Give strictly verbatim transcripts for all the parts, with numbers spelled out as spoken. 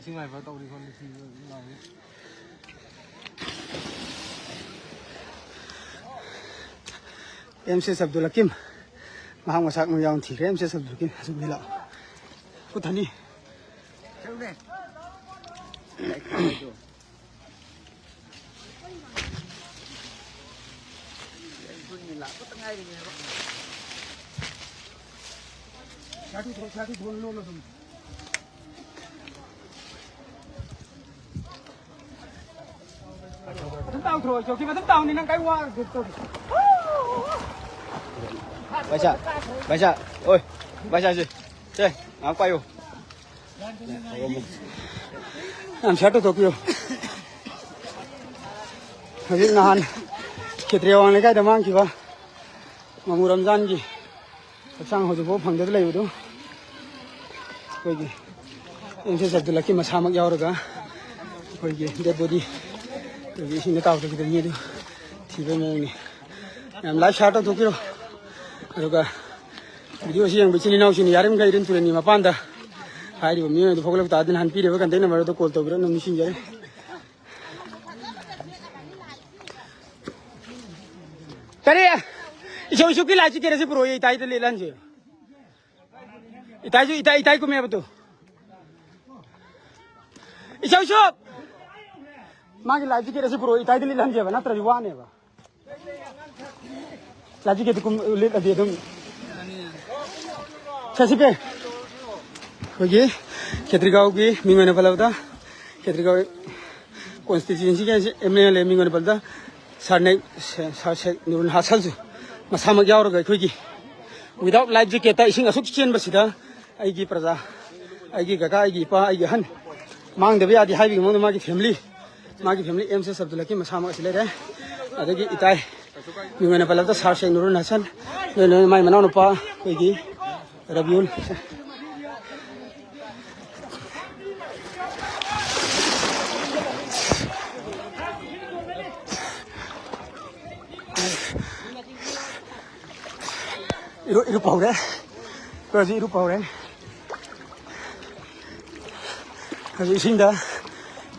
ꯏꯁꯤꯡ ꯋꯥꯏꯕ ꯇꯧꯔꯤ ꯈꯣꯠꯂꯤ ꯁꯤ ꯂꯥꯎꯔꯤ꯫ ꯑꯦꯝ ꯁꯤ ꯑꯦꯁ ꯑꯕꯗꯨꯜ ꯍꯀꯤꯝ, ꯃꯍꯥꯛ ꯃꯁꯥꯃꯛ ꯌꯥꯎꯅ ꯊꯤꯈ꯭ꯔꯦ꯫ ꯑꯦꯝ ꯁꯤ ꯑꯦꯁ ꯑꯕꯗꯨꯜ ꯍꯀꯤꯝ, ꯑꯁꯨꯝ ꯃꯤ ꯂꯥꯛꯑꯣ꯫ ꯈꯨꯠ ꯊꯥꯅꯤ꯫ ꯑꯗꯨꯝ ꯇꯥꯎꯊꯣꯛꯑꯣ, ꯆꯧꯀꯤ ꯑꯗꯨꯝ ꯇꯥꯎꯅꯤ, ꯅꯪ ꯀꯩ ꯋꯥ-, ꯄꯩꯁꯥ, ꯄꯩꯁꯥ, ꯑꯣꯏ, ꯄꯩꯁꯥꯁꯦ, ꯁꯦ, ꯉꯥꯏꯍꯥꯛ ꯄꯥꯏꯌꯨ꯫ ꯌꯥꯝ ꯁꯤꯌꯥꯔ ꯇꯧꯊꯣꯛꯄꯤꯌꯨ꯫ ꯍꯧꯖꯤꯛ ꯅꯍꯥꯟ ꯈꯦꯇ꯭ꯔꯤꯌꯥꯋꯥꯡ ꯂꯩꯀꯥꯏꯗ ꯃꯥꯡꯈꯤꯕ ꯃꯃꯨ ꯔꯝꯖꯥꯟꯒꯤ ꯍꯛꯆꯥꯡ ꯍꯧꯖꯤꯛꯐꯥꯎ ꯐꯪꯗꯅ ꯂꯩꯕꯗꯨ, ꯑꯩꯈꯣꯏꯒꯤ ꯑꯦꯝ ꯁꯤ ꯑꯦꯁ ꯑꯕꯗꯨꯜ ꯍꯀꯤꯝ ꯃꯁꯥꯃꯛ ꯌꯥꯎꯔꯒ, ꯑꯩꯈꯣꯏꯒꯤ ꯗꯦꯗ ꯕꯣꯗꯤ, ꯑꯩꯈꯣꯏꯒꯤ ꯏꯁꯤꯡꯗ ꯇꯥꯎꯊꯈꯤꯕ ꯃꯤ ꯑꯗꯨ ꯊꯤꯕꯒꯤ ꯃꯑꯣꯡꯅꯤ꯫ ꯌꯥꯝ ꯂꯥꯏꯚ ꯁꯤꯌꯥꯔ ꯇꯧꯊꯣꯛꯄꯤꯔꯣ꯫ ꯑꯗꯨꯒ ꯚꯤꯗꯤꯑꯣ ꯑꯁꯤ ꯌꯦꯡꯕ ꯏꯆꯤꯟ ꯏꯅꯥꯎꯁꯤꯡꯅ ꯌꯥꯔꯤꯃꯈꯩ ꯏꯔꯤꯟ ꯇꯨꯔꯦꯜꯒꯤ ꯃꯄꯥꯟꯗ ꯍꯥꯏꯔꯤꯕ ꯃꯤꯑꯣꯏ ꯑꯗꯨ ꯐꯥꯎꯒꯠꯂꯛꯄ ꯇꯥꯔꯗꯤ, ꯅꯍꯥꯟ ꯄꯤꯔꯤꯕ ꯀꯟꯇꯦꯛ ꯅꯝꯕꯔ ꯑꯗꯨ ꯀꯣꯜ ꯇꯧꯕꯤꯔꯛꯅꯕ ꯅꯤꯡꯁꯤꯡꯖꯔꯤ꯫ ꯀꯔꯤ? ꯏꯁꯧ, ꯏꯁꯧꯒꯤ ꯂꯥꯏꯁꯤ ꯀꯦꯔꯦꯁꯤ ꯄꯨꯔꯛꯑꯣ, ꯏꯇꯥꯏꯗ ꯂꯤꯠꯍꯟꯁꯦ꯫ ꯏꯇꯥꯏꯁꯨ, ꯏꯇꯥꯏ, ꯏꯇꯥꯏ ꯀꯨꯝꯃꯦꯕꯗꯣ꯫ ꯏꯁꯧ, ꯏꯁꯧ! ꯃꯥꯒꯤ ꯂꯥꯏꯐ ꯖꯤꯀꯦꯠ ꯑꯁꯤ ꯄꯨꯔꯛꯑꯣ, ꯏꯇꯥꯏꯗ ꯂꯤꯠꯍꯟꯁꯦꯕ, ꯅꯠꯇ꯭ꯔꯗꯤ ꯋꯥꯅꯦꯕ꯫ ꯂꯥꯏꯐ ꯖꯤꯀꯦꯠꯇꯨ ꯀꯨꯝ-, ꯂꯤꯠꯂꯗꯤ ꯑꯗꯨꯝ꯫ ꯁꯦ, ꯁꯤ ꯄꯦ꯫ ꯑꯩꯈꯣꯏꯒꯤ ꯈꯦꯇ꯭ꯔꯤꯒꯥꯎꯒꯤ ꯃꯤꯡ ꯑꯣꯏꯅ ꯄꯜꯂꯕꯗ, ꯈꯦꯇ꯭ꯔꯤꯒꯥꯎ ꯀꯣꯟꯁꯇꯤꯇ꯭ꯌꯨꯟꯁꯤꯒꯤ ꯑꯦꯝ ꯑꯦꯜ ꯑꯦ ꯃꯤꯡ ꯑꯣꯏꯅ ꯄꯜꯂꯕꯗ, ꯁꯥꯔ ꯅꯦ-, ꯁꯥꯔ ꯁꯦꯛ ꯅꯨꯔꯨꯜ ꯍꯥꯁꯟꯁꯨ ꯃꯁꯥꯃꯛ ꯌꯥꯎꯔꯒ ꯑꯩꯈꯣꯏꯒꯤ without life jacketꯇ ꯏꯁꯤꯡ ꯑꯁꯨꯛ ꯆꯦꯟꯕꯁꯤꯗ ꯑꯩꯒꯤ ꯄ꯭ꯔꯖꯥ, ꯑꯩꯒꯤ ꯀꯀꯥ, ꯑꯩꯒꯤ ꯏꯄꯥ, ꯑꯩꯒꯤ ꯑꯍꯟ ꯃꯥꯡꯗꯕ ꯌꯥꯗꯦ ꯍꯥꯏꯕꯒꯤ ꯃꯑꯣꯡꯗ ꯃꯥꯒꯤ family, ꯃꯥꯒꯤ family M C S Abdul ꯍꯀꯤꯝ ꯃꯁꯥꯃꯛ ꯑꯁꯤ ꯂꯩꯔꯦ꯫ ꯑꯗꯒꯤ ꯏꯇꯥꯏ ꯃꯤꯡ ꯑꯣꯏꯅ ꯄꯜꯂꯕꯗ ꯁꯥꯔ ꯁꯦꯛ ꯅꯨꯔꯨꯜ ꯍꯥꯁꯟ, ꯂꯣꯏꯅ ꯃꯥꯏ ꯃꯅꯥꯎꯅꯨꯄꯥ ꯑꯩꯈꯣꯏꯒꯤ ꯔꯕꯤꯎꯜ꯫ ꯏꯔꯨ, ꯏꯔꯨꯞꯄ ꯍꯧꯔꯦ꯫ ꯏꯔꯨꯞꯄ ꯍꯧꯔꯦ꯫ ꯍꯧꯖꯤꯛ ꯏꯁꯤꯡꯗ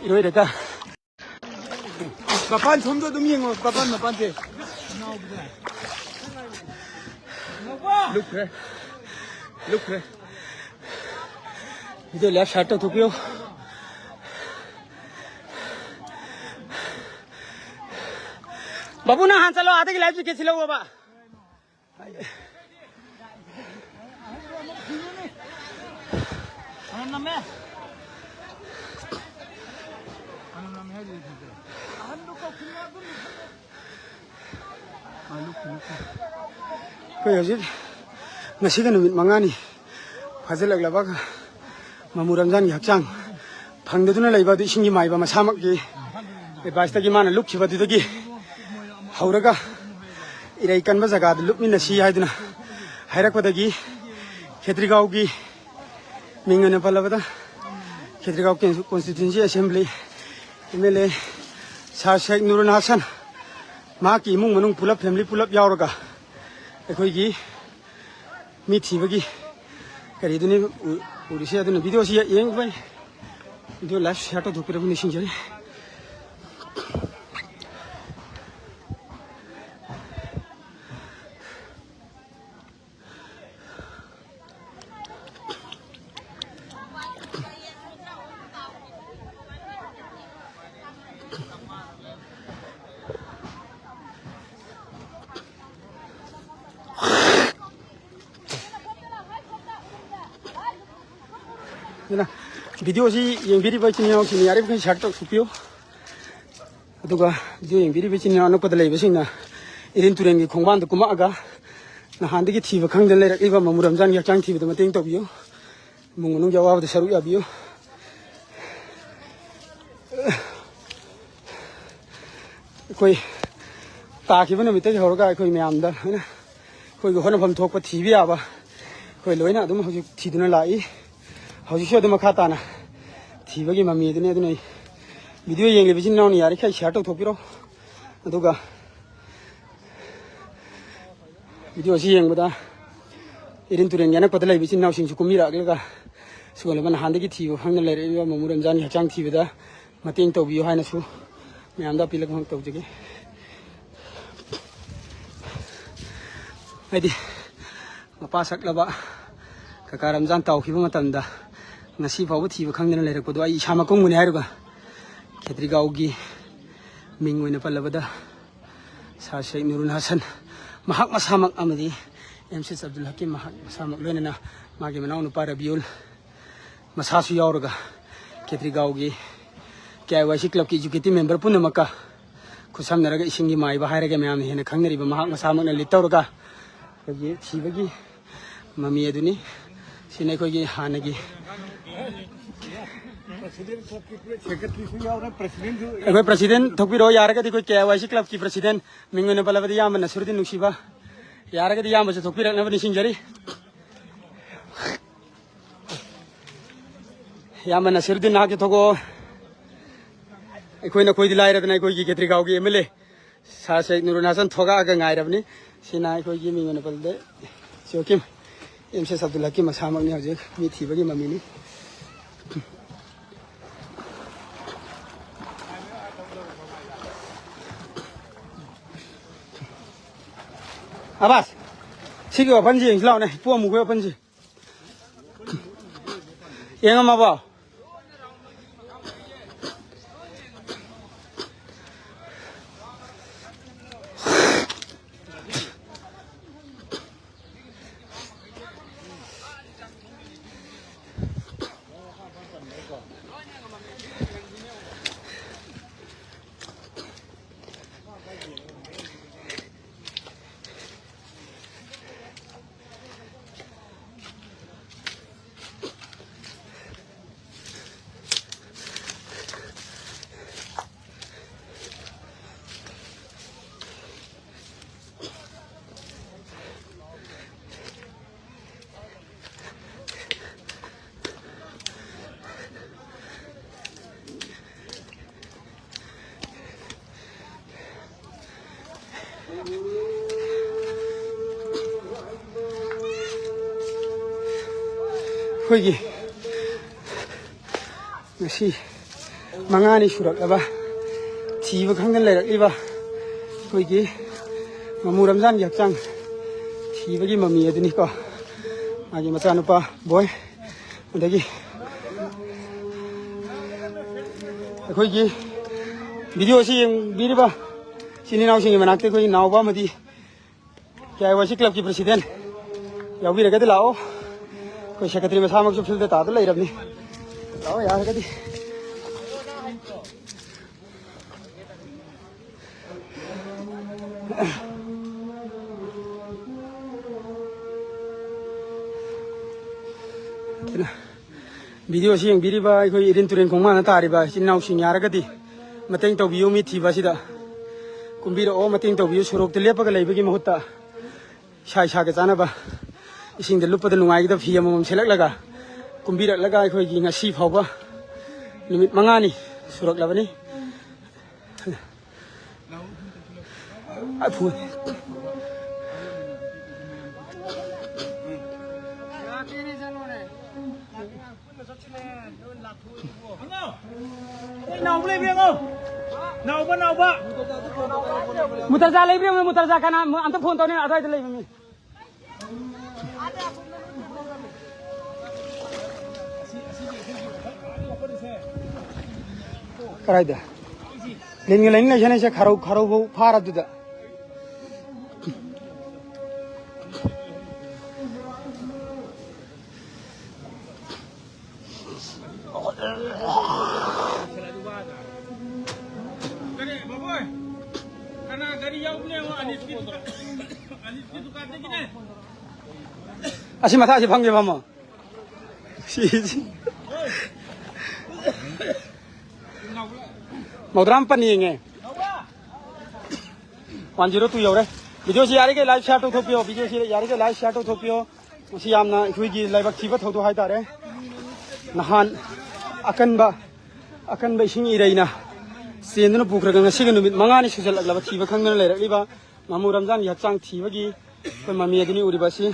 ꯏꯔꯣꯏꯔꯒ ꯃꯄꯥꯟ ꯁꯣꯝꯗ ꯑꯗꯨꯝ ꯌꯦꯡꯉꯣ, ꯃꯄꯥꯟ, ꯃꯄꯥꯟꯁꯦ꯫ ꯂꯨꯞꯈ꯭ꯔꯦ꯫ ꯂꯨꯞꯈ꯭ꯔꯦ꯫ ꯑꯗꯨ left side ꯇꯧꯊꯣꯛꯄꯤꯌꯨ꯫ ꯕꯥꯕꯨ, ꯅꯪ ꯍꯥꯟ ꯆꯠꯂꯣ, ꯑꯥꯗꯒꯤ life jacket ꯁꯤ ꯂꯧꯑꯣꯕ꯫ ꯑꯩꯈꯣꯏ ꯍꯧꯖꯤꯛ ꯉꯁꯤꯒ ꯅꯨꯃꯤꯠ ꯃꯉꯥꯅꯤ ꯐꯥꯖꯤꯜꯂꯛꯂꯕ ꯃꯃꯨ ꯔꯝꯖꯥꯟꯒꯤ ꯍꯛꯆꯥꯡ ꯐꯪꯗꯗꯨꯅ ꯂꯩꯕ ꯑꯗꯨ ꯏꯁꯤꯡꯒꯤ ꯃꯥꯏꯕ ꯃꯁꯥꯃꯛꯀꯤ adviceꯇꯒꯤ ꯃꯥꯅ ꯂꯨꯞꯈꯤꯕꯗꯨꯗꯒꯤ ꯍꯧꯔꯒ ꯏꯔꯩ ꯀꯟꯕ ꯖꯒꯥꯗ ꯂꯨꯞꯃꯤꯟꯅꯁꯤ ꯍꯥꯏꯗꯨꯅ ꯍꯥꯏꯔꯛꯄꯗꯒꯤ ꯈꯦꯇ꯭ꯔꯤꯒꯥꯎꯒꯤ ꯃꯤꯡ ꯑꯣꯏꯅ ꯄꯜꯂꯕꯗ ꯈꯦꯇ꯭ꯔꯤꯒꯥꯎ constituency assembly MLA ꯁꯥꯔ ꯁꯦꯈ ꯅꯨꯔꯨꯟ ꯍꯥꯁꯟ, ꯃꯍꯥꯛꯀꯤ ꯏꯃꯨꯡ ꯃꯅꯨꯡ ꯄꯨꯂꯞ, family ꯄꯨꯂꯞ ꯌꯥꯎꯔꯒ ꯑꯩꯈꯣꯏꯒꯤ ꯃꯤ ꯊꯤꯕꯒꯤ ꯀꯔꯤꯗꯨꯅꯤ ꯎ-, ꯎꯔꯤꯁꯦ꯫ ꯑꯗꯨꯅ videoꯁꯤ ꯌꯦꯡꯕꯩ video live share ꯇꯧꯊꯣꯛꯄꯤꯔꯕ ꯅꯤꯡꯁꯤꯡꯖꯔꯤ꯫ ꯑꯗꯨꯅ videoꯁꯤ ꯌꯦꯡꯕꯤꯔꯤꯕ ꯏꯆꯤꯟ ꯏꯅꯥꯎꯁꯤꯡꯅ ꯌꯥꯔꯤꯕꯃꯈꯩ share ꯇꯧꯊꯣꯛꯄꯤꯌꯨ꯫ ꯑꯗꯨꯒ video ꯌꯦꯡꯕꯤꯔꯤꯕ ꯏꯆꯤꯟ ꯏꯅꯥꯎ ꯑꯅꯛꯄꯗ ꯂꯩꯕꯁꯤꯡꯅ ꯏꯔꯤꯟ ꯇꯨꯔꯦꯜꯒꯤ ꯈꯣꯡꯕꯥꯟꯗ ꯀꯨꯝꯃꯛꯑꯒ ꯅꯍꯥꯟꯗꯒꯤ ꯊꯤꯕ ꯈꯪꯗꯅ ꯂꯩꯔꯛꯂꯤꯕ ꯃꯃꯨ ꯔꯝꯖꯥꯟꯒꯤ ꯍꯛꯆꯥꯡ ꯊꯤꯕꯗ ꯃꯇꯦꯡ ꯇꯧꯕꯤꯌꯨ꯫ ꯏꯃꯨꯡ ꯃꯅꯨꯡꯒꯤ ꯑꯋꯥꯕꯗ ꯁꯔꯨꯛ ꯌꯥꯕꯤꯌꯨ꯫ ꯑꯩꯈꯣꯏ ꯇꯥꯈꯤꯕ ꯅꯨꯃꯤꯠꯇꯒꯤ ꯍꯧꯔꯒ ꯑꯩꯈꯣꯏ ꯃꯌꯥꯝꯗ ꯂꯣꯏꯅ ꯑꯩꯈꯣꯏꯒꯤ ꯍꯣꯠꯅꯐꯝ ꯊꯣꯛꯄ ꯊꯤꯕ ꯌꯥꯕ ꯑꯩꯈꯣꯏ ꯂꯣꯏꯅ ꯑꯗꯨꯝ ꯍꯧꯖꯤꯛ ꯊꯤꯗꯨꯅ ꯂꯥꯛꯏ꯫ ꯍꯧꯖꯤꯛꯁꯨ ꯑꯗꯨꯝ ꯃꯈꯥ ꯇꯥꯅ ꯊꯤꯕꯒꯤ ꯃꯃꯤ ꯑꯗꯨꯅꯤ꯫ ꯑꯗꯨꯅ ꯑꯩ video ꯌꯦꯡꯂꯤꯕ ꯏꯆꯤꯟ ꯏꯅꯥꯎꯅ ꯌꯥꯔꯤꯈꯩ share ꯇꯧꯊꯣꯛꯄꯤꯔꯣ꯫ ꯑꯗꯨꯒ videoꯁꯤ ꯌꯦꯡꯕꯗ ꯏꯔꯤꯟ ꯇꯨꯔꯦꯜꯒꯤ ꯑꯅꯛꯄꯗ ꯂꯩꯕ ꯏꯆꯤꯟ ꯏꯅꯥꯎꯁꯤꯡꯁꯨ ꯀꯨꯝꯕꯤꯔꯛꯂꯒ ꯁꯤꯒꯨꯝꯂꯕ ꯅꯍꯥꯟꯗꯒꯤ ꯊꯤꯕ ꯐꯪꯗꯅ ꯂꯩꯔꯛꯏꯕ ꯃꯃꯨ ꯔꯝꯖꯥꯟꯒꯤ ꯍꯛꯆꯥꯡ ꯊꯤꯕꯗ ꯃꯇꯦꯡ ꯇꯧꯕꯤꯌꯨ ꯍꯥꯏꯅꯁꯨ ꯃꯌꯥꯝꯗ ꯑꯄꯤꯜ ꯑꯃꯈꯛ ꯇꯧꯖꯒꯦ꯫ ꯍꯥꯏꯗꯤ ꯃꯄꯥ ꯁꯛꯂꯕ ꯀꯀꯥ ꯔꯝꯖꯥꯟ ꯇꯥꯎꯈꯤꯕ ꯃꯇꯝꯗ ꯉꯁꯤ ꯐꯥꯎꯕ ꯊꯤꯕ ꯈꯪꯗꯅ ꯂꯩꯔꯛꯄꯗꯣ ꯑꯩ ꯏꯁꯥꯃꯛ ꯀꯨꯝꯒꯅꯤ ꯍꯥꯏꯔꯒ ꯈꯦꯇ꯭ꯔꯤꯒꯥꯎꯒꯤ ꯃꯤꯡ ꯑꯣꯏꯅ ꯄꯜꯂꯕꯗ ꯁꯥꯔ ꯁꯦꯈ ꯅꯨꯔꯨꯜ ꯍꯁꯟ ꯃꯍꯥꯛ ꯃꯁꯥꯃꯛ ꯑꯃꯗꯤ ꯑꯦꯝ ꯁꯤ ꯑꯕꯗꯨꯜ ꯍꯀꯤꯝ ꯃꯍꯥꯛ ꯃꯁꯥꯃꯛ ꯂꯣꯏꯅꯅ ꯃꯥꯒꯤ ꯃꯅꯥꯎꯅꯨꯄꯥ ꯔꯕꯤꯎꯜ ꯃꯁꯥꯁꯨ ꯌꯥꯎꯔꯒ ꯈꯦꯇ꯭ꯔꯤꯒꯥꯎꯒꯤ ꯀꯦ ꯑꯥꯏ ꯋꯥꯏ ꯁꯤ ꯀ꯭ꯂꯕꯀꯤ ꯑꯦꯛꯖꯤꯀ꯭ꯌꯨꯇꯤꯚ ꯃꯦꯝꯕꯔ ꯄꯨꯝꯅꯃꯛꯀ ꯈꯨꯠꯁꯝꯅꯔꯒ ꯏꯁꯤꯡꯒꯤ ꯃꯥꯏꯕ ꯍꯥꯏꯔꯒ ꯃꯌꯥꯝꯅ ꯍꯦꯟꯅ ꯈꯪꯅꯔꯤꯕ ꯃꯍꯥꯛ ꯃꯁꯥꯃꯛꯅ ꯂꯤꯗ ꯇꯧꯔꯒ ꯑꯩꯈꯣꯏꯒꯤ ꯊꯤꯕꯒꯤ ꯃꯃꯤ ꯑꯗꯨꯅꯤ꯫ ꯁꯤꯅ ꯑꯩꯈꯣꯏꯒꯤ ꯍꯥꯟꯅꯒꯤ ꯁꯦꯀ꯭ꯔꯦꯇꯔꯤꯁꯨ ꯌꯥꯎꯔꯦ, ꯄ꯭ꯔꯁꯤꯗꯦꯟꯁꯨ꯫ ꯑꯩꯈꯣꯏ ꯄ꯭ꯔꯁꯤꯗꯦꯟ ꯊꯣꯛꯄꯤꯔꯛꯑꯣ, ꯌꯥꯔꯒꯗꯤ ꯑꯩꯈꯣꯏ ꯀꯦ ꯑꯥꯏ ꯋꯥꯏ ꯁꯤ ꯀ꯭ꯂꯕꯀꯤ ꯄ꯭ꯔꯁꯤꯗꯦꯟ ꯃꯤꯡ ꯑꯣꯏꯅ ꯄꯜꯂꯕꯗꯤ ꯏꯌꯥꯝꯕ ꯅꯁꯤꯔꯨꯗꯤꯟ ꯅꯨꯡꯁꯤꯕ, ꯌꯥꯔꯒꯗꯤ ꯏꯌꯥꯝꯕꯁꯨ ꯊꯣꯛꯄꯤꯔꯛꯅꯕ ꯅꯤꯡꯁꯤꯡꯖꯔꯤ꯫ ꯏꯌꯥꯝꯕ ꯅꯁꯤꯔꯨꯗꯤꯟ ꯅꯍꯥꯛꯁꯨ ꯊꯣꯛꯂꯛꯑꯣ꯫ ꯑꯩꯈꯣꯏ ꯅꯈꯣꯏꯗꯤ ꯂꯥꯏꯔꯗꯅ ꯑꯩꯈꯣꯏꯒꯤ ꯈꯦꯇ꯭ꯔꯤꯒꯥꯎꯒꯤ ꯑꯦꯝ ꯑꯦꯜ ꯑꯦ ꯁꯥꯔ ꯁꯦꯈ ꯅꯨꯔꯨꯜ ꯍꯁꯟ ꯊꯣꯛꯂꯛꯑꯒ ꯉꯥꯏꯔꯕꯅꯤ꯫ ꯁꯤꯅ ꯑꯩꯈꯣꯏꯒꯤ ꯃꯤꯡ ꯑꯣꯏꯅ ꯄꯜꯂꯗꯤ ꯁꯤ ꯍꯀꯤꯝ ꯑꯦꯝ ꯁꯤ ꯑꯕꯗꯨꯜ ꯍꯀꯤꯝ ꯃꯁꯥꯃꯛꯅꯤ ꯍꯧꯖꯤꯛ ꯃꯤ ꯊꯤꯕꯒꯤ ꯃꯃꯤꯅꯤ꯫ ꯑꯕꯥꯁ, ꯁꯤꯒꯤ ꯋꯥꯄꯟꯁꯤ ꯌꯦꯡꯁꯤ ꯂꯥꯎꯅꯦ, ꯏꯄꯨ ꯑꯃꯨꯕꯒꯤ ꯋꯥꯄꯟꯁꯤ꯫ ꯌꯦꯡꯉꯝꯃꯕꯣ? ꯑꯩꯈꯣꯏꯒꯤ ꯉꯁꯤ ꯃꯉꯥꯅꯤ ꯁꯨꯔꯛꯂꯕ ꯊꯤꯕ ꯈꯪꯗꯅ ꯂꯩꯔꯛꯂꯤꯕ ꯑꯩꯈꯣꯏꯒꯤ ꯃꯃꯨ ꯔꯝꯖꯥꯟꯒꯤ ꯍꯛꯆꯥꯡ ꯊꯤꯕꯒꯤ ꯃꯃꯤ ꯑꯗꯨꯅꯤꯀꯣ꯫ ꯃꯥꯒꯤ ꯃꯆꯥꯅꯨꯄꯥ ꯕꯣꯏ, ꯑꯗꯒꯤ ꯑꯩꯈꯣꯏꯒꯤ ꯚꯤꯗꯤꯑꯣ ꯑꯁꯤ ꯌꯦꯡꯕꯤꯔꯤꯕ ꯏꯆꯤꯟ ꯏꯅꯥꯎꯁꯤꯡꯒꯤ ꯃꯅꯥꯛꯇ ꯑꯩꯈꯣꯏꯒꯤ ꯅꯥꯎꯕ ꯑꯃꯗꯤ ꯀꯦ ꯑꯥꯏ ꯋꯥꯏ ꯁꯤ ꯀ꯭ꯂꯕꯀꯤ ꯄ꯭ꯔꯁꯤꯗꯦꯟ ꯌꯥꯎꯕꯤꯔꯒꯗꯤ ꯂꯥꯛꯑꯣ꯫ ꯑꯩꯈꯣꯏ ꯁꯦꯀ꯭ꯔꯦꯇꯔꯤ ꯃꯁꯥꯃꯛꯁꯨ ꯐꯤꯜꯗ ꯇꯥꯗ ꯂꯩꯔꯕꯅꯤ꯫ ꯂꯥꯛꯑꯣ ꯌꯥꯔꯒꯗꯤ꯫ ꯚꯤꯗꯤꯑꯣꯁꯤ ꯌꯦꯡꯕꯤꯔꯤꯕ ꯑꯩꯈꯣꯏ ꯏꯔꯤꯟ ꯇꯨꯔꯦꯟ ꯈꯣꯡꯕꯥꯟꯗ ꯇꯥꯔꯤꯕ ꯏꯆꯤꯟ ꯏꯅꯥꯎꯁꯤꯡ ꯌꯥꯔꯒꯗꯤ ꯃꯇꯦꯡ ꯇꯧꯕꯤꯌꯨ꯫ ꯃꯤ ꯊꯤꯕ ꯑꯁꯤꯗ ꯀꯨꯝꯕꯤꯔꯛꯑꯣ, ꯃꯇꯦꯡ ꯇꯧꯕꯤꯌꯨ꯫ ꯁꯣꯔꯣꯛꯇ ꯂꯦꯞꯄꯒ ꯂꯩꯕꯒꯤ ꯃꯍꯨꯠꯇ ꯏꯁꯥ ꯏꯁꯥꯒ ꯆꯥꯅꯕ ꯏꯁꯤꯡꯗ ꯂꯨꯞꯄꯗ ꯅꯨꯡꯉꯥꯏꯒꯗꯕ ꯐꯤ ꯑꯃꯃꯝ ꯁꯦꯠꯂꯛꯂꯒ ꯀꯨꯝꯕꯤꯔꯛꯂꯒ ꯑꯩꯈꯣꯏꯒꯤ ꯉꯁꯤ ꯐꯥꯎꯕ ꯅꯨꯃꯤꯠ ꯃꯉꯥꯅꯤ ꯁꯨꯔꯛꯂꯕꯅꯤ꯫ ꯑ, ꯐꯨ-, ꯅꯥꯎꯕ ꯂꯩꯕ꯭ꯔꯥ ꯌꯦꯡꯉꯣ꯫ ꯅꯥꯎꯕ, ꯅꯥꯎꯕ꯫ ꯃꯨꯇꯔꯖꯥ ꯂꯩꯕ꯭ꯔꯥ ꯌꯦꯡꯉꯣ, ꯃꯨꯇꯔꯖꯥ ꯀꯅꯥ? ꯑꯝꯇ ꯐꯣꯟ ꯇꯧꯅꯦ, ꯑꯗ꯭ꯋꯥꯏꯗ ꯂꯩꯕ ꯃꯤ꯫ ꯀꯗꯥꯏꯗ? ꯂꯤꯟꯒ ꯂꯩꯅ ꯂꯩꯁꯟꯅꯩꯁꯦ ꯈꯥꯔꯧ, ꯈꯥꯔꯧꯐꯧ ꯐꯥꯔꯗꯨꯗ꯫ ꯀꯔꯤ, ꯕꯣꯕꯣꯏ? ꯀꯅꯥ ꯒꯥꯔꯤ ꯌꯥꯎꯕꯅꯣ ꯌꯦꯡꯉꯣ, ꯑꯅꯤꯁꯀꯤ ꯗꯨꯀꯥꯟ-, ꯑꯅꯤꯁꯀꯤ ꯗꯨꯀꯥꯟꯗꯒꯤꯅꯦ꯫ ꯑꯁꯤ ꯃꯊꯛꯁꯤ ꯐꯝꯒꯦ ꯐꯝꯃꯣ꯫ ꯁꯤ, ꯁꯤ꯫ ꯃꯧꯗ꯭ꯔꯥ ꯃꯥꯄꯟ ꯌꯦꯡꯉꯦ꯫ ꯋꯥꯟ ꯖꯤꯔꯣ ꯇꯨ ꯌꯧꯔꯦ꯫ ꯚꯤꯗꯤꯑꯣꯁꯤ ꯌꯥꯔꯤꯈꯩ ꯂꯥꯏꯚ ꯁꯤꯌꯥꯔ ꯇꯧꯊꯣꯛꯄꯤꯌꯣ꯫ ꯚꯤꯗꯤꯑꯣꯁꯤ ꯌꯥꯔꯤꯈꯩ ꯂꯥꯏꯚ ꯁꯤꯌꯥꯔ ꯇꯧꯊꯣꯛꯄꯤꯌꯣ꯫ ꯃꯁꯤ ꯌꯥꯝꯅ ꯑꯩꯈꯣꯏꯒꯤ ꯂꯥꯏꯕꯛ ꯊꯤꯕ ꯊꯧꯗꯣꯛ ꯍꯥꯏꯇꯥꯔꯦ꯫ ꯅꯍꯥꯟ ꯑꯀꯟꯕ, ꯑꯀꯟꯕ ꯏꯁꯤꯡ ꯏꯔꯩꯅ ꯆꯦꯟꯗꯨꯅ ꯄꯨꯈ꯭ꯔꯒ ꯉꯁꯤꯒ ꯅꯨꯃꯤꯠ ꯃꯉꯥꯅꯤ ꯁꯨꯖꯜꯂꯛꯂꯕ ꯊꯤꯕ ꯈꯪꯗꯅ ꯂꯩꯔꯛꯂꯤꯕ ꯃꯃꯨ ꯔꯝꯖꯥꯟꯒꯤ ꯍꯛꯆꯥꯡ ꯊꯤꯕꯒꯤ ꯑꯩꯈꯣꯏ ꯃꯃꯤ ꯑꯗꯨꯅꯤ ꯎꯔꯤꯕ ꯑꯁꯤ꯫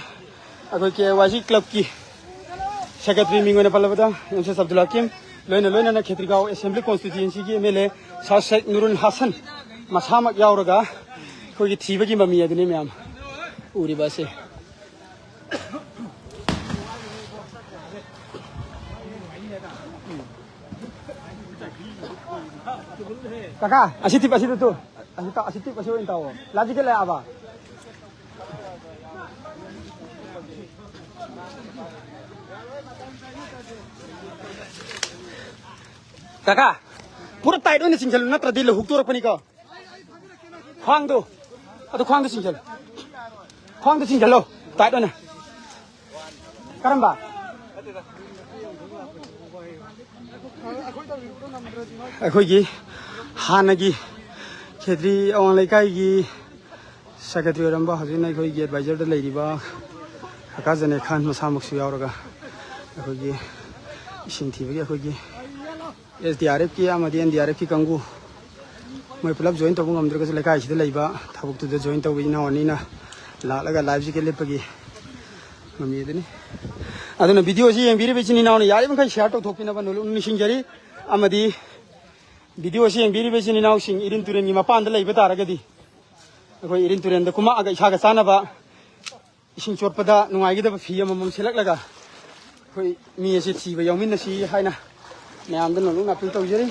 ꯑꯩꯈꯣꯏ ꯀꯦ ꯋꯥꯏ ꯁꯤ ꯀ꯭ꯂꯕꯀꯤ ꯁꯦꯀ꯭ꯔꯦꯇꯔꯤ ꯃꯤꯡ ꯑꯣꯏꯅ ꯄꯜꯂꯕꯗ ꯑꯦꯝ ꯁꯤ ꯑꯦꯁ ꯑꯕꯗꯨꯜ ꯍꯀꯤꯝ, ꯂꯣꯏꯅ ꯂꯣꯏꯅꯅ ꯈꯦꯇ꯭ꯔꯤꯒꯥꯎ assembly ꯀꯣꯟꯁꯇꯤꯇ꯭ꯌꯨꯑꯦꯟꯁꯤꯒꯤ M L A sir Sheikh Nurul Hasan ꯃꯁꯥꯃꯛ ꯌꯥꯎꯔꯒ ꯑꯩꯈꯣꯏꯒꯤ ꯊꯤꯕꯒꯤ ꯃꯃꯤ ꯑꯗꯨꯅꯤ ꯃꯌꯥꯝ ꯎꯔꯤꯕ ꯑꯁꯦ꯫ ꯀꯥꯀꯥ, ꯑꯁꯤ ꯇꯤꯞ ꯑꯁꯤꯗ ꯇꯨ꯫ ꯑꯁꯤ ꯇꯥ-, ꯑꯁꯤ ꯇꯤꯞ ꯑꯁꯤ ꯑꯣꯏꯅ ꯇꯥꯛꯑꯣ꯫ ꯂꯥꯖꯤꯀꯦ ꯂꯥꯛꯑꯕ? ꯀꯥꯀꯥ, ꯄꯨꯔꯥ ꯇꯥꯏꯠ ꯑꯣꯏꯅ ꯆꯤꯡꯁꯤꯜꯂꯨ, ꯅꯠꯇ꯭ꯔꯗꯤ ꯂꯧꯍꯨꯛꯇꯣꯔꯛꯄꯅꯤꯀꯣ꯫ ꯈ꯭ꯋꯥꯡꯗꯣ, ꯑꯗꯨ ꯈ꯭ꯋꯥꯡꯗ ꯆꯤꯡꯁꯤꯜꯂꯨ꯫ ꯈ꯭ꯋꯥꯡꯗ ꯆꯤꯡꯁꯤꯜꯂꯣ, ꯇꯥꯏꯠ ꯑꯣꯏꯅ꯫ ꯀꯔꯝꯕ? ꯑꯩꯈꯣꯏꯒꯤ ꯍꯥꯟꯅꯒꯤ ꯈꯦꯇ꯭ꯔꯤ ꯑꯋꯥꯡ ꯂꯩꯀꯥꯏꯒꯤ ꯁꯦꯀ꯭ꯔꯦꯇꯔꯤ ꯑꯣꯏꯔꯝꯕ, ꯍꯧꯖꯤꯛꯅ ꯑꯩꯈꯣꯏꯒꯤ ꯑꯦꯗꯚꯥꯏꯖꯔꯗ ꯂꯩꯔꯤꯕ ꯀꯀꯥ ꯖꯅꯦ ꯈꯥꯟ ꯃꯁꯥꯃꯛꯁꯨ ꯌꯥꯎꯔꯒ ꯑꯩꯈꯣꯏꯒꯤ ꯏꯁꯤꯡ ꯊꯤꯕꯒꯤ ꯑꯩꯈꯣꯏꯒꯤ ꯑꯦꯁ ꯗꯤ ꯑꯥꯔ ꯑꯦꯐꯀꯤ ꯑꯃꯗꯤ ꯑꯦꯟ ꯗꯤ ꯑꯥꯔ ꯑꯦꯐꯀꯤ ꯀꯥꯡꯕꯨ, ꯃꯣꯏ ꯄꯨꯂꯞ ꯖꯣꯏꯟ ꯇꯧꯕ ꯉꯝꯗ꯭ꯔꯒꯁꯨ ꯂꯩꯀꯥꯏꯁꯤꯗ ꯂꯩꯕ ꯊꯕꯛꯇꯨꯗ ꯖꯣꯏꯟ ꯇꯧꯕ ꯏꯅꯥꯎ ꯑꯅꯤꯅ ꯂꯥꯛꯂꯒ ꯂꯥꯏꯐ ꯖꯦꯀꯦꯠ ꯂꯤꯠꯄꯒꯤ ꯃꯃꯤ ꯑꯗꯨꯅꯤ꯫ ꯑꯗꯨꯅ ꯚꯤꯗꯤꯑꯣꯁꯤ ꯌꯦꯡꯕꯤꯔꯤꯕ ꯏꯆꯤꯟ ꯏꯅꯥꯎꯅ ꯌꯥꯔꯤꯕ ꯃꯈꯩ ꯁꯤꯌꯥꯔ ꯇꯧꯊꯣꯛꯄꯤꯅꯕ ꯅꯣꯜꯂꯨꯛꯅ ꯅꯤꯡꯁꯤꯡꯖꯔꯤ꯫ ꯑꯃꯗꯤ ꯚꯤꯗꯤꯑꯣꯁꯤ ꯌꯦꯡꯕꯤꯔꯤꯕ ꯏꯆꯤꯟ ꯏꯅꯥꯎꯁꯤꯡ ꯏꯔꯤꯟ ꯇꯨꯔꯦꯜꯒꯤ ꯃꯄꯥꯟꯗ ꯂꯩꯕ ꯇꯥꯔꯒꯗꯤ ꯑꯩꯈꯣꯏ ꯏꯔꯤꯟ ꯇꯨꯔꯦꯜꯗ ꯀꯨꯝꯃꯛꯑꯒ ꯏꯁꯥꯒ ꯆꯥꯟꯅꯕ ꯏꯁꯤꯡ ꯆꯣꯠꯄꯗ ꯅꯨꯡꯉꯥꯏꯒꯗꯕ ꯐꯤ ꯑꯃꯃꯝ ꯁꯦꯠꯂꯛꯂꯒ ꯑꯩꯈꯣꯏ ꯃꯤ ꯑꯁꯤ ꯊꯤꯕ ꯌꯥꯎꯃꯤꯟꯅꯁꯤ ꯍꯥꯏꯅ ꯃꯌꯥꯝꯗ ꯅꯣꯜꯂꯨꯛꯅ ꯑꯄꯤꯜ ꯇꯧꯖꯔꯤ꯫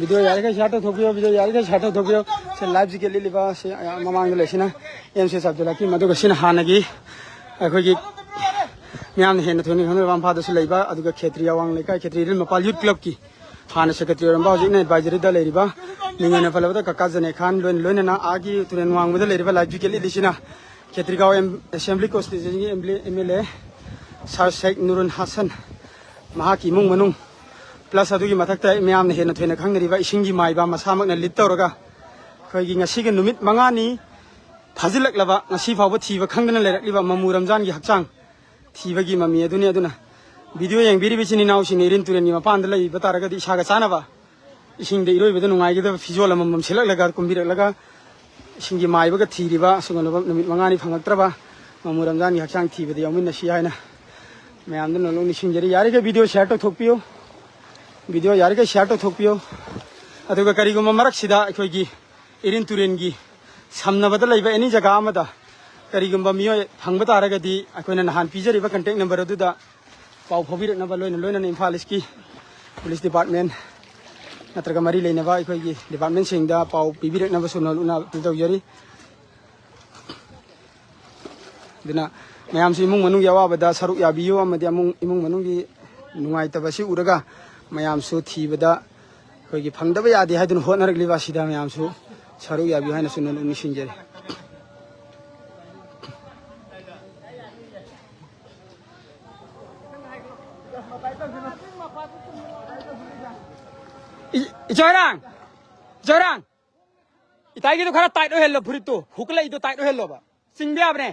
ꯚꯤꯗꯤꯑꯣ ꯌꯥꯔꯤꯈꯩ ꯁꯤꯌꯥꯔ ꯇꯧꯊꯣꯛꯄꯤꯌꯣ, ꯚꯤꯗꯤꯑꯣ ꯌꯥꯔꯤꯈꯩ ꯁꯤꯌꯥꯔ ꯇꯧꯊꯣꯛꯄꯤꯌꯣ꯫ ꯁꯤ ꯂꯥꯏꯐ ꯖꯤꯀꯦꯠ ꯂꯤꯠꯂꯤꯕ ꯁꯤ ꯃꯃꯥꯡꯗ ꯂꯩꯁꯤꯅ ꯑꯦꯝ ꯁꯤ ꯑꯦꯁ ꯑꯕꯗꯨꯜ ꯍꯀꯤꯝ, ꯑꯗꯨꯒ ꯁꯤꯅ ꯍꯥꯟꯅꯒꯤ ꯑꯩꯈꯣꯏꯒꯤ ꯃꯤꯌꯥꯝꯅ ꯍꯦꯟꯅ ꯊꯣꯏꯅ ꯈꯪꯅꯔꯕ ꯏꯝꯐꯥꯜꯗꯁꯨ ꯂꯩꯕ, ꯑꯗꯨꯒ ꯈꯦꯇ꯭ꯔꯤ ꯑꯋꯥꯡ ꯂꯩꯀꯥꯏ, ꯈꯦꯇ꯭ꯔꯤ ꯏꯔꯤꯜ ꯃꯄꯥꯜ ꯌꯨꯠ ꯀ꯭ꯂꯕꯀꯤ ꯍꯥꯟꯅ ꯁꯦꯀ꯭ꯔꯦꯇꯔꯤ ꯑꯣꯏꯔꯝꯕ, ꯍꯧꯖꯤꯛꯅ ꯑꯦꯗꯚꯥꯏꯖꯔꯤꯗ ꯂꯩꯔꯤꯕ, ꯃꯤꯡ ꯑꯣꯏꯅ ꯄꯜꯂꯕꯗ ꯀꯀꯥ ꯖꯅꯦ ꯈꯥꯟ, ꯂꯣꯏꯅ ꯂꯣꯏꯅꯅ ꯑꯥꯒꯤ ꯇꯨꯔꯦꯜ ꯋꯥꯡꯃꯗ ꯂꯩꯔꯤꯕ ꯂꯥꯏꯐ ꯖꯤꯀꯦꯠ ꯂꯤꯠꯂꯤꯁꯤꯅ ꯈꯦꯇ꯭ꯔꯤꯒꯥꯎ ꯑꯦꯝ-, ꯑꯦꯁꯦꯝꯕ꯭ꯂꯤ ꯀꯣꯟꯁꯇꯤꯇ꯭ꯌꯨꯟꯁꯤꯒꯤ M L A sir Sheikh Nurul Hassan, ꯃꯍꯥꯛꯀꯤ ꯏꯃꯨꯡ ꯃꯅꯨꯡ, ꯄ꯭ꯂꯁ ꯑꯗꯨꯒꯤ ꯃꯊꯛꯇ ꯃꯌꯥꯝꯅ ꯍꯦꯟꯅ ꯊꯣꯏꯅ ꯈꯪꯅꯔꯤꯕ ꯏꯁꯤꯡꯒꯤ ꯃꯥꯏꯕ ꯃꯁꯥꯃꯛꯅ ꯂꯤꯠ ꯇꯧꯔꯒ ꯑꯩꯈꯣꯏꯒꯤ ꯉꯁꯤꯒꯤ ꯅꯨꯃꯤꯠ ꯃꯉꯥꯅꯤ ꯐꯥꯖꯤꯜꯂꯛꯂꯕ, ꯉꯁꯤ ꯐꯥꯎꯕ ꯊꯤꯕ ꯈꯪꯗꯅ ꯂꯩꯔꯛꯂꯤꯕ ꯃꯃꯨ ꯔꯝꯖꯥꯟꯒꯤ ꯍꯛꯆꯥꯡ ꯊꯤꯕꯒꯤ ꯃꯃꯤ ꯑꯗꯨꯅꯤ꯫ ꯑꯗꯨꯅ video ꯌꯦꯡꯕꯤꯔꯤꯕ ꯏꯆꯤꯟ ꯏꯅꯥꯎꯁꯤꯡꯅ ꯏꯔꯤꯟ ꯇꯨꯔꯦꯟꯒꯤ ꯃꯄꯥꯟꯗ ꯂꯩꯕ ꯇꯥꯔꯒꯗꯤ ꯏꯁꯥꯒ ꯆꯥꯟꯅꯕ ꯏꯁꯤꯡꯗ ꯏꯔꯣꯏꯕꯗ ꯅꯨꯡꯉꯥꯏꯒꯗꯕ ꯐꯤꯖꯣꯜ ꯑꯃꯃꯝ ꯁꯦꯠꯂꯛꯂꯒ, ꯀꯨꯝꯕꯤꯔꯛꯂꯒ, ꯏꯁꯤꯡꯒꯤ ꯃꯥꯏꯕꯒ ꯊꯤꯔꯤꯕ ꯑꯁꯤꯒꯨꯝꯂꯕ ꯅꯨꯃꯤꯠ ꯃꯉꯥꯅꯤ ꯐꯪꯉꯛꯇ꯭ꯔꯕ ꯃꯃꯨ ꯔꯝꯖꯥꯟꯒꯤ ꯍꯛꯆꯥꯡ ꯊꯤꯕꯗ ꯌꯥꯎꯃꯤꯟꯅꯁꯤ ꯍꯥꯏꯅ ꯃꯌꯥꯝꯗ ꯅꯣꯜꯂꯨꯛ ꯅꯤꯡꯁꯤꯡꯖꯔꯤ꯫ ꯌꯥꯔꯤꯈꯩ video share ꯇꯧꯊꯣꯛꯄꯤꯌꯨ꯫ Video ꯌꯥꯔꯤꯈꯩ share ꯇꯧꯊꯣꯛꯄꯤꯌꯨ꯫ ꯑꯗꯨꯒ ꯀꯔꯤꯒꯨꯝꯕ ꯃꯔꯛꯁꯤꯗ ꯑꯩꯈꯣꯏꯒꯤ ꯏꯔꯤꯟ ꯇꯨꯔꯦꯟꯒꯤ ꯁꯝꯅꯕꯗ ꯂꯩꯕ any ꯖꯒꯥ ꯑꯃꯗ ꯀꯔꯤꯒꯨꯝꯕ ꯃꯤꯑꯣꯏ ꯐꯪꯕ ꯇꯥꯔꯒꯗꯤ, ꯑꯩꯈꯣꯏꯅ ꯅꯍꯥꯟ ꯄꯤꯖꯔꯤꯕ contact number ꯑꯗꯨꯗ ꯄꯥꯎ ꯐꯥꯎꯕꯤꯔꯛꯅꯕ, ꯂꯣꯏꯅ ꯂꯣꯏꯅꯅ ꯏꯝꯐꯥꯜ ꯏꯁꯀꯤ police department ꯅꯠꯇ꯭ꯔꯒ ꯃꯔꯤ ꯂꯩꯅꯕ ꯑꯩꯈꯣꯏꯒꯤ departmentꯁꯤꯡꯗ ꯄꯥꯎ ꯄꯤꯕꯤꯔꯛꯅꯕꯁꯨ ꯅꯣꯜꯂꯨꯛꯅ appeal ꯇꯧꯖꯔꯤ꯫ ꯑꯗꯨꯅ ꯃꯌꯥꯝꯁꯨ ꯏꯃꯨꯡ ꯃꯅꯨꯡꯒꯤ ꯑꯋꯥꯕꯗ ꯁꯔꯨꯛ ꯌꯥꯕꯤꯌꯨ, ꯑꯃꯗꯤ ꯑꯃꯨꯡ-, ꯏꯃꯨꯡ ꯃꯅꯨꯡꯒꯤ ꯅꯨꯡꯉꯥꯏꯇꯕꯁꯤ ꯎꯔꯒ ꯃꯌꯥꯝꯁꯨ ꯊꯤꯕꯗ ꯑꯩꯈꯣꯏꯒꯤ ꯐꯪꯗꯕ ꯌꯥꯗꯦ ꯍꯥꯏꯗꯨꯅ ꯍꯣꯠꯅꯔꯛꯂꯤꯕ ꯑꯁꯤꯗ ꯃꯌꯥꯝꯁꯨ ꯁꯔꯨꯛ ꯌꯥꯕꯤꯌꯨ ꯍꯥꯏꯅꯁꯨ ꯅꯣꯜꯂꯨꯛ ꯅꯤꯡꯁꯤꯡꯖꯔꯤ꯫ ꯏ-, ꯏꯆꯣꯏꯔꯥꯡ! ꯏꯆꯣꯏꯔꯥꯡ! ꯏꯇꯥꯏꯒꯤꯗꯣ ꯈꯔ tight ꯑꯣꯏꯍꯜꯂꯣ, ꯐꯨꯔꯤꯠꯇꯣ꯫ Hook ꯂꯩꯗꯣ tight ꯑꯣꯏꯍꯜꯂꯣꯕ꯫ ꯆꯤꯡꯕ ꯌꯥꯕꯅꯦ꯫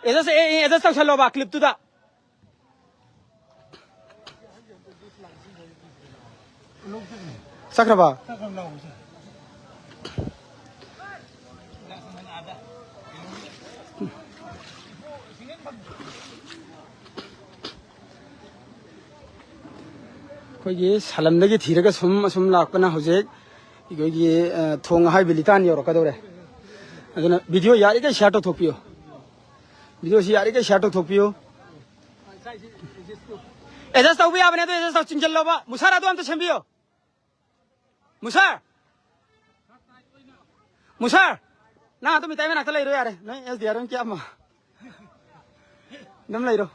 Adjust, ꯑꯦ, ꯑꯦ, adjust ꯇꯧꯁꯜꯂꯣꯕ clipꯇꯨꯗ꯫ ꯆꯠꯈ꯭ꯔꯕ? ꯑꯩꯈꯣꯏꯒꯤ ꯁꯂꯝꯗꯒꯤ ꯊꯤꯔꯒ ꯁꯨꯝ ꯑꯁꯨꯝ ꯂꯥꯛꯄꯅ ꯍꯧꯖꯤꯛ ꯑꯩꯈꯣꯏꯒꯤ, ꯑ, ꯊꯣꯡ ꯑꯍꯥꯏꯕ ꯂꯤꯇꯥꯟ ꯌꯧꯔꯛꯀꯗꯧꯔꯦ꯫ ꯑꯗꯨꯅ video ꯌꯥꯔꯤꯈꯩ share ꯇꯧꯊꯣꯛꯄꯤꯌꯨ꯫ Videoꯁꯤ ꯌꯥꯔꯤꯈꯩ share ꯇꯧꯊꯣꯛꯄꯤꯌꯨ꯫ Adjust ꯇꯧꯕ ꯌꯥꯕꯅꯦ, ꯑꯗꯨ adjust ꯇꯧ, ꯆꯤꯡꯁꯤꯜꯂꯣꯕ꯫ ꯃꯨꯁꯥꯔ, ꯑꯗꯨ ꯑꯝꯇ ꯁꯦꯝꯕꯤꯌꯨ꯫ ꯃꯨꯁꯥꯔ! ꯃꯨꯁꯥꯔ! ꯅꯪ ꯑꯗꯨꯝ ꯏꯇꯥꯏ ꯃꯅꯥꯛꯇ ꯂꯩꯔꯣ ꯌꯥꯔꯦ꯫ ꯅꯣꯏ SDR ꯑꯣꯏꯅ ꯀꯌꯥ ꯑꯃ? ꯑꯗꯨꯝ ꯂꯩꯔꯣ꯫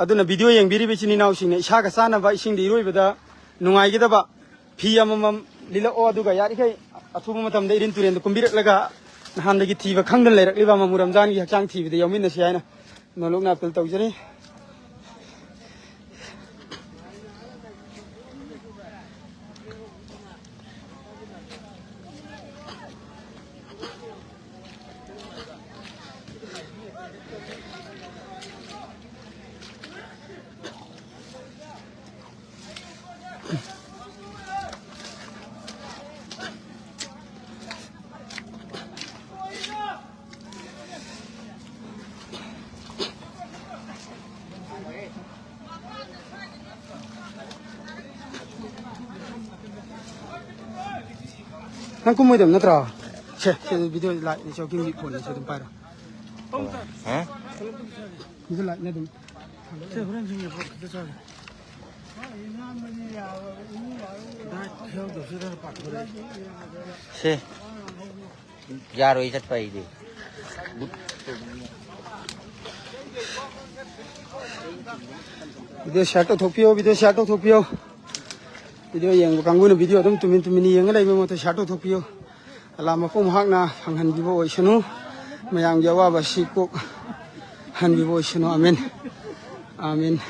ꯑꯗꯨꯅ video ꯌꯦꯡꯕꯤꯔꯤꯕ ꯏꯆꯤꯟ ꯏꯅꯥꯎꯁꯤꯡꯅ ꯏꯁꯥꯒ ꯆꯥꯟꯅꯕ ꯏꯁꯤꯡꯗ ꯏꯔꯣꯏꯕꯗ ꯅꯨꯡꯉꯥꯏꯒꯗꯕ ꯐꯤ ꯑꯃꯃꯝ ꯂꯤꯠꯂꯛꯑꯣ, ꯑꯗꯨꯒ ꯌꯥꯔꯤꯈꯩ ꯑꯊꯨꯕ ꯃꯇꯝꯗ ꯏꯔꯤꯟ ꯇꯨꯔꯦꯟꯗ ꯀꯨꯝꯕꯤꯔꯛꯂꯒ ꯅꯍꯥꯟꯗꯒꯤ ꯊꯤꯕ ꯈꯪꯗꯅ ꯂꯩꯔꯛꯂꯤꯕ ꯃꯃꯨ ꯔꯝꯖꯥꯟꯒꯤ ꯍꯛꯆꯥꯡ ꯊꯤꯕꯗ ꯌꯥꯎꯃꯤꯟꯅꯁꯤ ꯍꯥꯏꯅ ꯅꯣꯜꯂꯨꯛꯅ appeal ꯇꯧꯖꯔꯤ꯫ ꯅꯪ ꯀꯨꯝꯃꯣꯏꯗꯕ ꯅꯠꯇ꯭ꯔꯣ? ꯁꯦ, ꯁꯦ, video light ꯅꯤ, ꯆꯧꯀꯤꯡꯒꯤ phone ꯅꯤ, ꯁꯦ ꯑꯗꯨꯝ ꯄꯥꯏꯔꯣ꯫ ꯍꯥ? Video light ꯅꯤ ꯑꯗꯨꯝ꯫ ꯁꯦ, ꯍꯣꯔꯦꯟ ꯁꯤꯡꯖꯨ ꯈꯤꯇ ꯆꯥꯒꯦ꯫ Diet ꯌꯥꯎꯗꯕꯁꯤꯗ ꯄꯥꯊꯣꯔꯛꯑꯦ꯫ ꯁꯦ꯫ ꯌꯥꯔꯣꯏ ꯆꯠꯄ ꯑꯩꯗꯤ꯫ Video share ꯇꯧꯊꯣꯛꯄꯤꯌꯣ, video share ꯇꯧꯊꯣꯛꯄꯤꯌꯣ꯫ Video ꯌꯦꯡꯕ ꯀꯥꯡꯕꯨꯅ video ꯑꯗꯨꯝ ꯇꯨꯃꯤꯟ ꯇꯨꯃꯤꯟ ꯌꯦꯡꯉ ꯂꯩꯕ ꯃꯍꯨꯠꯇ share ꯇꯧꯊꯣꯛꯄꯤꯌꯨ꯫ ꯑꯂꯥ ꯃꯄꯨ ꯃꯍꯥꯛꯅ ꯐꯪꯍꯟꯕꯤꯕ ꯑꯣꯏꯁꯅꯨ꯫ ꯃꯌꯥꯝꯒꯤ ꯑꯋꯥꯕ ꯑꯁꯤ ꯀꯣꯛ ꯍꯟꯕꯤꯕ ꯑꯣꯏꯁꯅꯨ꯫ ꯑꯥꯃꯦꯟ꯫ ꯑꯥꯃꯦꯟ꯫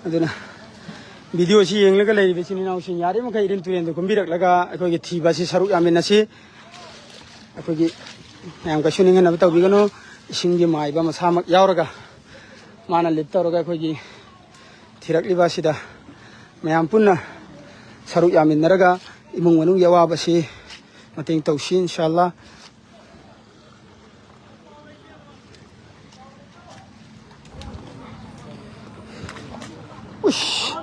ꯑꯗꯨꯅ video ꯁꯤ ꯌꯦꯡꯂꯒ ꯂꯩꯔꯤꯕ ꯏꯆꯤꯟ ꯏꯅꯥꯎꯁꯤꯡ, ꯌꯥꯔꯤꯕ ꯃꯈꯩ ꯏꯔꯤꯜ ꯇꯨꯔꯦꯜꯗ ꯀꯨꯝꯕꯤꯔꯛꯂꯒ ꯑꯩꯈꯣꯏꯒꯤ ꯊꯤꯕ ꯑꯁꯤ ꯁꯔꯨꯛ ꯌꯥꯃꯤꯟꯅꯁꯤ꯫ ꯑꯩꯈꯣꯏꯒꯤ ꯃꯌꯥꯝ ꯀꯩꯁꯨ ꯅꯤꯡꯍꯟꯅꯕ ꯇꯧꯕꯤꯒꯅꯨ꯫ ꯏꯁꯤꯡꯒꯤ ꯃꯥꯏꯕ ꯃꯁꯥꯃꯛ ꯌꯥꯎꯔꯒ ꯃꯥꯅ lead ꯇꯧꯔꯒ ꯑꯩꯈꯣꯏꯒꯤ ꯊꯤꯔꯛꯂꯤꯕ ꯑꯁꯤꯗ ꯃꯌꯥꯝ ꯄꯨꯟꯅ ꯁꯔꯨꯛ ꯌꯥꯃꯤꯟꯅꯔꯒ ꯏꯃꯨꯡ ꯃꯅꯨꯡꯒꯤ ꯑꯋꯥꯕꯁꯤ ꯃꯇꯦꯡ ꯇꯧꯁꯤ, ꯏꯟꯁꯥꯜꯂꯥ꯫ ꯎꯁ꯫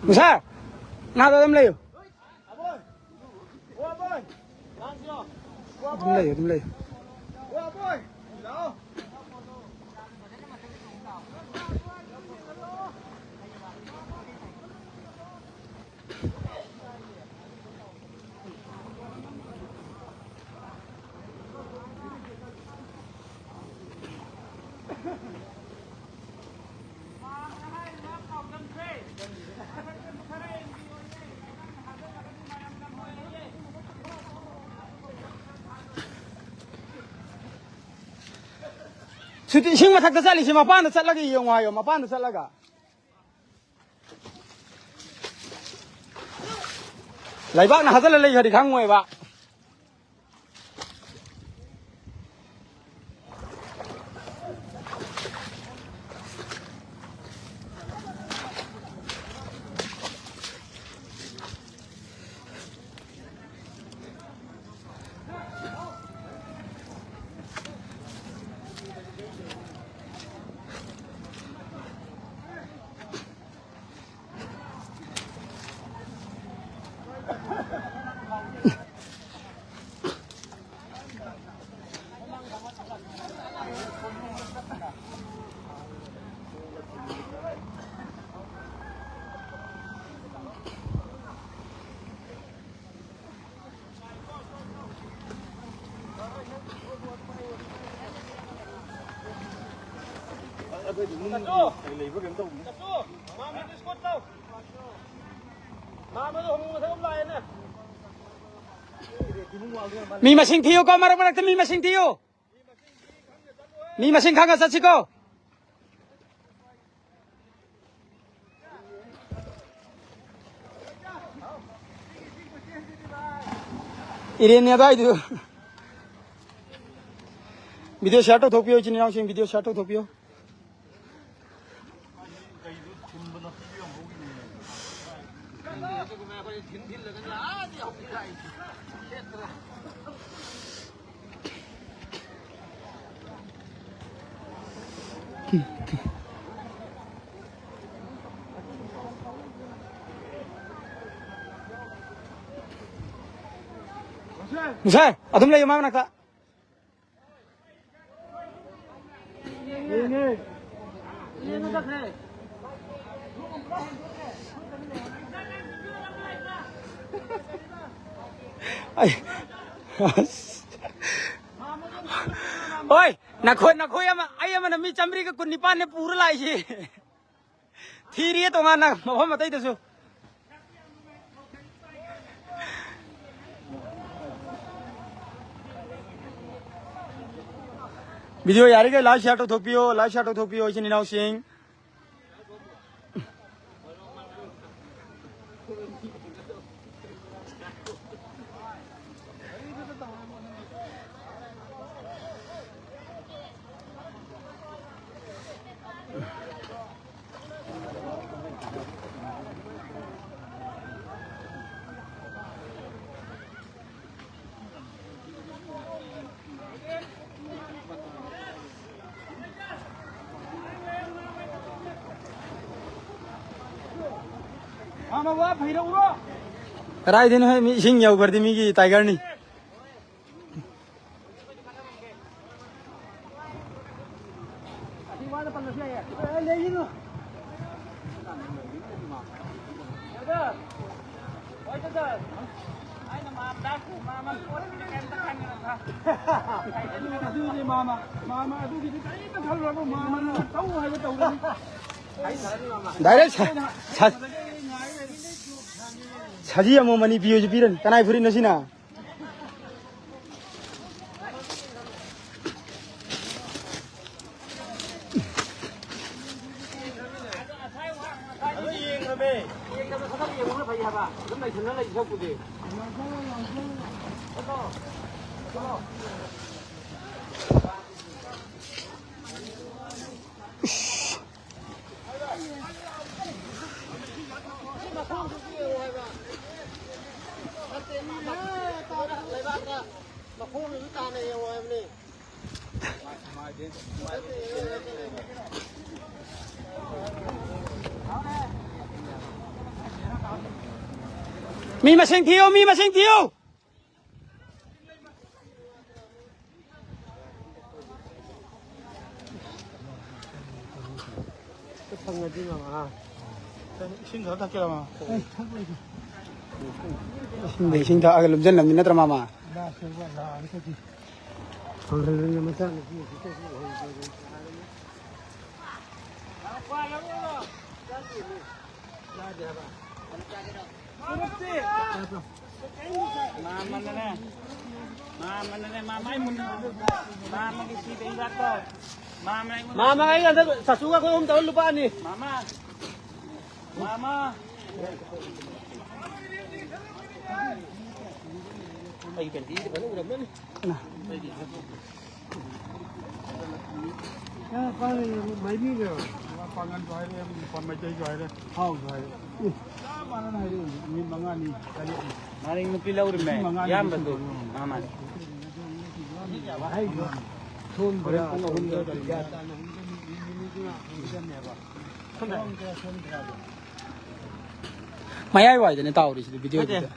ꯃꯨꯁꯥ, ꯅꯥꯗ ꯑꯗꯨꯝ ꯂꯩꯌꯨ꯫ ꯑꯗꯨꯝ ꯂꯩꯌꯨ, ꯑꯗꯨꯝ ꯂꯩꯌꯨ꯫ ꯁꯨꯇꯤ ꯏꯁꯤꯡ ꯃꯊꯛꯇ ꯆꯠꯂꯤꯁꯦ ꯃꯄꯥꯟꯗ ꯆꯠꯂꯒ ꯌꯦꯡꯉꯨ ꯍꯥꯏꯌꯣ, ꯃꯄꯥꯟꯗ ꯆꯠꯂꯒ꯫ ꯂꯩꯕꯥꯛꯅ ꯍꯥꯖꯜꯂ ꯂꯩꯈ꯭ꯔꯗꯤ ꯈꯪꯉꯣꯏꯕ꯫ ꯃꯤ ꯃꯁꯤꯡ ꯊꯤꯌꯨꯀꯣ, ꯃꯔꯛ ꯃꯔꯛꯇ ꯃꯤ ꯃꯁꯤꯡ ꯊꯤꯌꯨ꯫ ꯃꯤ ꯃꯁꯤꯡ ꯈꯪꯉ ꯆꯠꯁꯤꯀꯣ꯫ ꯏꯔꯦꯟꯅꯦ ꯑꯗꯥꯏꯗꯨ꯫ Video share ꯇꯧꯊꯣꯛꯄꯤꯌꯨ, ꯏꯆꯤꯟ ꯏꯅꯥꯎꯁꯤꯡ, video share ꯇꯧꯊꯣꯛꯄꯤꯌꯨ꯫ ꯃꯨꯁꯦ, ꯑꯗꯨꯝ ꯂꯩꯌꯨ ꯃꯥ ꯃꯅꯥꯛꯇ꯫ ꯑꯩ, ꯑꯁ꯫ ꯍꯣꯏ, ꯅꯈꯣꯏ, ꯅꯈꯣꯏ ꯑꯃ, ꯑꯩ ꯑꯃꯅ ꯃꯤ ꯆꯥꯃꯔꯤꯒ ꯀꯨꯟꯅꯤꯄꯥꯟꯅꯦ ꯄꯨꯔ ꯂꯥꯛꯏꯁꯤ꯫ ꯊꯤꯔꯤꯌꯦ ꯇꯣꯉꯥꯟꯅ ꯃꯐꯝ ꯑꯇꯩꯗꯁꯨ꯫ Video ꯌꯥꯔꯤꯈꯩ like share ꯇꯧꯊꯣꯛꯄꯤꯌꯣ, like share ꯇꯧꯊꯣꯛꯄꯤꯌꯣ, ꯏꯆꯤꯟ ꯏꯅꯥꯎꯁꯤꯡ꯫ ꯀꯗꯥꯏꯗꯩꯅꯣ ꯍꯦ, ꯃꯤ ꯏꯁꯤꯡ ꯌꯧꯈ꯭ꯔꯗꯤ ꯃꯤꯒꯤ ꯇꯥꯏꯒꯔꯅꯤ꯫ ꯑꯗꯨꯗꯤ ꯃꯥꯃ, ꯃꯥꯃ ꯑꯗꯨꯒꯤꯗꯤ ꯀꯔꯤꯝꯇ ꯈꯜꯂꯨꯔꯅꯨ, ꯃꯥꯃꯅ ꯇꯧ ꯍꯥꯏꯕ ꯇꯧꯔꯅꯤ꯫ ꯗꯥꯏꯔꯦꯛ ꯁ-, ꯁ-, ꯁꯖꯤ ꯑꯃꯃꯝ ꯑꯅꯤ ꯄꯤꯌꯨꯁꯨ ꯄꯤꯔꯅꯤ꯫ ꯀꯅꯥꯏ ꯐꯨꯔꯤꯠꯅꯣ ꯁꯤꯅ? ꯑꯗꯨ ꯌꯦꯡꯉꯕꯅꯦ꯫ ꯌꯦꯡꯗꯕ ꯁꯛ ꯌꯦꯡꯕꯅ ꯐꯩ ꯍꯥꯏꯕ꯫ ꯑꯗꯨꯝ ꯂꯩꯁꯟꯅ ꯂꯩ ꯁꯛꯄꯨꯗꯤ꯫ ꯃꯈꯣꯡꯗꯨꯁꯨ ꯇꯥꯅ ꯌꯦꯡꯉꯣ ꯍꯥꯏꯕꯅꯤ꯫ ꯃꯤ ꯃꯁꯤꯡ ꯊꯤꯌꯨ, ꯃꯤ ꯃꯁꯤꯡ ꯊꯤꯌꯨ꯫ ꯐꯪꯉꯗꯤ ꯃꯃꯥ꯫ ꯏꯁꯤꯡ ꯈꯔ ꯊꯛꯀꯦꯔ, ꯃꯃꯥ? ꯏꯁꯤꯡꯗ ꯏꯁꯤꯡ ꯊꯛꯑꯒ ꯂꯨꯝꯖꯟꯅꯕꯅꯤ ꯅꯠꯇ꯭ꯔ, ꯃꯃꯥ? ꯂꯥꯛꯈ꯭ꯔꯕ, ꯂꯥꯛꯑꯒꯗꯤ꯫ ꯐꯪꯍꯜꯂꯅꯤ ꯃꯆꯥꯅꯨꯄꯤ ꯑꯁꯤ ꯀꯩꯁꯨ ꯑꯣꯏꯍꯧꯗ꯭ꯔꯦ꯫ ꯃꯥꯃꯅꯅꯦ, ꯃꯥꯃꯅꯅꯦ, ꯃꯥꯃ ꯑꯩ ꯃꯨꯟꯅ, ꯃꯥꯃꯒꯤ ꯁꯤꯗ ꯍꯤꯗꯥꯛꯇꯣ, ꯃꯥꯃ ꯑꯩꯉꯣꯟꯗ ꯃꯥꯃ ꯑꯩ ꯍꯟꯗꯛ ꯆꯥꯆꯨꯒ ꯑꯩꯈꯣꯏ ꯑꯍꯨꯝ ꯇꯧꯔ ꯂꯨꯄꯥ ꯑꯅꯤ꯫ ꯃꯥꯃ, ꯃꯥꯃ꯫ ꯑꯩ ꯀꯟꯗꯤꯁꯤ ꯐꯖꯅ ꯎꯔꯝꯃꯅꯤ꯫ ꯃꯥꯏꯕꯤꯅꯦꯕ꯫ ꯄꯥꯡꯒꯟꯁꯨ ꯍꯥꯏꯔꯦ, ꯃꯩꯇꯩꯁꯨ ꯍꯥꯏꯔꯦ, ꯍꯥꯎꯁꯨ ꯍꯥꯏꯔꯦ꯫ ꯎꯝ꯫ ꯆꯞ ꯃꯥꯟꯅꯅ ꯍꯥꯏꯔꯛꯏꯅꯦ꯫ ꯅꯨꯃꯤꯠ ꯃꯉꯥꯅꯤ, ꯇꯔꯦꯠꯅꯤ꯫ ꯃꯥꯔꯤꯡ ꯅꯨꯄꯤ ꯂꯧꯔꯤꯃꯦ, ꯂꯤꯁꯤꯡ ꯃꯉꯥꯅꯤ ꯏꯌꯥꯝꯕꯗꯨ꯫ ꯂꯤꯁꯤꯡ ꯃꯉꯥꯅꯤ꯫ ꯃꯥ, ꯃꯥꯅꯤ꯫ ꯍꯣꯔꯦꯟ ꯄꯨꯡ ꯑꯍꯨꯝꯗ ꯀꯔꯤꯅꯣ? ꯒ꯭ꯌꯥꯟ ꯇꯥꯅ ꯍꯨꯝꯗꯅꯤ, ꯅꯨꯃꯤꯠ ꯅꯤꯅꯤꯗꯨꯅ ꯍꯨꯝꯗꯅꯦꯕ꯫ ꯁꯣꯝꯗ꯫ ꯁꯣꯝꯗ, ꯁꯣꯝꯗ꯫ ꯃꯌꯥꯏ ꯋꯥꯏꯗꯅꯦ ꯇꯥꯎꯔꯤꯁꯤꯗꯤ ꯅꯠꯇꯦ꯫ ꯚꯤꯗꯤꯑꯣꯗꯨꯗ꯫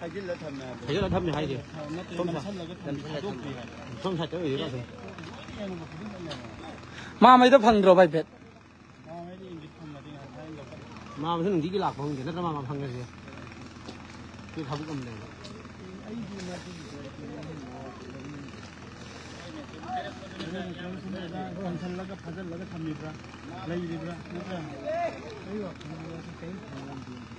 ꯍꯥꯏꯖꯤꯜꯂ ꯊꯝꯃꯦ ꯍꯥꯏꯕ꯫ ꯍꯥꯏꯖꯤꯜꯂ ꯊꯝꯃꯦ ꯍꯥꯏꯁꯦ꯫ ꯅꯠꯇꯦ, ꯁꯣꯝ ꯁꯥꯏꯠ꯫ ꯅꯝꯁꯜꯂꯒ ꯊꯝꯃꯦ, ꯊꯥꯗꯣꯛꯄꯤ ꯍꯥꯏꯕ꯫ ꯁꯣꯝ ꯁꯥꯏꯠꯇ ꯑꯣꯏꯗꯣꯏꯔꯣ ꯑꯁꯨꯝ? ꯃꯥ ꯃꯩꯗꯣ ꯐꯪꯗ꯭ꯔꯣ ꯚꯥꯏ ꯐꯦꯠ? ꯃꯥ ꯃꯩꯗꯤ ꯏꯪꯒꯤꯠ ꯐꯪꯉꯗꯤ ꯉꯁꯥꯏ ꯂꯧꯈꯠꯂꯦ꯫ ꯃꯥ ꯃꯊꯟ ꯅꯨꯡꯇꯤꯒꯤ ꯂꯥꯛꯄ ꯈꯪꯗꯦ, ꯅꯠꯇ꯭ꯔ ꯃꯥ ꯃꯥ ꯐꯪꯒꯁꯦ꯫ ꯁꯤ ꯊꯕꯛ ꯑꯃ ꯂꯩꯕ꯫ ꯑꯩꯗꯤ ꯃꯥꯗꯤ ꯀꯟꯁꯜꯂꯒ ꯐꯥꯖꯤꯜꯂꯒ ꯊꯝꯃꯤꯕ꯭ꯔꯥ? ꯂꯩꯔꯤꯕ꯭ꯔꯥ? ꯅꯠꯇ꯭ꯔꯥ? ꯑꯩ ꯋꯥꯈꯜꯗꯗꯤ ꯀꯔꯤꯝ ꯈꯪꯍꯧꯗꯦ꯫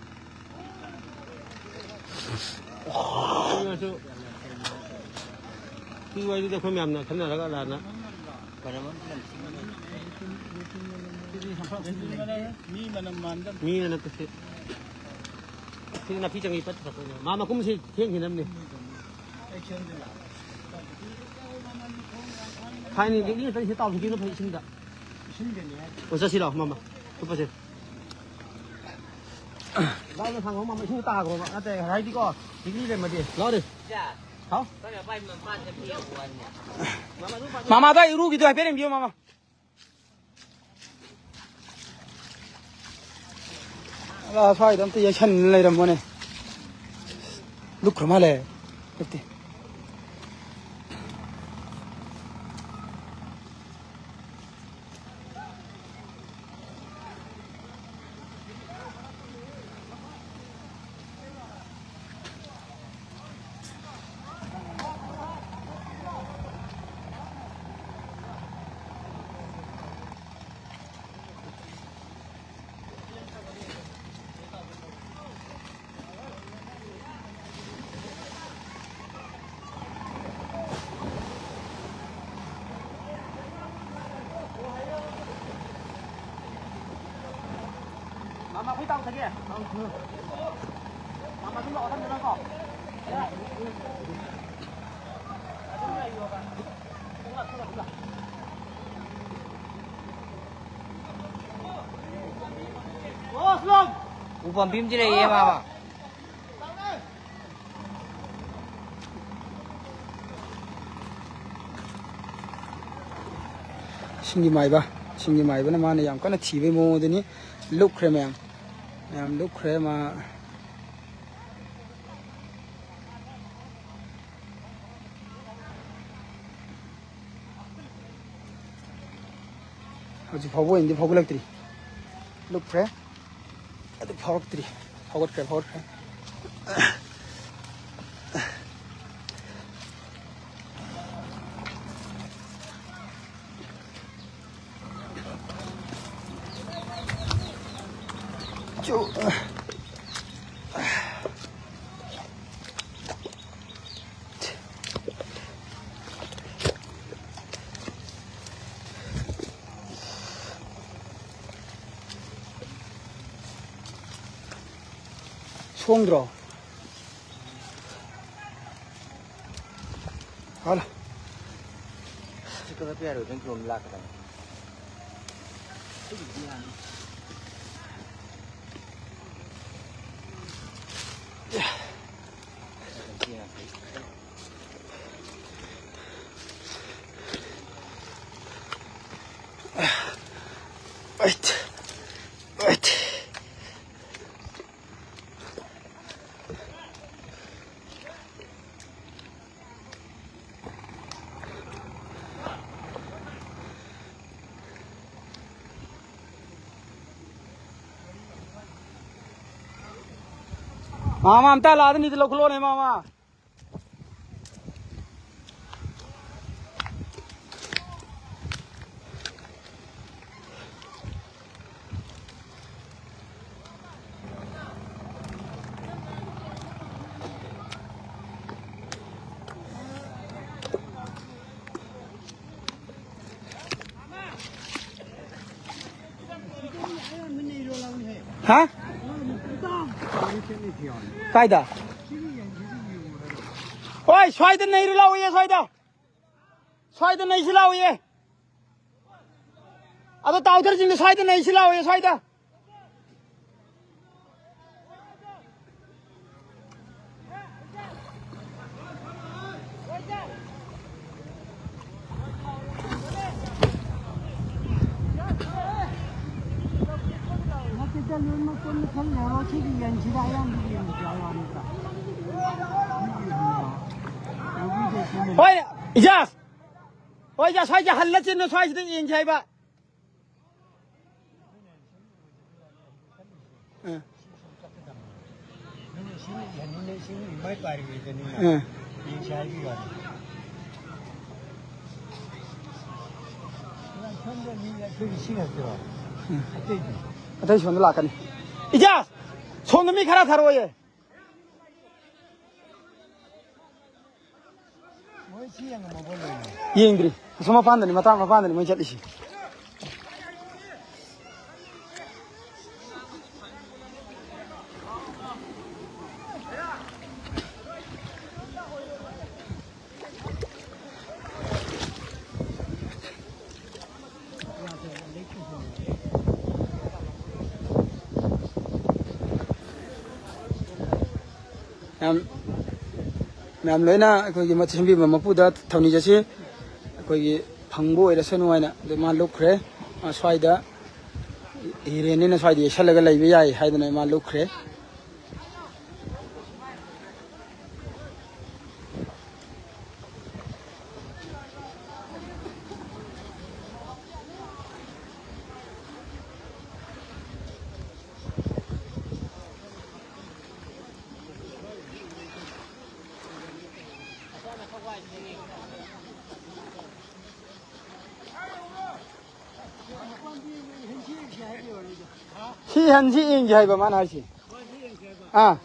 ꯁꯤ ꯋꯥꯔꯤꯗꯨꯗꯤ ꯑꯩꯈꯣꯏ ꯃꯌꯥꯝꯅ ꯈꯟꯅꯔꯒ ꯂꯥꯟꯅ ꯃꯤ ꯃꯅꯝ ꯃꯥꯟꯗ꯫ ꯃꯤꯅ ꯅꯠꯇꯦ ꯁꯤ꯫ ꯁꯤ ꯅꯥꯄꯤ ꯆꯪꯉꯤ ꯄꯠ ꯊꯛꯄꯅꯦ꯫ ꯃꯥ ꯃꯈꯨꯝꯁꯤ ꯊꯦꯡꯈꯤꯅꯕꯅꯤ꯫ ꯊꯥꯏꯅ ꯂꯤꯛꯂꯤ ꯉꯥꯛꯇ ꯁꯤ ꯇꯥꯎꯊꯣꯛꯈꯤꯕꯅ ꯐꯩ ꯏꯁꯤꯡꯗ꯫ ꯏꯁꯤꯡꯗꯅꯤ ꯍꯥꯏ꯫ ꯑꯣ, ꯆꯠꯁꯤ ꯂꯥꯛꯑꯣ, ꯃꯃꯥ꯫ ꯊꯨꯞꯄꯁꯦ꯫ ꯂꯥꯎꯅ ꯊꯥꯡꯉꯣ, ꯃꯃꯥ, ꯏꯁꯤꯡ ꯇꯥꯈ꯭ꯔꯣꯕ꯫ ꯅꯠꯇꯦ, ꯍꯥꯏꯗꯤꯀꯣ, ꯂꯤꯛꯂꯤ ꯂꯩꯔꯝꯃꯗꯤ꯫ ꯂꯥꯎꯔꯦ꯫ ꯍꯥꯎ? ꯃꯃꯥꯗ ꯏꯔꯨꯒꯤꯗꯣ ꯍꯥꯏꯐꯦꯠ ꯌꯦꯡꯕꯤꯌꯣ, ꯃꯃꯥ꯫ ꯑꯂꯥ, ꯁ꯭ꯋꯥꯏꯗ ꯑꯝꯇ ꯌꯩꯁꯟ ꯂꯩꯔꯝꯃꯣꯅꯦ꯫ ꯂꯨꯞꯈ꯭ꯔ ꯃꯥꯜꯂꯦ꯫ ꯅꯠꯇꯦ꯫ ꯃꯥꯃ, ꯑꯩꯈꯣꯏ ꯇꯥꯎꯊꯒꯦ꯫ ꯃꯥꯃ, ꯑꯗꯨꯝ ꯂꯥꯛꯑꯣ, ꯊꯝꯗꯅꯀꯣ꯫ ꯎ ꯄꯥꯝꯕꯤ ꯑꯃꯗꯤ ꯂꯩꯌꯦ, ꯃꯥꯃ꯫ ꯏꯁꯤꯡꯒꯤ ꯃꯥꯏꯕ, ꯏꯁꯤꯡꯒꯤ ꯃꯥꯏꯕꯅ ꯃꯥꯅ ꯌꯥꯝ ꯀꯟꯅ ꯊꯤꯕꯒꯤ ꯃꯑꯣꯡ ꯑꯗꯨꯅꯤ꯫ ꯂꯨꯞꯈ꯭ꯔꯦ ꯃꯌꯥꯝ꯫ ꯃꯌꯥꯝ ꯂꯨꯞꯈ꯭ꯔꯦ ꯃꯥ꯫ ꯍꯧꯖꯤꯛ ꯐꯥꯎꯕ ꯑꯣꯏꯅꯗꯤ ꯐꯥꯎꯒꯠꯂꯛꯇ꯭ꯔꯤ꯫ ꯂꯨꯞꯈ꯭ꯔꯦ꯫ ꯑꯗꯨ ꯐꯥꯎꯔꯛꯇ꯭ꯔꯤ꯫ ꯐꯥꯎꯒꯠꯈ꯭ꯔꯦ, ꯐꯥꯎꯒꯠꯈ꯭ꯔꯦ꯫ ꯆꯨ-, ꯁꯣꯡꯗ꯭ꯔꯣ? ꯍꯜꯂꯣ꯫ ꯆꯤꯛꯀꯗ ꯄꯤꯌꯥꯔꯣꯏ, ꯅꯪ ꯀꯤꯂꯣꯝ ꯂꯥꯛꯀꯗꯕꯅꯤ꯫ ꯑꯩꯠ꯫ ꯑꯩꯠ꯫ ꯃꯥꯃ ꯑꯝꯇ ꯂꯥꯗꯅꯤꯗ ꯂꯧꯈꯠꯂꯣꯅꯦ ꯃꯥꯃ꯫ ꯍꯥ? ꯀꯥꯏꯗ? ꯍꯣꯏ, ꯁ꯭ꯋꯥꯏꯗ ꯅꯩꯔꯨ ꯂꯥꯛꯑꯣꯌꯦ, ꯁ꯭ꯋꯥꯏꯗ꯫ ꯁ꯭ꯋꯥꯏꯗ ꯅꯩꯁꯤ ꯂꯥꯛꯑꯣꯌꯦ꯫ ꯑꯗꯣ ꯇꯥꯎꯊꯔꯁꯤꯡꯗꯣ ꯁ꯭ꯋꯥꯏꯗ ꯅꯩꯁꯤ ꯂꯥꯛꯑꯣꯌꯦ, ꯁ꯭ꯋꯥꯏꯗ꯫ ꯃꯀꯨꯟ ꯈꯜꯂꯦꯕ ꯁꯤꯒꯤ ꯌꯦꯟꯁꯤꯗ ꯑꯌꯥꯝꯕ ꯌꯦꯟꯁꯤ ꯍꯥꯏ ꯋꯥꯅꯤꯗ꯫ ꯃꯤꯒꯤ ꯌꯦꯟꯁꯤꯅ꯫ ꯍꯣꯏ, ꯏꯖꯥꯖ! ꯍꯣꯏ, ꯏꯖꯥꯖ, ꯁ꯭ꯋꯥꯏꯁꯦ ꯍꯜꯂ ꯆꯦꯟꯅ ꯁ꯭ꯋꯥꯏꯁꯤꯗ ꯌꯦꯟꯁꯤ ꯍꯥꯏꯕ꯫ ꯑ꯫ ꯃꯤꯅ ꯏꯁꯤꯡ ꯏꯍꯟꯅꯤꯡꯅ ꯏꯁꯤꯡ ꯏꯃꯥꯏ ꯄꯥꯏꯔꯤꯉꯩꯗꯅꯤꯅ ꯑ꯫ ꯌꯦꯡꯁꯤ ꯍꯥꯏꯕꯒꯤ ꯋꯥꯅꯤ꯫ ꯁꯣꯝꯗ ꯃꯤ ꯑꯩꯈꯣꯏꯒꯤ ꯁꯤ ꯉꯥꯛꯇꯔꯣ? ꯎꯝ꯫ ꯑꯇꯩꯗꯤ? ꯑꯇꯩ ꯁꯣꯝꯗ ꯂꯥꯛꯀꯅꯤ꯫ ꯏꯖꯥꯖ! ꯁꯣꯝꯗ ꯃꯤ ꯈꯔ ꯊꯥꯔꯛꯑꯣꯌꯦ꯫ ꯃꯣꯏ ꯁꯤ ꯌꯦꯡꯉꯝꯃꯕꯣ ꯂꯣꯏꯅ? ꯌꯦꯡꯗ꯭ꯔꯤ꯫ ꯑꯁꯣꯝ ꯃꯄꯥꯟꯗꯅꯤ, ꯃꯇꯥꯡ ꯃꯄꯥꯟꯗꯅꯤ ꯃꯣꯏ ꯆꯠꯂꯤꯁꯤ꯫ ꯃꯌꯥꯝ, ꯃꯌꯥꯝ ꯂꯣꯏꯅ ꯑꯩꯈꯣꯏꯒꯤ ꯃꯊꯤ ꯁꯦꯝꯕꯤꯕ ꯃꯄꯨꯗ ꯊꯧꯅꯤꯖꯁꯤ꯫ ꯑꯩꯈꯣꯏꯒꯤ ꯐꯪꯕ ꯑꯣꯏꯔꯁꯅꯨ ꯍꯥꯏꯅ ꯑꯗꯨ ꯃꯥ ꯂꯨꯞꯈ꯭ꯔꯦ꯫ ꯃꯥ ꯁ꯭ꯋꯥꯏꯗ ꯍꯤꯔꯦꯟꯅꯤꯅ ꯁ꯭ꯋꯥꯏꯗ ꯌꯩꯁꯜꯂꯒ ꯂꯩꯕ ꯌꯥꯏ ꯍꯥꯏꯗꯅ ꯃꯥ ꯂꯨꯞꯈ꯭ꯔꯦ꯫ ꯁꯤ ꯍꯟꯁꯤ ꯌꯦꯡꯁꯦ ꯍꯥꯏꯕ ꯃꯥꯅ ꯍꯥꯏꯁꯤ꯫ ꯑꯥ꯫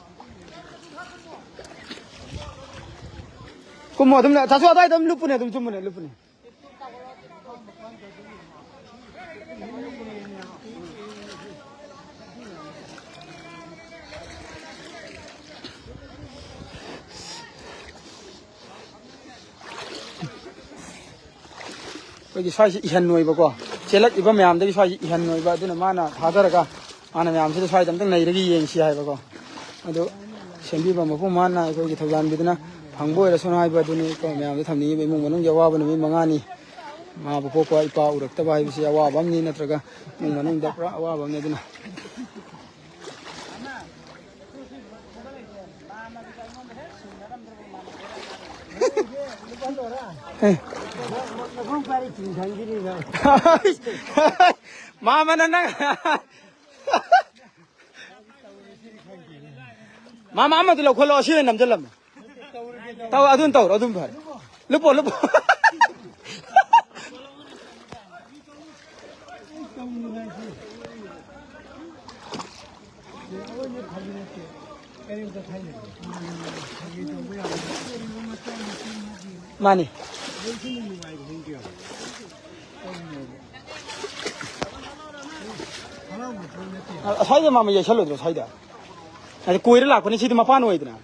ꯀꯨꯝꯃꯣ ꯑꯗꯨꯝ, ꯇꯥꯁꯨ ꯑꯗꯥꯏꯗ ꯑꯗꯨꯝ ꯂꯨꯞꯄꯨꯅꯦ, ꯑꯗꯨꯝ ꯆꯨꯝꯃꯨꯅꯦ, ꯂꯨꯞꯄꯨꯅꯦ꯫ ꯑꯩꯈꯣꯏꯒꯤ ꯁ꯭ꯋꯥꯏꯁꯤ ꯏꯍꯟ ꯑꯣꯏꯕꯀꯣ, ꯆꯦꯜꯂꯛꯏꯕ ꯃꯌꯥꯝꯗꯒꯤ ꯁ꯭ꯋꯥꯏꯁꯤ ꯏꯍꯟ ꯑꯣꯏꯕ, ꯑꯗꯨꯅ ꯃꯥꯅ ꯊꯥꯗꯔꯒ ꯃꯥꯅ ꯃꯌꯥꯝꯁꯤꯗ ꯁ꯭ꯋꯥꯏꯗ ꯑꯝꯇꯪ ꯅꯩꯔꯒ ꯌꯦꯡꯁꯤ ꯍꯥꯏꯕꯀꯣ꯫ ꯑꯗꯨ ꯁꯦꯝꯕꯤꯕ ꯃꯄꯨ ꯃꯥꯅ ꯑꯩꯈꯣꯏꯒꯤ ꯊꯧꯖꯥꯟꯕꯤꯗꯨꯅ ꯐꯪꯕ ꯑꯣꯏꯔꯁꯅꯨ ꯍꯥꯏꯕ ꯑꯗꯨꯅꯤ꯫ ꯑꯩꯈꯣꯏ ꯃꯌꯥꯝꯗ ꯊꯝꯅꯤꯡꯉꯤꯕ ꯏꯃꯨꯡ ꯃꯅꯨꯡꯒꯤ ꯑꯋꯥꯕ ꯅꯨꯃꯤꯠ ꯃꯉꯥꯅꯤ꯫ ꯃꯥꯕꯨ ꯄꯣꯛꯄ ꯏꯄꯥ ꯎꯔꯛꯇꯕ ꯍꯥꯏꯕꯁꯤ ꯑꯋꯥꯕ ꯑꯃꯅꯤ, ꯅꯠꯇ꯭ꯔꯒ ꯏꯃꯨꯡ ꯃꯅꯨꯡꯗ ꯄꯨꯔꯥ ꯑꯋꯥꯕ ꯑꯃꯅꯤ꯫ ꯑꯗꯨꯅ ꯃꯥꯃꯅ ꯅꯪ꯫ ꯃꯥꯃ ꯑꯃꯗꯤ ꯂꯧꯈꯠꯂꯣ, ꯑꯁꯤꯗ ꯅꯝꯁꯤꯜꯂꯝꯃꯣ꯫ ꯇꯧ, ꯑꯗꯨꯝ ꯇꯧꯔꯣ, ꯑꯗꯨꯝ ꯐꯔꯦ꯫ ꯂꯨꯞꯄꯣ, ꯂꯨꯞꯄꯣ꯫ ꯃꯥꯅꯤ꯫ ꯑꯁ꯭ꯋꯥꯏꯗ ꯃꯥꯃ ꯌꯩꯁꯜꯂꯣꯏꯗ꯭ꯔꯣ, ꯁ꯭ꯋꯥꯏꯗ? ꯑꯗ ꯀꯣꯏꯔ ꯂꯥꯛꯄꯅꯤ, ꯁꯤꯗꯤ ꯃꯄꯥꯟ ꯑꯣꯏꯗꯅ꯫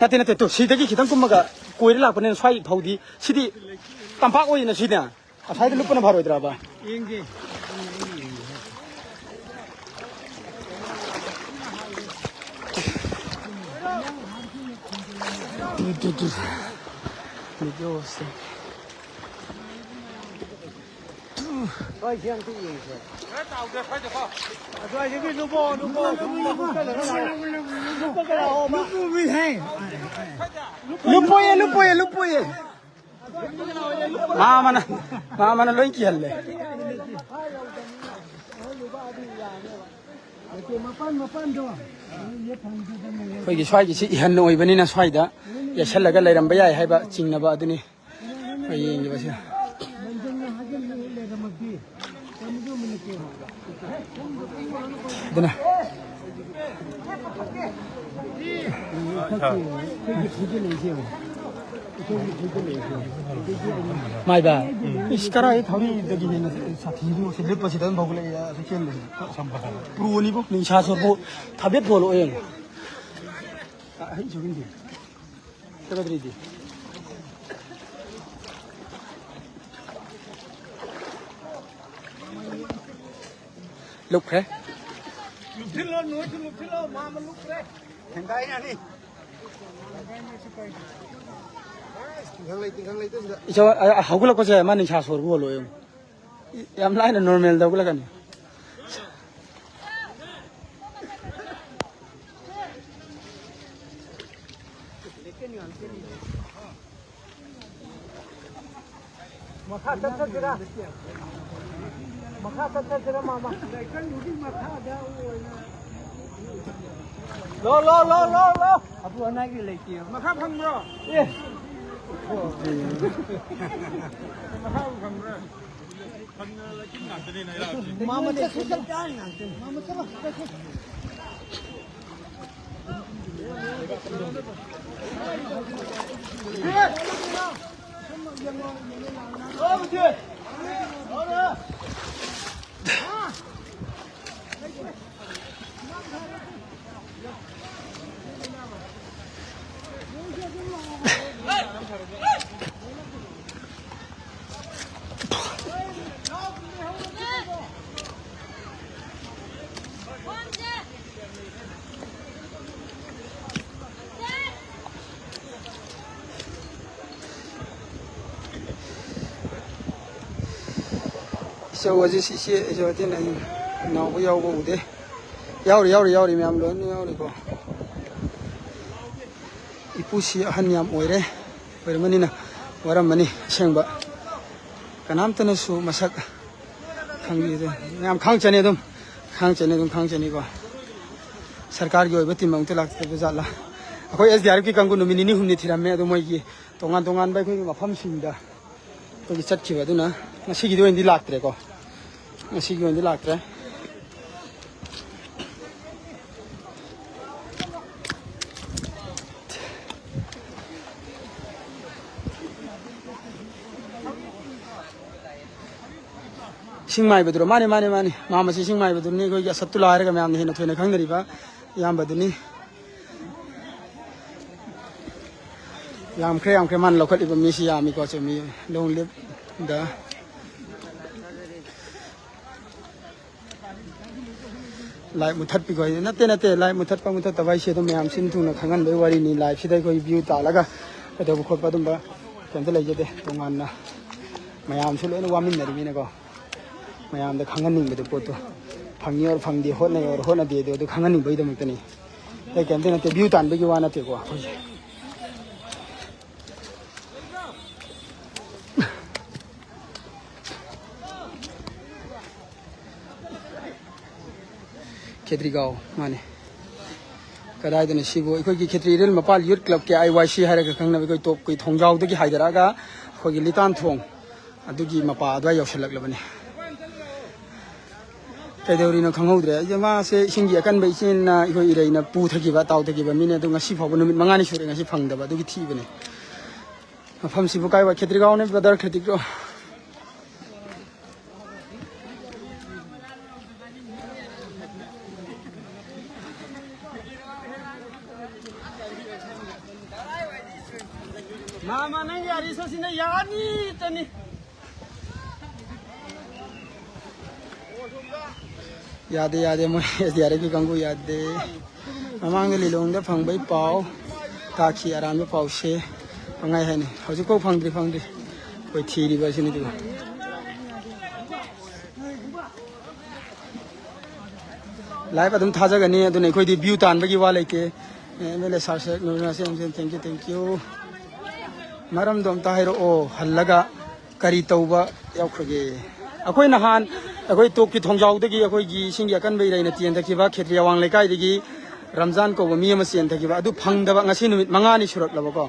ꯅꯠꯇꯦ, ꯅꯠꯇꯦ, ꯇꯨ, ꯁꯤꯗꯒꯤ ꯈꯤꯇꯪ ꯀꯨꯝꯃꯒ ꯀꯣꯏꯔ ꯂꯥꯛꯄꯅꯤꯅ ꯁ꯭ꯋꯥꯏ ꯐꯥꯎꯗꯤ, ꯁꯤꯗꯤ ꯇꯝꯄꯥꯛ ꯑꯣꯏꯗꯅ ꯁꯤꯗꯤ꯫ ꯑꯁ꯭ꯋꯥꯏꯗ ꯂꯨꯞꯄꯅ ꯐꯔꯣꯏꯗ꯭ꯔꯕ? ꯌꯦꯡꯒꯦ꯫ ꯇꯨ, ꯇꯨ, ꯇꯨ꯫ ꯚꯤꯗꯤꯑꯣꯁꯦ꯫ ꯍꯣꯏ, ꯁꯤ ꯑꯝꯇ ꯌꯦꯡꯁꯦ꯫ ꯑꯗꯨꯋꯥꯏꯗꯒꯤ ꯂꯨꯞꯄꯣ, ꯂꯨꯞꯄꯣ, ꯂꯨꯞꯄꯣ, ꯂꯨꯞꯄꯣ, ꯂꯨꯞꯄꯣ, ꯂꯨꯞꯄꯣ, ꯂꯨꯞꯄꯣ, ꯂꯨꯞꯄꯣ꯫ ꯂꯨꯞꯄꯣꯌꯦ, ꯂꯨꯞꯄꯣꯌꯦ, ꯂꯨꯞꯄꯣꯌꯦ꯫ ꯃꯥꯃꯅ, ꯃꯥꯃꯅ ꯂꯣꯏ ꯀꯤꯍꯜꯂꯦ꯫ ꯃꯄꯥꯟ, ꯃꯄꯥꯟꯗꯣ꯫ ꯑꯩꯈꯣꯏꯒꯤ ꯁ꯭ꯋꯥꯏꯒꯤꯁꯤ ꯏꯍꯟ ꯑꯣꯏꯕꯅꯤꯅ ꯁ꯭ꯋꯥꯏꯗ ꯌꯩꯁꯜꯂꯒ ꯂꯩꯔꯝꯕ ꯌꯥꯏ ꯍꯥꯏꯕ ꯆꯤꯡꯅꯕ ꯑꯗꯨꯅꯤ꯫ ꯍꯌꯦꯡꯒꯤ ꯃꯁꯤꯡ꯫ ꯑꯗꯨꯅ ꯃꯥꯏꯕ, ꯏꯁ, ꯀꯔꯥꯏ ꯊꯧꯔꯤꯗꯒꯤ ꯍꯦꯟꯅ ꯁꯥꯊꯤꯕꯅꯣ? ꯁꯤ ꯂꯤꯠꯄꯁꯤꯗ ꯑꯗꯨꯝ ꯍꯧꯒꯠꯂꯛꯑꯦ, ꯑꯁꯤ ꯆꯦꯟꯕꯁꯤꯗ꯫ ꯄ꯭ꯔꯣꯅꯤꯕꯣ, ꯅꯤꯡꯁꯥ ꯁꯣꯠꯄꯨ ꯊꯥꯕꯦꯠ ꯄꯣꯜꯂꯛꯑꯣ ꯌꯦꯡꯉꯣ꯫ ꯑꯍꯩ ꯁꯣꯛꯏꯟꯗꯦ꯫ ꯆꯠꯀꯗ꯭ꯔꯤꯗꯤ꯫ ꯂꯨꯞꯈ꯭ꯔꯦ꯫ ꯂꯨꯞꯁꯤꯜꯂꯣ, ꯅꯣꯏꯁꯨ ꯂꯨꯞꯁꯤꯜꯂꯣ, ꯃꯥ ꯑꯃ ꯂꯨꯞꯈ꯭ꯔꯦ꯫ ꯊꯦꯡꯒꯥꯏ ꯌꯥꯅꯤ꯫ ꯇꯤꯡꯈꯪ ꯂꯩ, ꯇꯤꯡꯈꯪ ꯂꯩꯇꯦ ꯁꯤꯗ꯫ ꯏꯆꯧ, ꯑ, ꯑ, ꯍꯧꯒꯠꯂꯛꯄꯁꯦ ꯃꯥ ꯅꯤꯡꯁꯥ ꯁꯣꯔꯕꯨ ꯍꯣꯜꯂꯣ ꯌꯦꯡꯉꯨ꯫ ꯌꯥꯝ ꯂꯥꯏꯅ ꯅꯣꯔꯃꯦꯜꯗ ꯍꯧꯒꯠꯂꯛꯀꯅꯤ꯫ ꯃꯈꯥ ꯆꯠꯊꯁꯤꯔꯥ? ꯃꯈꯥ ꯆꯠꯊꯁꯤꯔꯥ, ꯃꯥꯃ? ꯂꯩꯀꯪꯗꯨꯒꯤ ꯃꯈꯥꯗ ꯑꯣꯏꯅ꯫ ꯂꯣ, ꯂꯣ, ꯂꯣ, ꯂꯣ, ꯂꯣ꯫ ꯑꯕꯨ ꯑꯅꯥꯒꯤ ꯂꯩꯇꯦ꯫ ꯃꯈꯥ ꯐꯪꯕ꯭ꯔꯣ? ꯑꯦ꯫ ꯃꯈꯥꯕꯨ ꯐꯪꯕ꯭ꯔꯥ? ꯃꯥꯃ ꯆꯠꯁꯤ, ꯆꯠꯁꯤ꯫ ꯃꯥꯃ ꯆꯠꯂꯣ, ꯆꯠꯁꯤ꯫ ꯏꯆꯧ ꯑꯁꯤ ꯏꯆꯦ ꯏꯆꯧ ꯑꯇꯩꯅ ꯅꯥꯎꯕ ꯌꯥꯎꯕ ꯎꯗꯦ꯫ ꯌꯥꯎꯔꯤ, ꯌꯥꯎꯔꯤ, ꯌꯥꯎꯔꯤ, ꯃꯌꯥꯝ ꯂꯣꯏꯅ ꯌꯥꯎꯔꯤꯀꯣ꯫ ꯏꯄꯨꯁꯤ ꯑꯍꯟ ꯌꯥꯝ ꯑꯣꯏꯔꯦ, ꯑꯣꯏꯔꯝꯃꯅꯤꯅ ꯋꯥꯔꯝꯃꯅꯤ ꯑꯁꯦꯡꯕ꯫ ꯀꯅꯥꯝꯇꯅꯁꯨ ꯃꯁꯛ ꯈꯪꯕꯤꯗꯦ꯫ ꯌꯥꯝ ꯈꯥꯡ ꯆꯅꯤ ꯑꯗꯨꯝ, ꯈꯥꯡ ꯆꯅꯤ ꯑꯗꯨꯝ, ꯈꯥꯡ ꯆꯅꯤꯀꯣ꯫ ꯁꯔꯀꯥꯔꯒꯤ ꯑꯣꯏꯕ ꯇꯤꯝ ꯑꯃꯨꯛꯇ ꯂꯥꯛꯇꯕ ꯖꯥꯠꯂꯥ? ꯑꯩꯈꯣꯏ ꯑꯦꯁ ꯗꯤ ꯑꯥꯔ ꯑꯦꯐꯀꯤ ꯀꯥꯡꯕꯨ ꯅꯨꯃꯤꯠ ꯅꯤꯅꯤ ꯍꯨꯝꯅꯤ ꯊꯤꯔꯝꯃꯦ, ꯑꯗꯣ ꯃꯣꯏꯒꯤ ꯇꯣꯉꯥꯟ ꯇꯣꯉꯥꯟꯕ ꯑꯩꯈꯣꯏꯒꯤ ꯃꯐꯝꯁꯤꯡꯗ ꯑꯩꯈꯣꯏꯒꯤ ꯆꯠꯈꯤꯕ, ꯑꯗꯨꯅ ꯉꯁꯤꯒꯤꯗꯤ ꯑꯣꯏꯅꯗꯤ ꯂꯥꯛꯇ꯭ꯔꯦꯀꯣ꯫ ꯉꯁꯤꯒꯤ ꯑꯣꯏꯅꯗꯤ ꯂꯥꯛꯇ꯭ꯔꯦ꯫ ꯏꯁꯤꯡ ꯃꯥꯏꯕꯗꯨꯔꯣ? ꯃꯥꯅꯦ, ꯃꯥꯅꯦ, ꯃꯥꯅꯦ꯫ ꯃꯥ ꯃꯁꯤ ꯏꯁꯤꯡ ꯃꯥꯏꯕꯗꯨꯅꯤ꯫ ꯑꯩꯈꯣꯏꯒꯤ ꯑꯁꯠꯇꯨꯂꯥ ꯍꯥꯏꯔꯒ ꯃꯌꯥꯝꯅ ꯍꯦꯟꯅ ꯊꯣꯏꯅ ꯈꯪꯅꯔꯤꯕ ꯏꯌꯥꯝꯕꯗꯨꯅꯤ꯫ ꯌꯥꯝꯈ꯭ꯔꯦ, ꯌꯥꯝꯈ꯭ꯔꯦ꯫ ꯃꯥꯅ ꯂꯧꯈꯠꯂꯤꯕ ꯃꯤꯁꯤ ꯌꯥꯝꯃꯤꯀꯣ, ꯆꯨꯝꯃꯤ꯫ Long live the live ꯃꯨꯊꯠꯄꯤꯈꯣ ꯍꯥꯏꯗꯤ ꯅꯠꯇꯦ, ꯅꯠꯇꯦ꯫ Live ꯃꯨꯊꯠꯄ ꯃꯨꯊꯠꯇꯕ ꯍꯥꯏꯁꯦ ꯑꯗꯨꯝ ꯃꯌꯥꯝ ꯁꯤꯟ ꯊꯨꯡꯅ ꯈꯪꯍꯟꯕꯒꯤ ꯋꯥꯔꯤꯅꯤ꯫ Liveꯁꯤꯗ ꯑꯩꯈꯣꯏ view ꯇꯥꯜꯂꯒ ꯀꯩꯗꯧꯕ ꯈꯣꯠꯄ ꯑꯗꯨꯝꯕ ꯀꯩꯝꯇ ꯂꯩꯖꯗꯦ꯫ ꯇꯣꯉꯥꯟꯅ ꯃꯌꯥꯝꯁꯨ ꯂꯣꯏꯅ ꯋꯥꯃꯤꯟꯅꯔꯤꯃꯤꯅꯀꯣ, ꯃꯌꯥꯝꯗ ꯈꯪꯍꯟꯅꯤꯡꯕꯗꯣ ꯄꯣꯠꯇꯣ, ꯐꯪꯉꯤ ꯑꯣꯔ ꯐꯪꯗꯦ, ꯍꯣꯠꯅꯩ ꯑꯣꯔ ꯍꯣꯠꯅꯗꯦ ꯑꯗꯣ, ꯑꯗꯨ ꯈꯪꯍꯟꯅꯤꯡꯕꯒꯤꯗꯃꯛꯇꯅꯤ꯫ ꯑꯩ ꯀꯩꯝꯇ ꯅꯠꯇꯦ, view ꯇꯥꯟꯕꯒꯤ ꯋꯥ ꯅꯠꯇꯦꯀꯣ ꯑꯩꯈꯣꯏꯁꯦ꯫ ꯈꯦꯇ꯭ꯔꯤꯒꯥꯎ ꯃꯥꯅꯦ꯫ ꯀꯗꯥꯏꯗꯅꯣ ꯁꯤꯕꯨ? ꯑꯩꯈꯣꯏꯒꯤ ꯈꯦꯇ꯭ꯔꯤ ꯏꯔꯤꯜ ꯃꯄꯥꯜ ꯌꯨꯠ ꯀ꯭ꯂꯕꯀꯤ ꯑꯥꯏ ꯋꯥꯏ ꯁꯤ ꯍꯥꯏꯔꯒ ꯈꯪꯅꯕ ꯑꯩꯈꯣꯏ ꯇꯣꯞꯀꯤ ꯊꯣꯡꯖꯥꯎꯗꯒꯤ ꯍꯥꯏꯗꯔꯛꯑꯒ ꯑꯩꯈꯣꯏꯒꯤ ꯂꯤꯇꯥꯟ ꯊꯣꯡ ꯑꯗꯨꯒꯤ ꯃꯄꯥ ꯑꯗꯨꯋꯥꯏ ꯌꯧꯁꯤꯜꯂꯛꯂꯕꯅꯤ꯫ ꯀꯩꯗꯧꯔꯤꯅꯣ ꯈꯪꯍꯧꯗ꯭ꯔꯦ꯫ ꯑꯩꯁꯦ ꯃꯥꯁꯦ ꯏꯁꯤꯡꯒꯤ ꯑꯀꯟꯕ ꯏꯆꯦꯜꯅ ꯑꯩꯈꯣꯏ ꯏꯔꯩꯅ ꯄꯨꯊꯈꯤꯕ, ꯇꯥꯎꯊꯈꯤꯕ ꯃꯤꯅꯦ꯫ ꯑꯗꯣ ꯉꯁꯤ ꯐꯥꯎꯕ ꯅꯨꯃꯤꯠ ꯃꯉꯥꯅꯤ ꯁꯨꯔꯦ ꯉꯁꯤ ꯐꯪꯗꯕ, ꯑꯗꯨꯒꯤ ꯊꯤꯕꯅꯦ꯫ ꯃꯐꯝꯁꯤꯕꯨ ꯀꯥꯏ ꯋꯥꯏ? ꯈꯦꯇ꯭ꯔꯤꯒꯥꯎꯅꯦ ꯕ꯭ꯔꯗꯔ, ꯈꯦꯇ꯭ꯔꯤꯒꯥꯎ꯫ ꯃꯥꯃ, ꯅꯪꯒꯤ ꯑꯔꯤꯁꯣꯁꯤꯅ ꯌꯥꯅꯤꯇꯅꯤ꯫ ꯌꯥꯗꯦ, ꯌꯥꯗꯦ, ꯃꯣꯏ ꯑꯦꯁ ꯗꯤ ꯑꯥꯔ ꯑꯦꯐꯀꯤ ꯀꯥꯡꯕꯨ ꯌꯥꯗꯦ꯫ ꯃꯃꯥꯡꯗ ꯂꯤꯂꯣꯡꯗ ꯐꯪꯕꯩ ꯄꯥꯎ ꯇꯥꯈꯤ, ꯑꯔꯥꯟꯕ ꯄꯥꯎꯁꯦ ꯄꯪꯍꯥꯏ ꯍꯥꯏꯅꯤ꯫ ꯍꯧꯖꯤꯛꯐꯥꯎ ꯐꯪꯗ꯭ꯔꯤ, ꯐꯪꯗ꯭ꯔꯤ꯫ ꯑꯩꯈꯣꯏ ꯊꯤꯔꯤꯕ ꯑꯁꯤꯅꯤ ꯑꯗꯨꯒ꯫ ꯂꯥꯏꯚ ꯑꯗꯨꯝ ꯊꯥꯖꯒꯅꯤ, ꯑꯗꯨꯅ ꯑꯩꯈꯣꯏꯗꯤ ꯚ꯭ꯌꯨ ꯇꯥꯟꯕꯒꯤ ꯋꯥ ꯂꯩꯇꯦ꯫ M L A sir Sheikh Nur Hasan, thank you, thank you꯫ ꯃꯔꯝꯗꯣ ꯑꯝꯇ ꯍꯥꯏꯔꯛꯑꯣ, ꯍꯜꯂꯒ ꯀꯔꯤ ꯇꯧꯕ ꯌꯥꯎꯈ꯭ꯔꯒꯦ? ꯑꯩꯈꯣꯏ ꯅꯍꯥꯟ ꯑꯩꯈꯣꯏ ꯇꯣꯞꯀꯤ ꯊꯣꯡꯖꯥꯎꯗꯒꯤ ꯑꯩꯈꯣꯏꯒꯤ ꯏꯁꯤꯡꯒꯤ ꯑꯀꯟꯕ ꯏꯔꯩꯅ ꯇꯦꯟꯊꯈꯤꯕ ꯈꯦꯇ꯭ꯔꯤ ꯑꯋꯥꯡ ꯂꯩꯀꯥꯏꯗꯒꯤ ꯔꯝꯖꯥꯟ ꯀꯧꯕ ꯃꯤ ꯑꯃ ꯆꯦꯟꯊꯈꯤꯕ ꯑꯗꯨ ꯐꯪꯗꯕ ꯉꯁꯤ ꯅꯨꯃꯤꯠ ꯃꯉꯥꯅꯤ ꯁꯨꯔꯛꯂꯕꯀꯣ꯫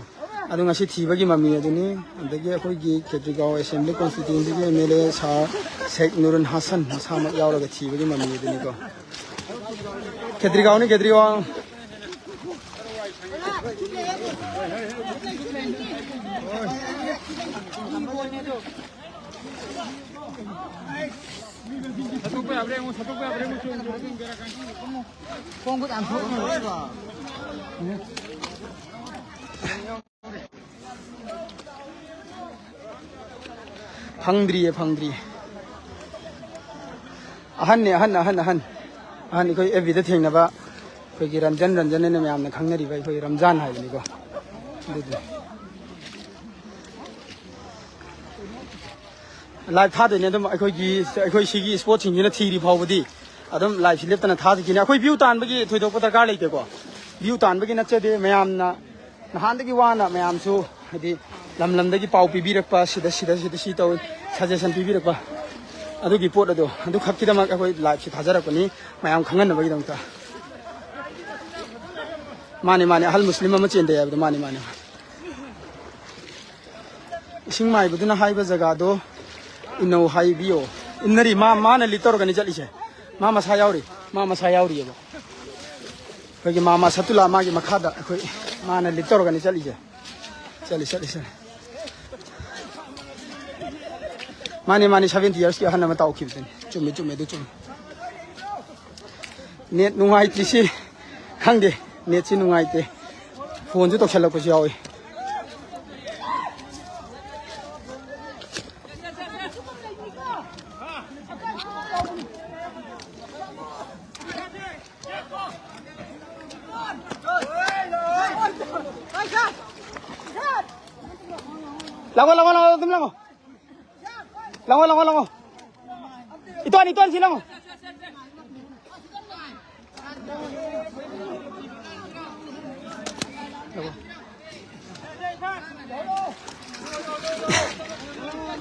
ꯑꯗꯨ ꯉꯁꯤ ꯊꯤꯕꯒꯤ ꯃꯃꯤ ꯑꯗꯨꯅꯤ꯫ ꯑꯗꯒꯤ ꯑꯩꯈꯣꯏꯒꯤ ꯈꯦꯇ꯭ꯔꯤꯒꯥꯎ ꯑꯦꯁꯦꯝꯕ꯭ꯂꯤ ꯀꯣꯟꯁꯇꯤꯇ꯭ꯌꯨꯟꯁꯤꯒꯤ M L A sir Sheikh Nurul Hasan ꯃꯁꯥꯃꯛ ꯌꯥꯎꯔꯒ ꯊꯤꯕꯒꯤ ꯃꯃꯤ ꯑꯗꯨꯅꯤꯀꯣ꯫ ꯈꯦꯇ꯭ꯔꯤꯒꯥꯎꯅꯤ, ꯈꯦꯇ꯭ꯔꯤꯒꯥꯎ꯫ ꯐꯪꯗ꯭ꯔꯤꯌꯦ, ꯐꯪꯗ꯭ꯔꯤꯌꯦ꯫ ꯑꯍꯟꯅꯦ, ꯑꯍꯟ, ꯑꯍꯟ, ꯑꯍꯟ꯫ ꯑꯍꯟ, ꯑꯩꯈꯣꯏ ꯑꯦꯐ ꯕꯤꯗ ꯊꯦꯡꯅꯕ ꯑꯩꯈꯣꯏꯒꯤ ꯔꯟꯖꯟ, ꯔꯟꯖꯟ ꯍꯥꯏꯅ ꯃꯌꯥꯝꯅ ꯈꯪꯅꯔꯤꯕ ꯑꯩꯈꯣꯏ ꯔꯝꯖꯥꯟ ꯍꯥꯏꯕꯅꯤꯀꯣ꯫ ꯑꯗꯨꯗꯨꯅꯤ꯫ ꯂꯥꯏꯚ ꯊꯥꯗꯣꯏꯅꯦ ꯑꯗꯨꯝ꯫ ꯑꯩꯈꯣꯏꯒꯤ, ꯑꯩꯈꯣꯏ ꯁꯤꯒꯤ ꯏꯁꯄꯣꯠꯁꯤꯡꯁꯤꯅ ꯊꯤꯔꯤ ꯐꯥꯎꯕꯗꯤ ꯑꯗꯨꯝ ꯂꯥꯏꯚꯁꯤ ꯂꯦꯞꯇꯅ ꯊꯥꯖꯈꯤꯅꯤ꯫ ꯑꯩꯈꯣꯏ ꯚ꯭ꯌꯨ ꯇꯥꯟꯕꯒꯤ ꯊꯣꯏꯗꯣꯛꯄ ꯗꯔꯀꯥꯔ ꯂꯩꯇꯦꯀꯣ꯫ ꯚ꯭ꯌꯨ ꯇꯥꯟꯕꯒꯤ ꯅꯠꯆꯗꯦ, ꯃꯌꯥꯝꯅ ꯅꯍꯥꯟꯗꯒꯤ ꯋꯥꯅ ꯃꯌꯥꯝꯁꯨ ꯍꯥꯏꯗꯤ ꯂꯝ ꯂꯝꯗꯒꯤ ꯄꯥꯎ ꯄꯤꯕꯤꯔꯛꯄ, ꯁꯤꯗ, ꯁꯤꯗ, ꯁꯤꯗ ꯁꯤ ꯇꯧꯏ, ꯁꯖꯦꯁꯟ ꯄꯤꯕꯤꯔꯛꯄ꯫ ꯑꯗꯨꯒꯤ ꯄꯣꯠ ꯑꯗꯣ, ꯑꯗꯨꯈꯛꯀꯤꯗꯃꯛ ꯑꯩꯈꯣꯏ live ꯁꯤ ꯊꯥꯖꯔꯛꯄꯅꯤ, ꯃꯌꯥꯝ ꯈꯪꯍꯟꯅꯕꯒꯤꯗꯃꯛꯇ꯫ ꯃꯥꯅꯦ, ꯃꯥꯅꯦ, ꯑꯍꯜ ꯃꯨꯁꯂꯤꯝ ꯑꯃ ꯆꯦꯟꯗꯩ ꯍꯥꯏꯕꯗꯣ, ꯃꯥꯅꯦ, ꯃꯥꯅꯦ, ꯃꯥꯅꯦ꯫ ꯏꯁꯤꯡ ꯃꯥꯏꯕꯗꯨꯅ ꯍꯥꯏꯕ ꯖꯒꯥꯗꯣ ꯏꯟꯅꯧ ꯍꯥꯏꯕꯤꯌꯣ꯫ ꯏꯟꯅꯔꯤ, ꯃꯥ, ꯃꯥꯅ lead ꯇꯧꯔꯒꯅꯤ ꯆꯠꯂꯤꯁꯦ꯫ ꯃꯥ ꯃꯁꯥ ꯌꯥꯎꯔꯤ, ꯃꯥ ꯃꯁꯥ ꯌꯥꯎꯔꯤꯑꯕ꯫ ꯑꯩꯈꯣꯏꯒꯤ ꯃꯥꯃꯥ ꯁꯠꯇꯨꯂꯥ, ꯃꯥꯒꯤ ꯃꯈꯥꯗ ꯑꯩꯈꯣꯏ, ꯃꯥꯅ lead ꯇꯧꯔꯒꯅꯤ ꯆꯠꯂꯤꯁꯦ꯫ ꯆꯠꯂꯤ, ꯆꯠꯂꯤ, ꯆꯠꯂꯤ꯫ ꯃꯥꯅꯦ, ꯃꯥꯅꯦ, seventy years ꯀꯤ ꯑꯍꯟ ꯑꯃ ꯇꯥꯎꯈꯤꯕꯗꯨꯅꯤ꯫ ꯆꯨꯝꯃꯤ, ꯆꯨꯝꯃꯤ, ꯑꯗꯨ ꯆꯨꯝꯃꯤ꯫ Net ꯅꯨꯡꯉꯥꯏꯇ꯭ꯔꯤꯁꯤ ꯈꯪꯗꯦ, net ꯁꯤ ꯅꯨꯡꯉꯥꯏꯇꯦ꯫ Phone ꯁꯨ ꯇꯧꯁꯜꯂꯛꯄꯁꯨ ꯌꯥꯎꯏ꯫ ꯂꯥꯡꯉꯣ, ꯂꯥꯡꯉꯣ, ꯂꯥꯡꯉꯣ, ꯑꯗꯨꯝ ꯂꯥꯡꯉꯣ꯫ ꯂꯥꯡꯉꯣ, ꯂꯥꯡꯉꯣ, ꯂꯥꯡꯉꯣ꯫ ꯏꯇꯣꯟ, ꯏꯇꯣꯟ, ꯁꯤ ꯂꯥꯡꯉꯣ꯫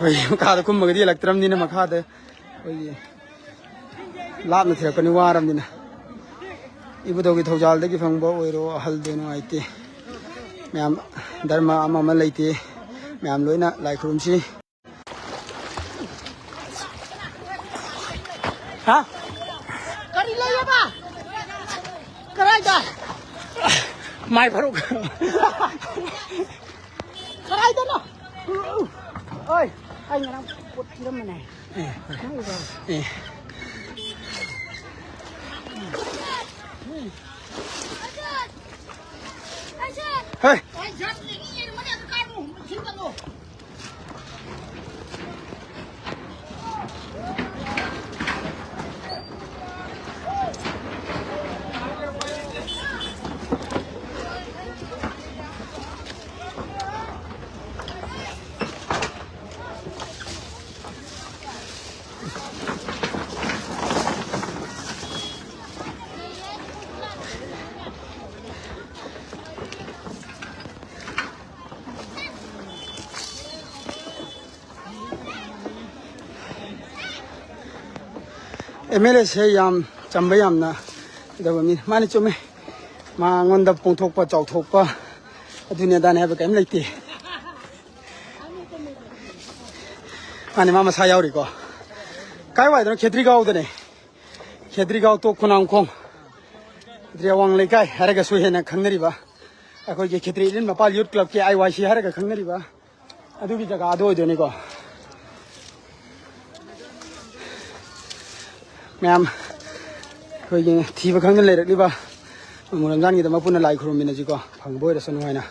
ꯑꯩꯈꯣꯏ ꯃꯈꯥꯗ ꯀꯨꯝꯃꯒꯗꯤ ꯍꯦꯜꯂꯛꯇ꯭ꯔꯕꯅꯤꯅ, ꯃꯈꯥꯗ ꯑꯩꯈꯣꯏꯒꯤ ꯂꯥꯞꯅ ꯊꯤꯔꯛꯄꯅꯤ, ꯋꯥꯔꯕꯅꯤꯅ꯫ ꯏꯕꯨꯙꯧꯒꯤ ꯊꯧꯖꯥꯜꯗꯒꯤ ꯐꯪꯕ ꯑꯣꯏꯔꯣ, ꯑꯍꯜꯗꯣ ꯅꯨꯡꯉꯥꯏꯇꯦ꯫ ꯃꯌꯥꯝ ꯙꯔꯃ ꯑꯃ ꯑꯃ ꯂꯩꯇꯦ, ꯃꯌꯥꯝ ꯂꯣꯏꯅ ꯂꯥꯏ ꯈꯨꯔꯨꯝꯁꯤ꯫ ꯍꯥ? ꯀꯔꯤ ꯂꯩꯌꯦꯕ? ꯀꯗꯥꯏꯗ? ꯃꯥꯏ ꯐꯔꯨꯛ꯫ ꯀꯗꯥꯏꯗꯅꯣ? ꯑꯣꯏ, ꯑꯩ ꯉꯔꯥꯡ ꯄꯣꯠ ꯄꯤꯔꯝꯕꯅꯦ꯫ ꯑꯦ, ꯅꯪꯒꯤꯗꯣ꯫ ꯑꯦ꯫ ꯍꯦ꯫ ꯑꯦꯝ ꯑꯦꯜ ꯑꯦꯁꯦ ꯌꯥꯝ ꯆꯝꯕ, ꯌꯥꯝꯅ ꯀꯩꯗꯧꯕ ꯃꯤ꯫ ꯃꯥꯅꯤ, ꯆꯨꯝꯃꯦ꯫ ꯃꯉꯣꯟꯗ ꯄꯣꯡꯊꯣꯛꯄ, ꯆꯥꯎꯊꯣꯛꯄ, ꯑꯗꯨꯅꯤ ꯑꯗꯥꯅꯤ ꯍꯥꯏꯕ ꯀꯔꯤꯝ ꯂꯩꯇꯦ꯫ ꯃꯥꯅꯤ, ꯃꯥ ꯃꯁꯥ ꯌꯥꯎꯔꯤꯀꯣ꯫ ꯀꯥꯏ ꯋꯥꯏꯗꯅꯣ? ꯈꯦꯇ꯭ꯔꯤꯒꯥꯎꯗꯅꯦ꯫ ꯈꯦꯇ꯭ꯔꯤꯒꯥꯎ ꯇꯣꯞ ꯈꯣꯡꯅꯥꯡꯈꯣꯡ, ꯈꯦꯇ꯭ꯔꯤ ꯑꯋꯥꯡ ꯂꯩꯀꯥꯏ ꯍꯥꯏꯔꯒꯁꯨ ꯍꯦꯟꯅ ꯈꯪꯅꯔꯤꯕ, ꯑꯩꯈꯣꯏꯒꯤ ꯈꯦꯇ꯭ꯔꯤ ꯏꯂꯤꯟ ꯃꯄꯥꯜ ꯌꯨꯠ ꯀ꯭ꯂꯕꯀꯤ, ꯑꯥꯏ ꯋꯥꯏ ꯁꯤ ꯍꯥꯏꯔꯒ ꯈꯪꯅꯔꯤꯕ, ꯑꯗꯨꯒꯤ ꯖꯒꯥꯗꯣ ꯑꯣꯏꯗꯣꯏꯅꯤꯀꯣ꯫ ꯃꯌꯥꯝ ꯑꯩꯈꯣꯏꯒꯤ ꯊꯤꯕ ꯈꯪꯗꯅ ꯂꯩꯔꯛꯂꯤꯕ ꯃꯃꯨ ꯔꯝꯖꯥꯟꯒꯤꯗꯃꯛ ꯄꯨꯟꯅ ꯂꯥꯏ ꯈꯨꯔꯨꯝꯃꯤꯟꯅꯁꯤꯀꯣ, ꯐꯪꯕ ꯑꯣꯏꯔꯁꯅꯨ ꯍꯥꯏꯅ꯫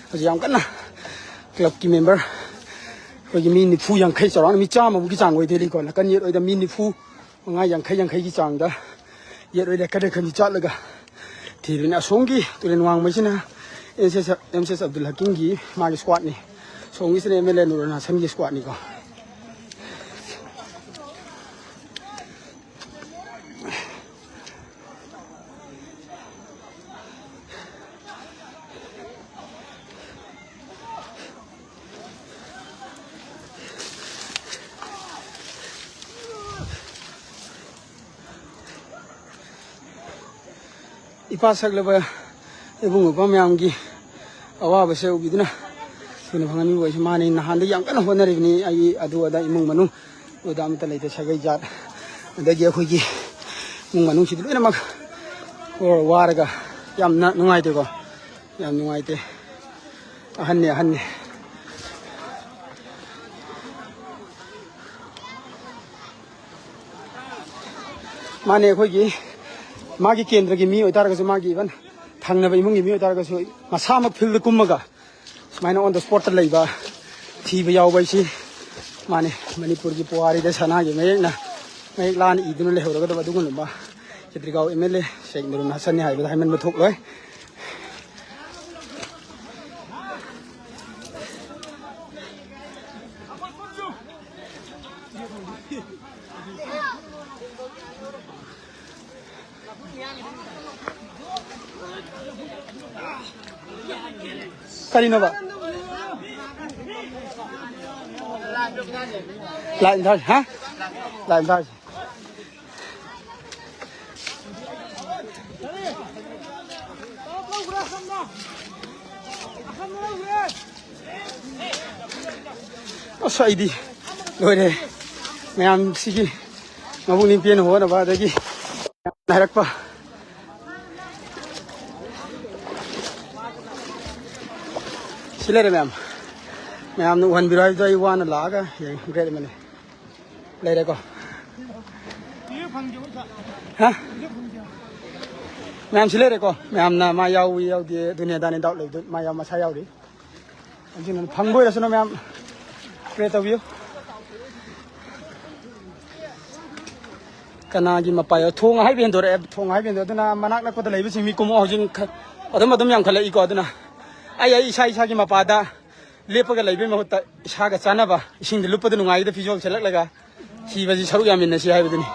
ꯍꯧꯖꯤꯛ ꯌꯥꯝ ꯀꯟꯅ ꯀ꯭ꯂꯕꯀꯤ ꯃꯦꯝꯕꯔ, ꯑꯩꯈꯣꯏꯒꯤ ꯃꯤ ꯅꯤꯐꯨ ꯌꯥꯡꯈꯩ, ꯆꯥꯎꯔꯥꯛꯅ ꯃꯤ ꯆꯥꯝꯃꯃꯨꯛꯀꯤ ꯆꯥꯡ ꯑꯣꯏꯗꯣꯏꯅꯤꯀꯣ, ꯅꯥꯀꯟ ꯌꯦꯠ ꯑꯣꯏꯗ ꯃꯤ ꯅꯤꯐꯨ ꯃꯉꯥ, ꯌꯥꯡꯈꯩ, ꯌꯥꯡꯈꯩꯒꯤ ꯆꯥꯡꯗ ꯌꯦꯠ ꯑꯣꯏꯗ ꯈꯔ ꯈꯔ ꯆꯠꯂꯒ ꯊꯤꯕꯅꯤ꯫ ꯑꯁꯣꯝꯒꯤ ꯇꯨꯔꯦꯜ ꯋꯥꯡꯃꯩꯁꯤꯅ M C S, M C S Abdul ꯍꯀꯤꯝꯒꯤ ꯃꯥꯒꯤ ꯁ꯭ꯀ꯭ꯋꯥꯠꯅꯤ, ꯁꯣꯝꯒꯤꯁꯤꯅ ꯑꯦꯝ ꯑꯦꯜ ꯑꯦ ꯅꯨꯔ ꯍꯁꯟꯒꯤ ꯁ꯭ꯀ꯭ꯋꯥꯠꯅꯤꯀꯣ꯫ ꯏꯄꯥ ꯁꯛꯂꯕ ꯏꯕꯨꯡ ꯏꯄ꯭ꯋꯥ ꯃꯌꯥꯝꯒꯤ ꯑꯋꯥꯕꯁꯦ ꯎꯕꯤꯗꯨꯅ ꯊꯨꯅ ꯐꯪꯍꯟꯕꯤꯕ ꯑꯣꯏꯁꯤ꯫ ꯃꯥꯅꯤ, ꯅꯍꯥꯟꯗꯒꯤ ꯌꯥꯝ ꯀꯟꯅ ꯍꯣꯠꯅꯔꯤꯕꯅꯤ꯫ ꯑꯩ ꯑꯗꯨ ꯑꯗꯥ ꯏꯃꯨꯡ ꯃꯅꯨꯡ ꯑꯗꯨ ꯑꯗꯥ ꯑꯃꯠꯇ ꯂꯩꯇꯦ꯫ ꯁꯥꯒꯩ ꯖꯥꯠ, ꯑꯗꯒꯤ ꯑꯩꯈꯣꯏꯒꯤ ꯏꯃꯨꯡ ꯃꯅꯨꯡꯁꯤꯗꯤ ꯂꯣꯏꯅꯃꯛ ꯋꯥꯔꯒ ꯌꯥꯝꯅ ꯅꯨꯡꯉꯥꯏꯇꯦꯀꯣ, ꯌꯥꯝ ꯅꯨꯡꯉꯥꯏꯇꯦ꯫ ꯑꯍꯟꯅꯦ, ꯑꯍꯟꯅꯦ꯫ ꯃꯥꯅꯦ, ꯑꯩꯈꯣꯏꯒꯤ ꯃꯥꯒꯤ ꯀꯦꯟꯗ꯭ꯔꯒꯤ ꯃꯤ ꯑꯣꯏꯇꯥꯔꯒꯁꯨ, ꯃꯥꯒꯤ ꯏꯚꯟ ꯊꯪꯅꯕ ꯏꯃꯨꯡꯒꯤ ꯃꯤ ꯑꯣꯏꯇꯥꯔꯒꯁꯨ, ꯃꯁꯥꯃꯛ ꯐꯤꯜꯗ ꯀꯨꯝꯃꯒ ꯁꯨꯃꯥꯏꯅ ꯑꯣꯟ ꯗ ꯁ꯭ꯄꯣꯠꯇ ꯂꯩꯕ, ꯊꯤꯕ ꯌꯥꯎꯕ ꯍꯥꯏꯁꯤ, ꯃꯥꯅꯦ, ꯃꯅꯤꯄꯨꯔꯒꯤ ꯄꯨꯋꯥꯔꯤꯗ ꯁꯅꯥꯒꯤ ꯃꯌꯦꯛꯅ, ꯃꯌꯦꯛ ꯂꯥꯅ ꯏꯗꯨꯅ ꯂꯩꯍꯧꯔꯒꯗꯕ ꯑꯗꯨꯒꯨꯝꯂꯕ ꯈꯦꯇ꯭ꯔꯤꯒꯥꯎ ꯑꯦꯝ ꯑꯦꯜ ꯑꯦ ꯁꯦꯛ ꯅꯨꯔꯨ ꯍꯁꯟꯅꯤ ꯍꯥꯏꯕꯗ ꯍꯥꯏꯃꯟꯕ ꯊꯣꯛꯂꯣꯏ꯫ ꯀꯔꯤꯅꯣꯕ? ꯂꯥꯏꯟ ꯊꯥꯔꯁꯤ, ꯍꯥ? ꯂꯥꯏꯟ ꯊꯥꯔꯁꯤ꯫ ꯑꯁ, ꯑꯩꯗꯤ ꯂꯣꯏꯔꯦ꯫ ꯃꯌꯥꯝꯁꯤꯒꯤ ꯃꯕꯨꯛꯅꯤꯡ ꯄꯦꯟꯅ ꯍꯣꯠꯅꯕ, ꯑꯗꯒꯤ ꯍꯥꯏꯔꯛꯄ꯫ ꯁꯤ ꯂꯩꯔꯦ ꯃꯌꯥꯝ꯫ ꯃꯌꯥꯝꯅ ꯎꯍꯟꯕꯤꯔꯣ ꯍꯥꯏꯕꯗꯣ ꯑꯩ ꯋꯥꯅ ꯂꯥꯛꯑꯒ ꯌꯦꯡ-, ꯒ꯭ꯔꯦꯠ ꯑꯃꯅꯤ꯫ ꯂꯩꯔꯦꯀꯣ꯫ ꯍꯥ? ꯃꯌꯥꯝꯁꯤ ꯂꯩꯔꯦꯀꯣ꯫ ꯃꯌꯥꯝꯅ ꯃꯥ ꯌꯥꯎꯏ ꯌꯥꯎꯗꯦ ꯑꯗꯨꯅꯤ ꯑꯗꯥꯅꯤ ꯗꯥꯎꯠ ꯂꯩꯕꯗꯨ ꯃꯥ ꯌꯥꯎ-, ꯃꯁꯥ ꯌꯥꯎꯔꯤ꯫ ꯑꯗꯨꯅ ꯐꯪꯕ ꯑꯣꯏꯔꯁꯅꯨ ꯃꯌꯥꯝ꯫ ꯄ꯭ꯔꯦ ꯇꯧꯕꯤꯌꯨ꯫ ꯀꯅꯥꯒꯤ ꯃꯄꯥ ꯌꯥꯎ-, ꯊꯣꯡ ꯍꯥꯏꯕ ꯍꯦꯟꯗꯣꯔꯛꯑꯦ, ꯊꯣꯡ ꯍꯥꯏꯕ ꯍꯦꯟꯗꯣꯛꯑꯦ꯫ ꯑꯗꯨꯅ ꯃꯅꯥꯛ ꯅꯛꯄꯗ ꯂꯩꯕꯁꯤꯡ ꯃꯤ ꯀꯨꯝꯃꯛꯑꯣ꯫ ꯍꯧꯖꯤꯛ ꯈ-, ꯑꯗꯨꯝ, ꯑꯗꯨꯝ ꯌꯥꯝꯈꯠꯂꯛꯏꯀꯣ꯫ ꯑꯗꯨꯅ ꯑꯩ, ꯑꯩ ꯏꯁꯥ ꯏꯁꯥꯒꯤ ꯃꯄꯥꯗ ꯂꯦꯞꯄꯒ ꯂꯩꯕꯒꯤ ꯃꯍꯨꯠꯇ ꯏꯁꯥꯒ ꯆꯥꯟꯅꯕ, ꯏꯁꯤꯡꯗ ꯂꯨꯞꯄꯗ ꯅꯨꯡꯉꯥꯏꯒꯗ ꯐꯤꯖꯣꯜ ꯁꯦꯠꯂꯛꯂꯒ ꯊꯤꯕꯁꯤ ꯁꯔꯨꯛ ꯌꯥꯃꯤꯟꯅꯁꯤ ꯍꯥꯏꯕꯗꯨꯅꯤ꯫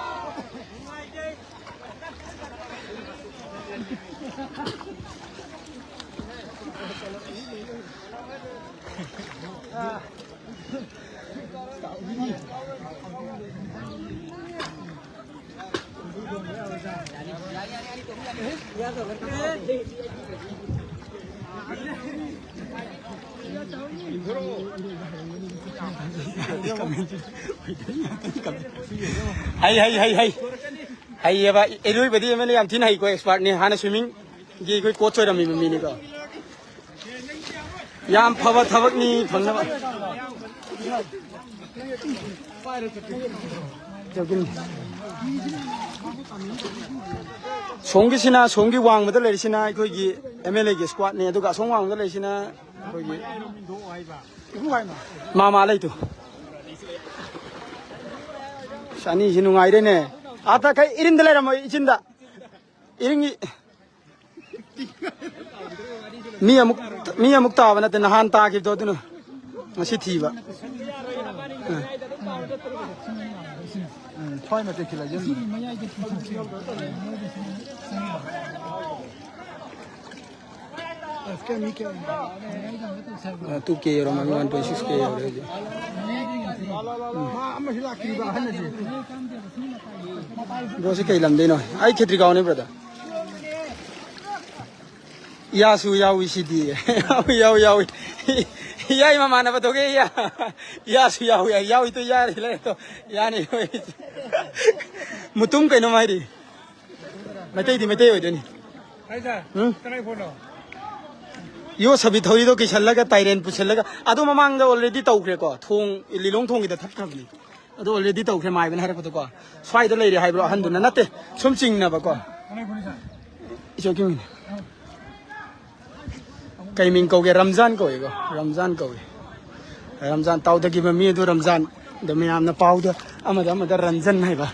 ꯍꯩ, ꯍꯩ, ꯍꯩ, ꯍꯩ꯫ ꯍꯩꯌꯦꯕ, ꯏꯔꯣꯏꯕꯗꯤ ꯑꯦꯝ ꯑꯦꯜ ꯑꯦ ꯌꯥꯝ ꯊꯤꯅ ꯍꯩꯀꯣ, ꯑꯦꯛꯁꯄꯥꯔꯠꯅꯤ꯫ ꯍꯥꯟꯅ ꯁ꯭ꯋꯤꯃꯤꯡꯒꯤ ꯑꯩꯈꯣꯏ ꯀꯣꯆ ꯑꯣꯏꯔꯝꯃꯤꯕ ꯃꯤꯅꯤꯀꯣ꯫ ꯌꯥꯝ ꯐꯕ ꯊꯕꯛꯅꯤ ꯐꯪꯅꯕ꯫ ꯁꯣꯝꯒꯤꯁꯤꯅ, ꯁꯣꯝꯒꯤ ꯋꯥꯡꯃꯗ ꯂꯩꯔꯤꯁꯤꯅ ꯑꯩꯈꯣꯏꯒꯤ ꯑꯦꯝ ꯑꯦꯜ ꯑꯦꯒꯤ ꯏꯁꯀ꯭ꯋꯥꯠꯅꯤ, ꯑꯗꯨꯒ ꯑꯁꯣꯝ ꯋꯥꯡꯃꯗ ꯂꯩꯔꯤꯁꯤꯅ ꯑꯩꯈꯣꯏꯒꯤ ꯃꯥꯃꯥ ꯂꯩꯇꯨ꯫ ꯑꯁ, ꯑꯅꯤꯁꯤ ꯅꯨꯡꯉꯥꯏꯔꯦꯅꯦ꯫ ꯑꯥ, ꯇ ꯀꯩ ꯏꯔꯤꯟꯗ ꯂꯩꯔꯝꯃꯣ, ꯏꯆꯤꯟꯗ꯫ ꯏꯔꯤꯡꯒꯤ ꯃꯤ ꯑꯃꯨꯛ, ꯃꯤ ꯑꯃꯨꯛ ꯇꯥꯕ ꯅꯠꯇꯦ, ꯅꯍꯥꯟ ꯇꯥꯈꯤꯕꯗꯣ ꯑꯗꯨꯅ ꯉꯁꯤ ꯊꯤꯕ꯫ ꯎꯝ, ꯊꯣꯏꯅ ꯇꯦꯛꯈꯤꯂꯛꯏ꯫ ꯑ, ꯇꯨ ꯀꯦ ꯌꯧꯔꯝꯃꯅꯤ, ꯋꯥꯟ ꯄꯣꯏꯟ ꯁꯤꯛꯁ ꯀꯦ ꯌꯧꯔꯦ ꯍꯧꯖꯤꯛ꯫ ꯎꯝ꯫ ꯕ꯭ꯔꯣꯁꯤ ꯀꯩ ꯂꯝꯗꯩꯅꯣ? ꯑꯩ ꯈꯦꯇ꯭ꯔꯤꯒꯥꯎꯅꯤ, ꯕ꯭ꯔꯗꯔ꯫ ꯏꯌꯥꯁꯨ ꯌꯥꯎꯏ ꯁꯤꯗꯤ꯫ ꯌꯥꯎꯏ, ꯌꯥꯎꯏ, ꯌꯥꯎꯏ꯫ ꯏꯌꯥꯏ ꯃꯃꯥꯟꯅꯕ ꯊꯣꯛꯑꯦ, ꯏꯌꯥ꯫ ꯏꯌꯥꯁꯨ ꯌꯥꯎꯏ, ꯌꯥꯎꯏ ꯇꯨ ꯌꯥꯔꯤ ꯂꯩꯔꯦ ꯇꯣ꯫ ꯌꯥꯅꯤ꯫ ꯃꯨꯇꯨꯝ ꯀꯩꯅꯣꯝ ꯍꯥꯏꯔꯤ꯫ ꯃꯩꯇꯩꯗꯤ ꯃꯩꯇꯩ ꯑꯣꯏꯗꯣꯏꯅꯤ꯫ ꯎꯝ? ꯌꯣ ꯁꯕꯤ ꯊꯧꯔꯤꯗꯣ ꯀꯤꯁꯜꯂꯒ ꯇꯥꯏꯔꯦꯟ ꯄꯨꯁꯜꯂꯒ ꯑꯗꯨ ꯃꯃꯥꯡꯗ already ꯇꯧꯈ꯭ꯔꯦꯀꯣ꯫ ꯊꯣꯡ, ꯂꯤꯂꯣꯡ ꯊꯣꯡꯒꯤꯗ ꯊꯠꯈ꯭ꯔꯕꯅꯤ꯫ ꯑꯗꯨ already ꯇꯧꯈ꯭ꯔꯦ ꯃꯥꯏꯕꯅ ꯍꯥꯏꯔꯛꯄꯗꯀꯣ꯫ ꯁ꯭ꯋꯥꯏꯗ ꯂꯩꯔꯦ ꯍꯥꯏꯕ꯭ꯔꯣ ꯑꯍꯟꯗꯨꯅ? ꯅꯠꯇꯦ꯫ ꯁꯨꯝ ꯆꯤꯡꯅꯕꯀꯣ꯫ ꯏꯆꯧ ꯀꯤꯡꯉꯤꯅꯦ꯫ ꯀꯩ ꯃꯤꯡ ꯀꯧꯒꯦ? ꯔꯝꯖꯥꯟ ꯀꯧꯏꯀꯣ꯫ ꯔꯝꯖꯥꯟ ꯀꯧꯏ꯫ ꯔꯝꯖꯥꯟ ꯇꯥꯎꯗꯈꯤꯕ ꯃꯤ ꯑꯗꯨ ꯔꯝꯖꯥꯟ꯫ ꯑꯗ ꯃꯌꯥꯝꯅ ꯄꯥꯎꯗ ꯑꯃꯗ ꯑꯃꯗ ꯔꯟꯖꯟ ꯍꯥꯏꯕ꯫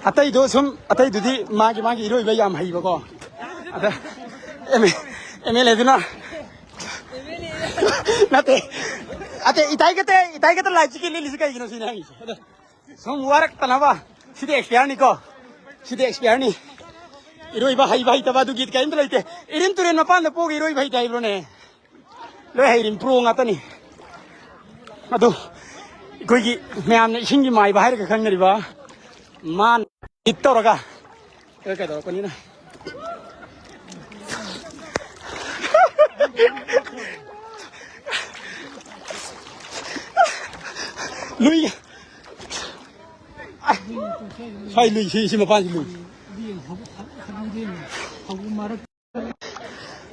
ꯑꯇꯩꯗꯣ ꯁꯨꯝ, ꯑꯇꯩꯗꯨꯗꯤ ꯃꯥꯒꯤ, ꯃꯥꯒꯤ ꯏꯔꯣꯏꯕ ꯌꯥꯝ ꯍꯩꯕꯀꯣ꯫ ꯑꯗ ꯑꯦꯝ ꯑꯦꯜ ꯑꯦꯗꯨꯅ ꯅꯠꯇꯦ, ꯑꯇꯩ ꯏꯇꯥꯏ ꯈꯛꯇ, ꯏꯇꯥꯏ ꯈꯛꯇ ꯂꯥꯏꯐ ꯖꯦꯀꯦꯠ ꯂꯤꯠꯂꯤꯁꯤ ꯀꯩꯒꯤꯅꯣ ꯁꯤꯅꯤ ꯍꯪꯉꯤꯁꯦ꯫ ꯑꯗ ꯁꯨꯝ ꯋꯥꯔꯛꯇꯅꯕ꯫ ꯁꯤꯗꯤ ꯑꯦꯛꯁꯄꯤꯌꯥꯔꯅꯤꯀꯣ꯫ ꯁꯤꯗꯤ ꯑꯦꯛꯁꯄꯤꯌꯥꯔꯅꯤ꯫ ꯏꯔꯣꯏꯕ ꯍꯩꯕ ꯍꯩꯇꯕ ꯑꯗꯨꯒꯤ ꯀꯔꯤꯝꯇ ꯂꯩꯇꯦ꯫ ꯏꯔꯤꯟ ꯇꯨꯔꯦꯟ ꯃꯄꯥꯟꯗ ꯄꯣꯛꯑꯒ ꯏꯔꯣꯏꯕ ꯍꯩꯇꯦ ꯍꯥꯏꯕ꯭ꯔꯣꯅꯦ? ꯂꯣꯏ ꯍꯩꯔꯤꯅꯤ, ꯄ꯭ꯔꯣ ꯉꯥꯛꯇꯅꯤ꯫ ꯑꯗꯨ ꯑꯩꯈꯣꯏꯒꯤ ꯃꯌꯥꯝꯅ ꯏꯁꯤꯡꯒꯤ ꯃꯥꯏꯕ ꯍꯥꯏꯔꯒ ꯈꯪꯅꯔꯤꯕ ꯃꯥꯅ ꯍꯤꯠ ꯇꯧꯔꯒ ꯑꯦ, ꯀꯩꯗꯧꯔꯛꯄꯅꯤꯅ? ꯂꯨꯏ꯫ ꯁ꯭ꯋꯥꯏ ꯂꯨꯏ, ꯁꯤ, ꯁꯤ ꯃꯄꯥꯟꯁꯤ ꯂꯨꯏ꯫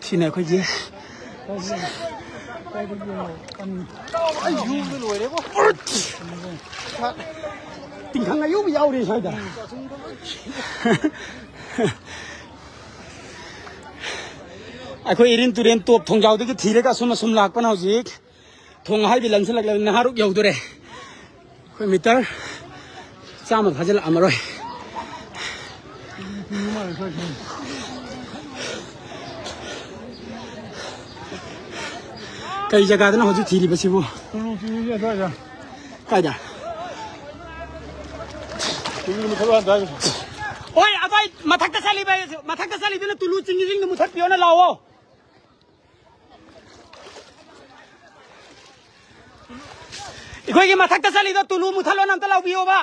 ꯁꯤꯅ ꯑꯩꯈꯣꯏꯒꯤ ꯇꯤꯡꯈꯪ ꯑꯌꯨꯕ ꯌꯥꯎꯔꯤ ꯁ꯭ꯋꯥꯏꯗ꯫ ꯑꯩꯈꯣꯏ ꯏꯔꯤꯟ ꯇꯨꯔꯦꯟ ꯇꯣꯞ ꯊꯣꯡꯖꯥꯎꯗꯒꯤ ꯊꯤꯔꯒ ꯑꯁꯨꯝ ꯑꯁꯨꯝ ꯂꯥꯛꯄꯅ ꯍꯧꯖꯤꯛ ꯊꯣꯡ ꯍꯥꯏꯕꯤ ꯂꯟꯁꯤꯜꯂꯛꯂꯕꯅꯤ, ꯅꯍꯥꯔꯨꯛ ꯌꯧꯗꯣꯔꯦ꯫ ꯑꯩꯈꯣꯏ ꯃꯤꯇꯔ ꯆꯥꯝꯃ ꯐꯥꯖꯤꯜꯂꯛꯑꯝꯃꯔꯣꯏ꯫ ꯀꯩ ꯖꯒꯥꯗꯅꯣ ꯍꯧꯖꯤꯛ ꯊꯤꯔꯤꯕꯁꯤꯕꯨ? ꯀꯥꯏꯗ? ꯍꯣꯏ, ꯑꯗꯥꯏ ꯃꯊꯛꯇ ꯆꯠꯂꯤꯕ, ꯃꯊꯛꯇ ꯆꯠꯂꯤꯗꯨꯅ ꯇꯨꯂꯨ ꯆꯤꯡꯉꯤꯁꯤꯡꯗꯨ ꯃꯨꯊꯠꯄꯤꯌꯣꯅ ꯂꯥꯛꯑꯣ꯫ ꯑꯩꯈꯣꯏꯒꯤ ꯃꯊꯛꯇ ꯆꯠꯂꯤꯗꯣ ꯇꯨꯂꯨ ꯃꯨꯊꯠꯂꯣꯅ ꯑꯝꯇ ꯂꯥꯎꯕꯤꯌꯣꯕ꯫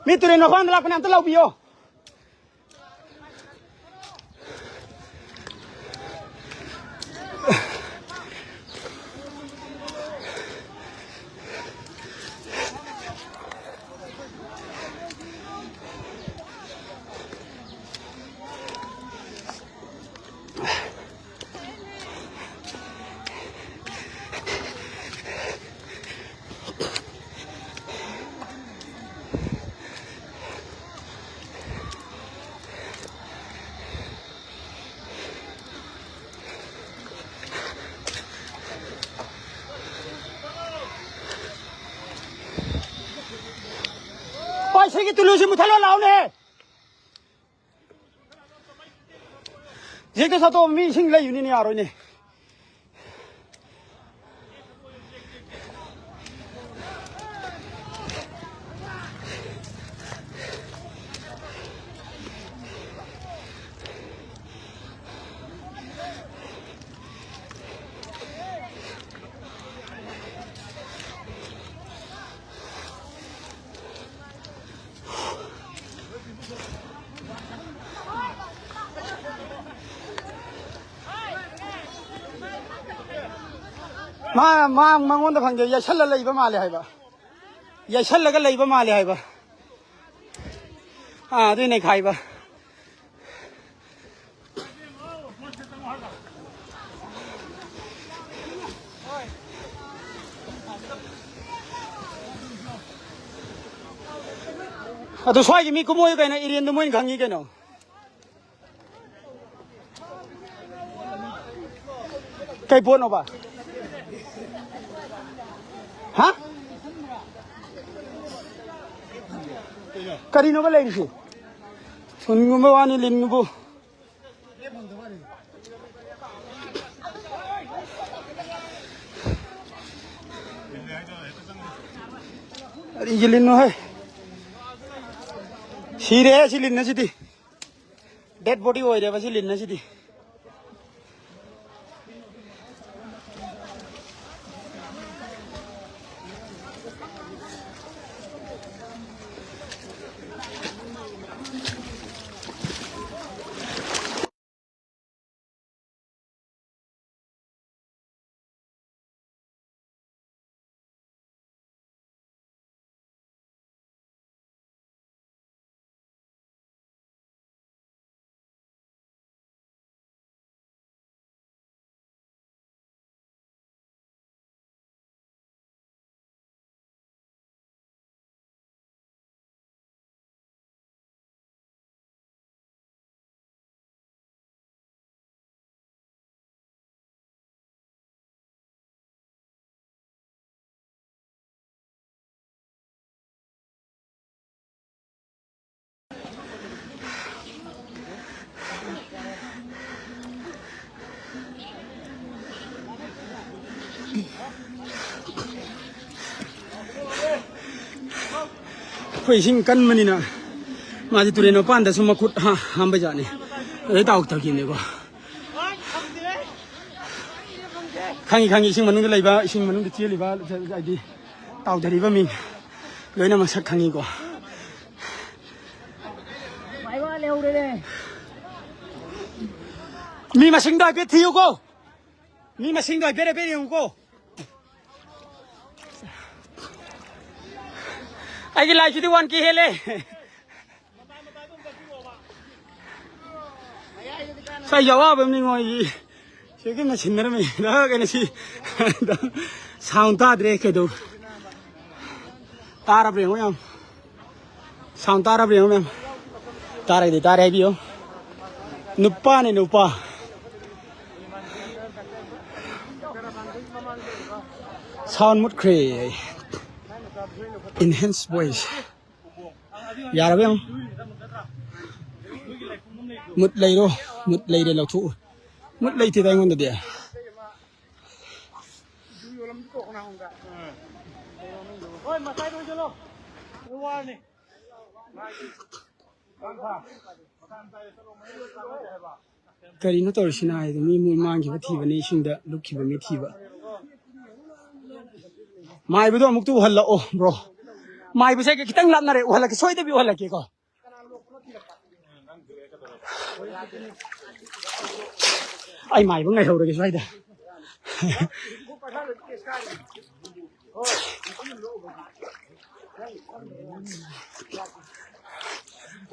ꯃꯤ ꯇꯨꯔꯦꯟ ꯃꯄꯥꯟꯗ ꯂꯥꯛꯄꯅꯦ, ꯑꯝꯇ ꯂꯥꯎꯕꯤꯌꯣ꯫ ꯍꯣꯏ, ꯁꯤꯒꯤ ꯇꯨꯂꯨꯁꯤ ꯃꯨꯊꯠꯂꯣ ꯂꯥꯎꯅꯦ꯫ ꯍꯧꯖꯤꯛꯇ ꯁꯠꯇꯣꯛꯑꯣ, ꯃꯤ ꯏꯁꯤꯡ ꯂꯩꯕꯅꯤꯅ ꯌꯥꯔꯣꯏꯅꯦ꯫ ꯃꯥ, ꯃꯥ, ꯃꯉꯣꯟꯗ ꯐꯪꯗꯦ, ꯌꯩꯁꯜꯂ ꯂꯩꯕ ꯃꯥꯜꯂꯦ ꯍꯥꯏꯕ꯫ ꯌꯩꯁꯜꯂꯒ ꯂꯩꯕ ꯃꯥꯜꯂꯦ ꯍꯥꯏꯕ꯫ ꯑꯥ, ꯑꯗꯨꯏꯅꯦ ꯈꯥꯏꯕ꯫ ꯑꯗꯨ ꯁ꯭ꯋꯥꯏꯒꯤ ꯃꯤ ꯀꯨꯝꯃꯣꯏ ꯀꯩꯅꯣ, ꯏꯔꯦꯟꯗꯣ ꯃꯣꯏꯅ ꯈꯪꯉꯤ ꯀꯩꯅꯣ꯫ ꯀꯩ ꯄꯣꯠꯅꯣꯕ? ꯍꯥ? ꯀꯔꯤꯅꯣꯕ ꯂꯩꯔꯤꯁꯤ? ꯊꯨꯟꯒꯨꯝꯕ ꯋꯥꯅꯤ, ꯂꯤꯟꯒꯨꯝꯕ꯫ ꯀꯔꯤꯒꯤ ꯂꯤꯟꯅꯣ ꯍꯦ? ꯁꯤꯔꯦꯍꯦ ꯁꯤ ꯂꯤꯟ ꯑꯁꯤꯗꯤ꯫ Dead body ꯑꯣꯏꯔꯦꯕ ꯁꯤ ꯂꯤꯟ ꯑꯁꯤꯗꯤ꯫ ꯑꯩꯈꯣꯏ ꯏꯁꯤꯡ ꯀꯟꯕꯅꯤꯅ ꯃꯥꯗꯤ ꯇꯨꯔꯦꯟ ꯃꯄꯥꯟꯗꯁꯨ ꯃꯈꯨꯠ ꯍꯥ-, ꯍꯥꯝꯕ ꯖꯥꯠꯅꯤ꯫ ꯑꯗꯩ ꯇꯥꯎꯊꯈꯤꯕꯅꯤꯀꯣ꯫ ꯈꯪꯉꯤ, ꯈꯪꯉꯤ, ꯏꯁꯤꯡ ꯃꯅꯨꯡꯗ ꯂꯩꯕ, ꯏꯁꯤꯡ ꯃꯅꯨꯡꯗ ꯆꯦꯜꯂꯤꯕ, ꯍꯥꯏꯗꯤ ꯇꯥꯎꯊꯔꯤꯕ ꯃꯤ ꯂꯣꯏꯅ ꯃꯁꯛ ꯈꯪꯉꯤꯀꯣ꯫ ꯃꯤ ꯃꯁꯤꯡꯗꯣ ꯍꯥꯏꯐꯦꯠ ꯊꯤꯌꯨꯀꯣ꯫ ꯃꯤ ꯃꯁꯤꯡꯗꯣ ꯍꯥꯏꯐꯦꯠ ꯍꯥꯏꯐꯦꯠ ꯌꯦꯡꯉꯨꯀꯣ꯫ ꯑꯩꯒꯤ ꯂꯥꯏꯁꯤꯗꯤ ꯋꯥꯟ ꯀꯦ ꯍꯦꯜꯂꯦ꯫ ꯁ꯭ꯋꯥꯏ ꯑꯋꯥꯕ ꯑꯃꯅꯤ ꯃꯣꯏꯒꯤ꯫ ꯁꯤꯒꯤ ꯃꯦꯆꯤꯟꯅꯔꯝꯃꯤ꯫ ꯀꯩꯅꯣ ꯁꯤ꯫ ꯁꯥꯎꯟ ꯇꯥꯗ꯭ꯔꯦ ꯀꯩꯗꯧ꯫ ꯇꯥꯔꯕ꯭ꯔꯥ ꯌꯦꯡꯉꯣ ꯌꯥꯝ꯫ ꯁꯥꯎꯟ ꯇꯥꯔꯕ꯭ꯔꯥ ꯌꯦꯡꯉꯣ ꯃꯌꯥꯝ꯫ ꯇꯥꯔꯒꯗꯤ ꯇꯥꯔꯦ ꯍꯥꯏꯕꯤꯌꯨ꯫ ꯅꯨꯄꯥꯅꯦ ꯅꯨꯄꯥ꯫ ꯁꯥꯎꯟ ꯃꯨꯠꯈ꯭ꯔꯦ꯫ Enhance voice꯫ ꯌꯥꯔꯕ ꯌꯦꯡꯉꯣ꯫ ꯃꯨꯠ ꯂꯩꯔꯣ꯫ ꯃꯨꯠ ꯂꯩꯔꯦ ꯂꯧꯊꯣꯛꯎ꯫ ꯃꯨꯠ ꯂꯩꯇꯦꯗ ꯑꯩꯉꯣꯟꯗꯗꯤ꯫ ꯍꯣꯏ, ꯃꯇꯥꯏꯗ ꯑꯣꯏꯁꯤꯜꯂꯣ꯫ ꯋꯥꯔꯅꯤ꯫ ꯀꯔꯤꯅꯣ ꯇꯧꯔꯤꯁꯤꯅ ꯍꯥꯏꯗꯤ ꯃꯤ ꯃꯣꯏ ꯃꯥꯡꯈꯤꯕ ꯊꯤꯕꯅꯤ, ꯏꯁꯤꯡꯗ ꯂꯨꯞꯈꯤꯕ ꯃꯤ ꯊꯤꯕ꯫ ꯃꯥꯏꯕꯗꯣ ꯑꯃꯨꯛꯇ ꯎꯍꯜꯂꯛꯑꯣ bro꯫ ꯃꯥꯏꯕꯁꯦ ꯈꯤꯇꯪ ꯂꯥꯞꯅꯔꯦ, ꯎꯍꯜꯂꯛꯀꯦ, ꯁꯣꯏꯗꯕꯤ ꯎꯍꯜꯂꯛꯀꯦꯀꯣ꯫ ꯑꯩ ꯃꯥꯏꯕ ꯉꯥꯏꯍꯧꯔꯒꯦ ꯁ꯭ꯋꯥꯏꯗ꯫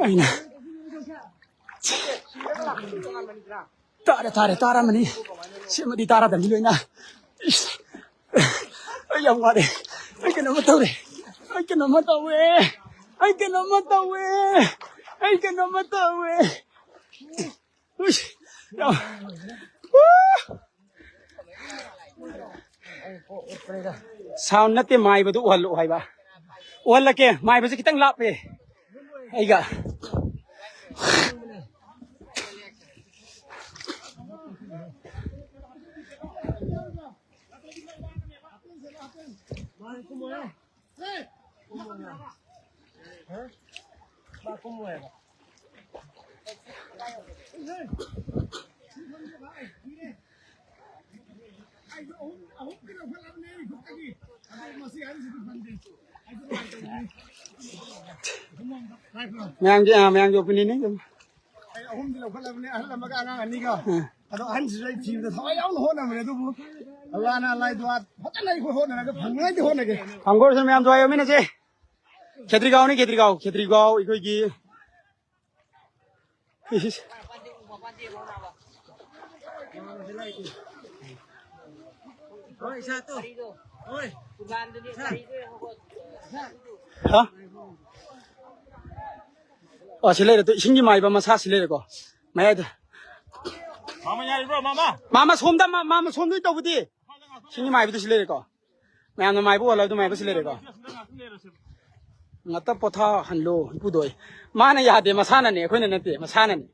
ꯑꯩꯅ ꯇꯥꯔꯦ, ꯇꯥꯔꯦ, ꯇꯥꯔꯝꯃꯅꯤ꯫ ꯁꯤꯃꯗꯤ ꯇꯥꯔꯗꯝꯅꯤ ꯂꯣꯏꯅ꯫ ꯏꯁ! ꯑꯩ ꯌꯥꯝ ꯋꯥꯔꯦ꯫ ꯑꯩ ꯀꯩꯅꯣꯝꯃ ꯇꯧꯔꯦ꯫ ꯑꯩ ꯀꯩꯅꯣꯝꯃ ꯇꯧꯋꯦ꯫ ꯑꯩ ꯀꯩꯅꯣꯝꯃ ꯇꯧꯋꯦ꯫ ꯑꯩ ꯀꯩꯅꯣꯝꯃ ꯇꯧꯋꯦ꯫ ꯎꯏꯁ! ꯌꯥꯝ, ꯎ! ꯁꯥꯎꯟ ꯅꯠꯇꯦ, ꯃꯥꯏꯕꯗꯨ ꯎꯍꯜꯂꯛꯑꯣ ꯍꯥꯏꯕ꯫ ꯎꯍꯜꯂꯛꯀꯦ, ꯃꯥꯏꯕꯁꯦ ꯈꯤꯇꯪ ꯂꯥꯞꯄꯦ ꯑꯩꯒ꯫ ꯃꯌꯥꯝꯒꯤ ꯑꯥ, ꯃꯌꯥꯝꯒꯤ ꯑꯣꯄꯤꯅꯤꯌꯟꯅꯤ ꯑꯗꯨꯝ꯫ ꯑꯩ ꯑꯍꯨꯝꯗꯤ ꯂꯧꯈꯠꯂꯕꯅꯦ, ꯑꯍꯜ ꯑꯃꯒ ꯑꯉꯥꯡ ꯑꯅꯤꯒ꯫ ꯎꯝ꯫ ꯑꯗꯣ ꯑꯍꯟꯁꯤꯁꯨ ꯑꯩ ꯊꯤꯕꯗ ꯊꯋꯥꯏ ꯌꯥꯎꯅ ꯍꯣꯠꯅꯕꯅꯦ, ꯑꯗꯨꯕꯨ ꯑꯜꯂꯥꯅ ꯂꯥꯏꯗꯨ ꯐꯖꯅ ꯑꯩꯈꯣꯏ ꯍꯣꯠꯅꯔꯒ ꯐꯪꯅꯉꯥꯏꯗꯤ ꯍꯣꯠꯅꯒꯦ꯫ ꯐꯪꯒꯣꯔꯁꯨ ꯃꯌꯥꯝ ꯊꯋꯥꯏ ꯌꯥꯎꯃꯤꯟꯅꯁꯦ꯫ ꯈꯦꯇ꯭ꯔꯤꯒꯥꯎꯅꯤ, ꯈꯦꯇ꯭ꯔꯤꯒꯥꯎ, ꯈꯦꯇ꯭ꯔꯤꯒꯥꯎ ꯑꯩꯈꯣꯏꯒꯤ꯫ ꯏꯁ, ꯏꯁ꯫ ꯍꯥ? ꯑꯣ, ꯁꯤ ꯂꯩꯔꯦ꯫ ꯇꯨ, ꯏꯁꯤꯡꯒꯤ ꯃꯥꯏꯕ ꯃꯁꯥ ꯁꯤ ꯂꯩꯔꯦꯀꯣ꯫ ꯃꯌꯥꯏꯗ꯫ ꯃꯥꯃ ꯌꯥꯔꯤꯕ꯭ꯔꯣ, ꯃꯥꯃ? ꯃꯥꯃ ꯁꯣꯝꯗ, ꯃꯥ-, ꯃꯥꯃ ꯁꯣꯝꯗ ꯇꯧꯕꯗꯤ꯫ ꯏꯁꯤꯡꯒꯤ ꯃꯥꯏꯕꯗꯨ ꯁꯤ ꯂꯩꯔꯦꯀꯣ꯫ ꯃꯌꯥꯝꯅ ꯃꯥꯏꯕ ꯑꯣꯜꯂꯣ, ꯑꯗꯨ ꯃꯥꯏꯕ ꯁꯤ ꯂꯩꯔꯦꯀꯣ꯫ ꯉꯥꯛꯇ ꯄꯣꯊꯥꯍꯜꯂꯣ, ꯏꯄꯨꯗꯣꯏ꯫ ꯃꯥꯅ ꯌꯥꯗꯦ, ꯃꯁꯥꯅꯅꯦ, ꯑꯩꯈꯣꯏꯅ ꯅꯠꯇꯦ, ꯃꯁꯥꯅꯅꯦ꯫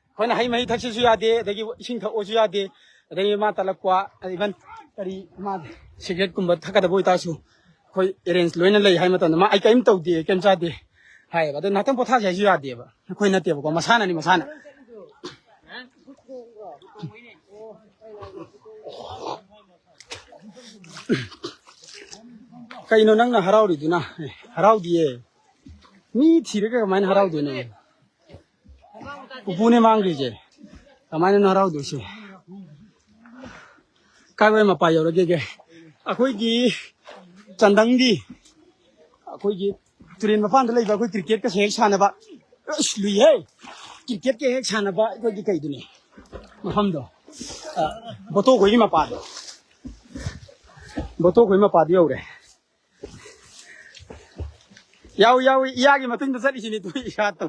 ꯑꯩꯈꯣꯏꯅ ꯍꯩ ꯃꯍꯤ ꯊꯛꯁꯤꯁꯨ ꯌꯥꯗꯦ, ꯑꯗꯒꯤ ꯏꯁꯤꯡ ꯊꯛꯑꯣꯁꯨ ꯌꯥꯗꯦ, ꯑꯗꯒꯤ ꯃꯥ ꯇꯂꯛꯄ, even ꯀꯔꯤ, ꯃꯥ ꯁꯤꯒꯔꯦꯠꯀꯨꯝꯕ ꯊꯛꯀꯗꯕ ꯑꯣꯏꯇꯥꯔꯁꯨ ꯑꯩꯈꯣꯏ ꯑꯦꯔꯦꯟꯖ ꯂꯣꯏꯅ ꯂꯩ ꯍꯥꯏ ꯃꯇꯝꯗ ꯃꯥ, "ꯑꯩ ꯀꯔꯤꯝ ꯇꯧꯗꯦ, ꯑꯩ ꯀꯔꯤꯝ ꯆꯥꯗꯦ" ꯍꯥꯏꯌꯦꯕ꯫ ꯑꯗꯣ ꯉꯥꯛꯇꯪ ꯄꯣꯊꯥꯁꯦ ꯍꯥꯏꯁꯨ ꯌꯥꯗꯦꯕ, ꯑꯩꯈꯣꯏ ꯅꯠꯇꯦꯕꯀꯣ, ꯃꯁꯥꯅꯅꯤ, ꯃꯁꯥꯅ꯫ ꯀꯩꯅꯣ ꯅꯪꯅ ꯍꯔꯥꯎꯔꯤꯗꯨꯅ? ꯑꯦ, ꯍꯔꯥꯎꯗꯤꯌꯦ꯫ ꯃꯤ ꯊꯤꯔꯒ ꯀꯃꯥꯏꯅ ꯍꯔꯥꯎꯗꯣꯏꯅꯣ? ꯎꯄꯨꯅꯦ ꯃꯥꯡꯈ꯭ꯔꯤꯁꯦ꯫ ꯀꯃꯥꯏꯅꯅꯣ ꯍꯔꯥꯎꯗꯣꯏꯁꯦ? ꯀꯥꯏꯋꯥꯏ ꯃꯄꯥ ꯌꯧꯔꯒꯦꯒꯦ? ꯑꯩꯈꯣꯏꯒꯤ ꯆꯟꯗꯪꯒꯤ, ꯑꯩꯈꯣꯏꯒꯤ ꯇꯨꯔꯦꯟ ꯃꯄꯥꯟꯗ ꯂꯩꯕ ꯑꯩꯈꯣꯏ ꯀ꯭ꯔꯤꯀꯦꯠꯀꯁꯦ ꯍꯦꯛ ꯁꯥꯟꯅꯕ꯫ ꯑꯁ, ꯂꯨꯏꯍꯦ꯫ ꯀ꯭ꯔꯤꯀꯦꯠꯀ ꯍꯦꯛ ꯁꯥꯟꯅꯕ ꯑꯩꯈꯣꯏꯒꯤ ꯀꯩꯗꯨꯅꯦ ꯃꯐꯝꯗꯣ꯫ ꯑ, ꯕꯣꯇꯣꯈꯣꯏꯒꯤ ꯃꯄꯥꯗꯣ꯫ ꯕꯣꯇꯣꯈꯣꯏ ꯃꯄꯥꯗꯣ ꯌꯧꯔꯦ꯫ ꯌꯥꯎꯏ, ꯌꯥꯎꯏ, ꯏꯌꯥꯒꯤ ꯃꯇꯨꯡꯗ ꯆꯠꯂꯤꯁꯤꯅꯤ ꯇꯨ ꯏꯁꯥꯠꯇꯣ꯫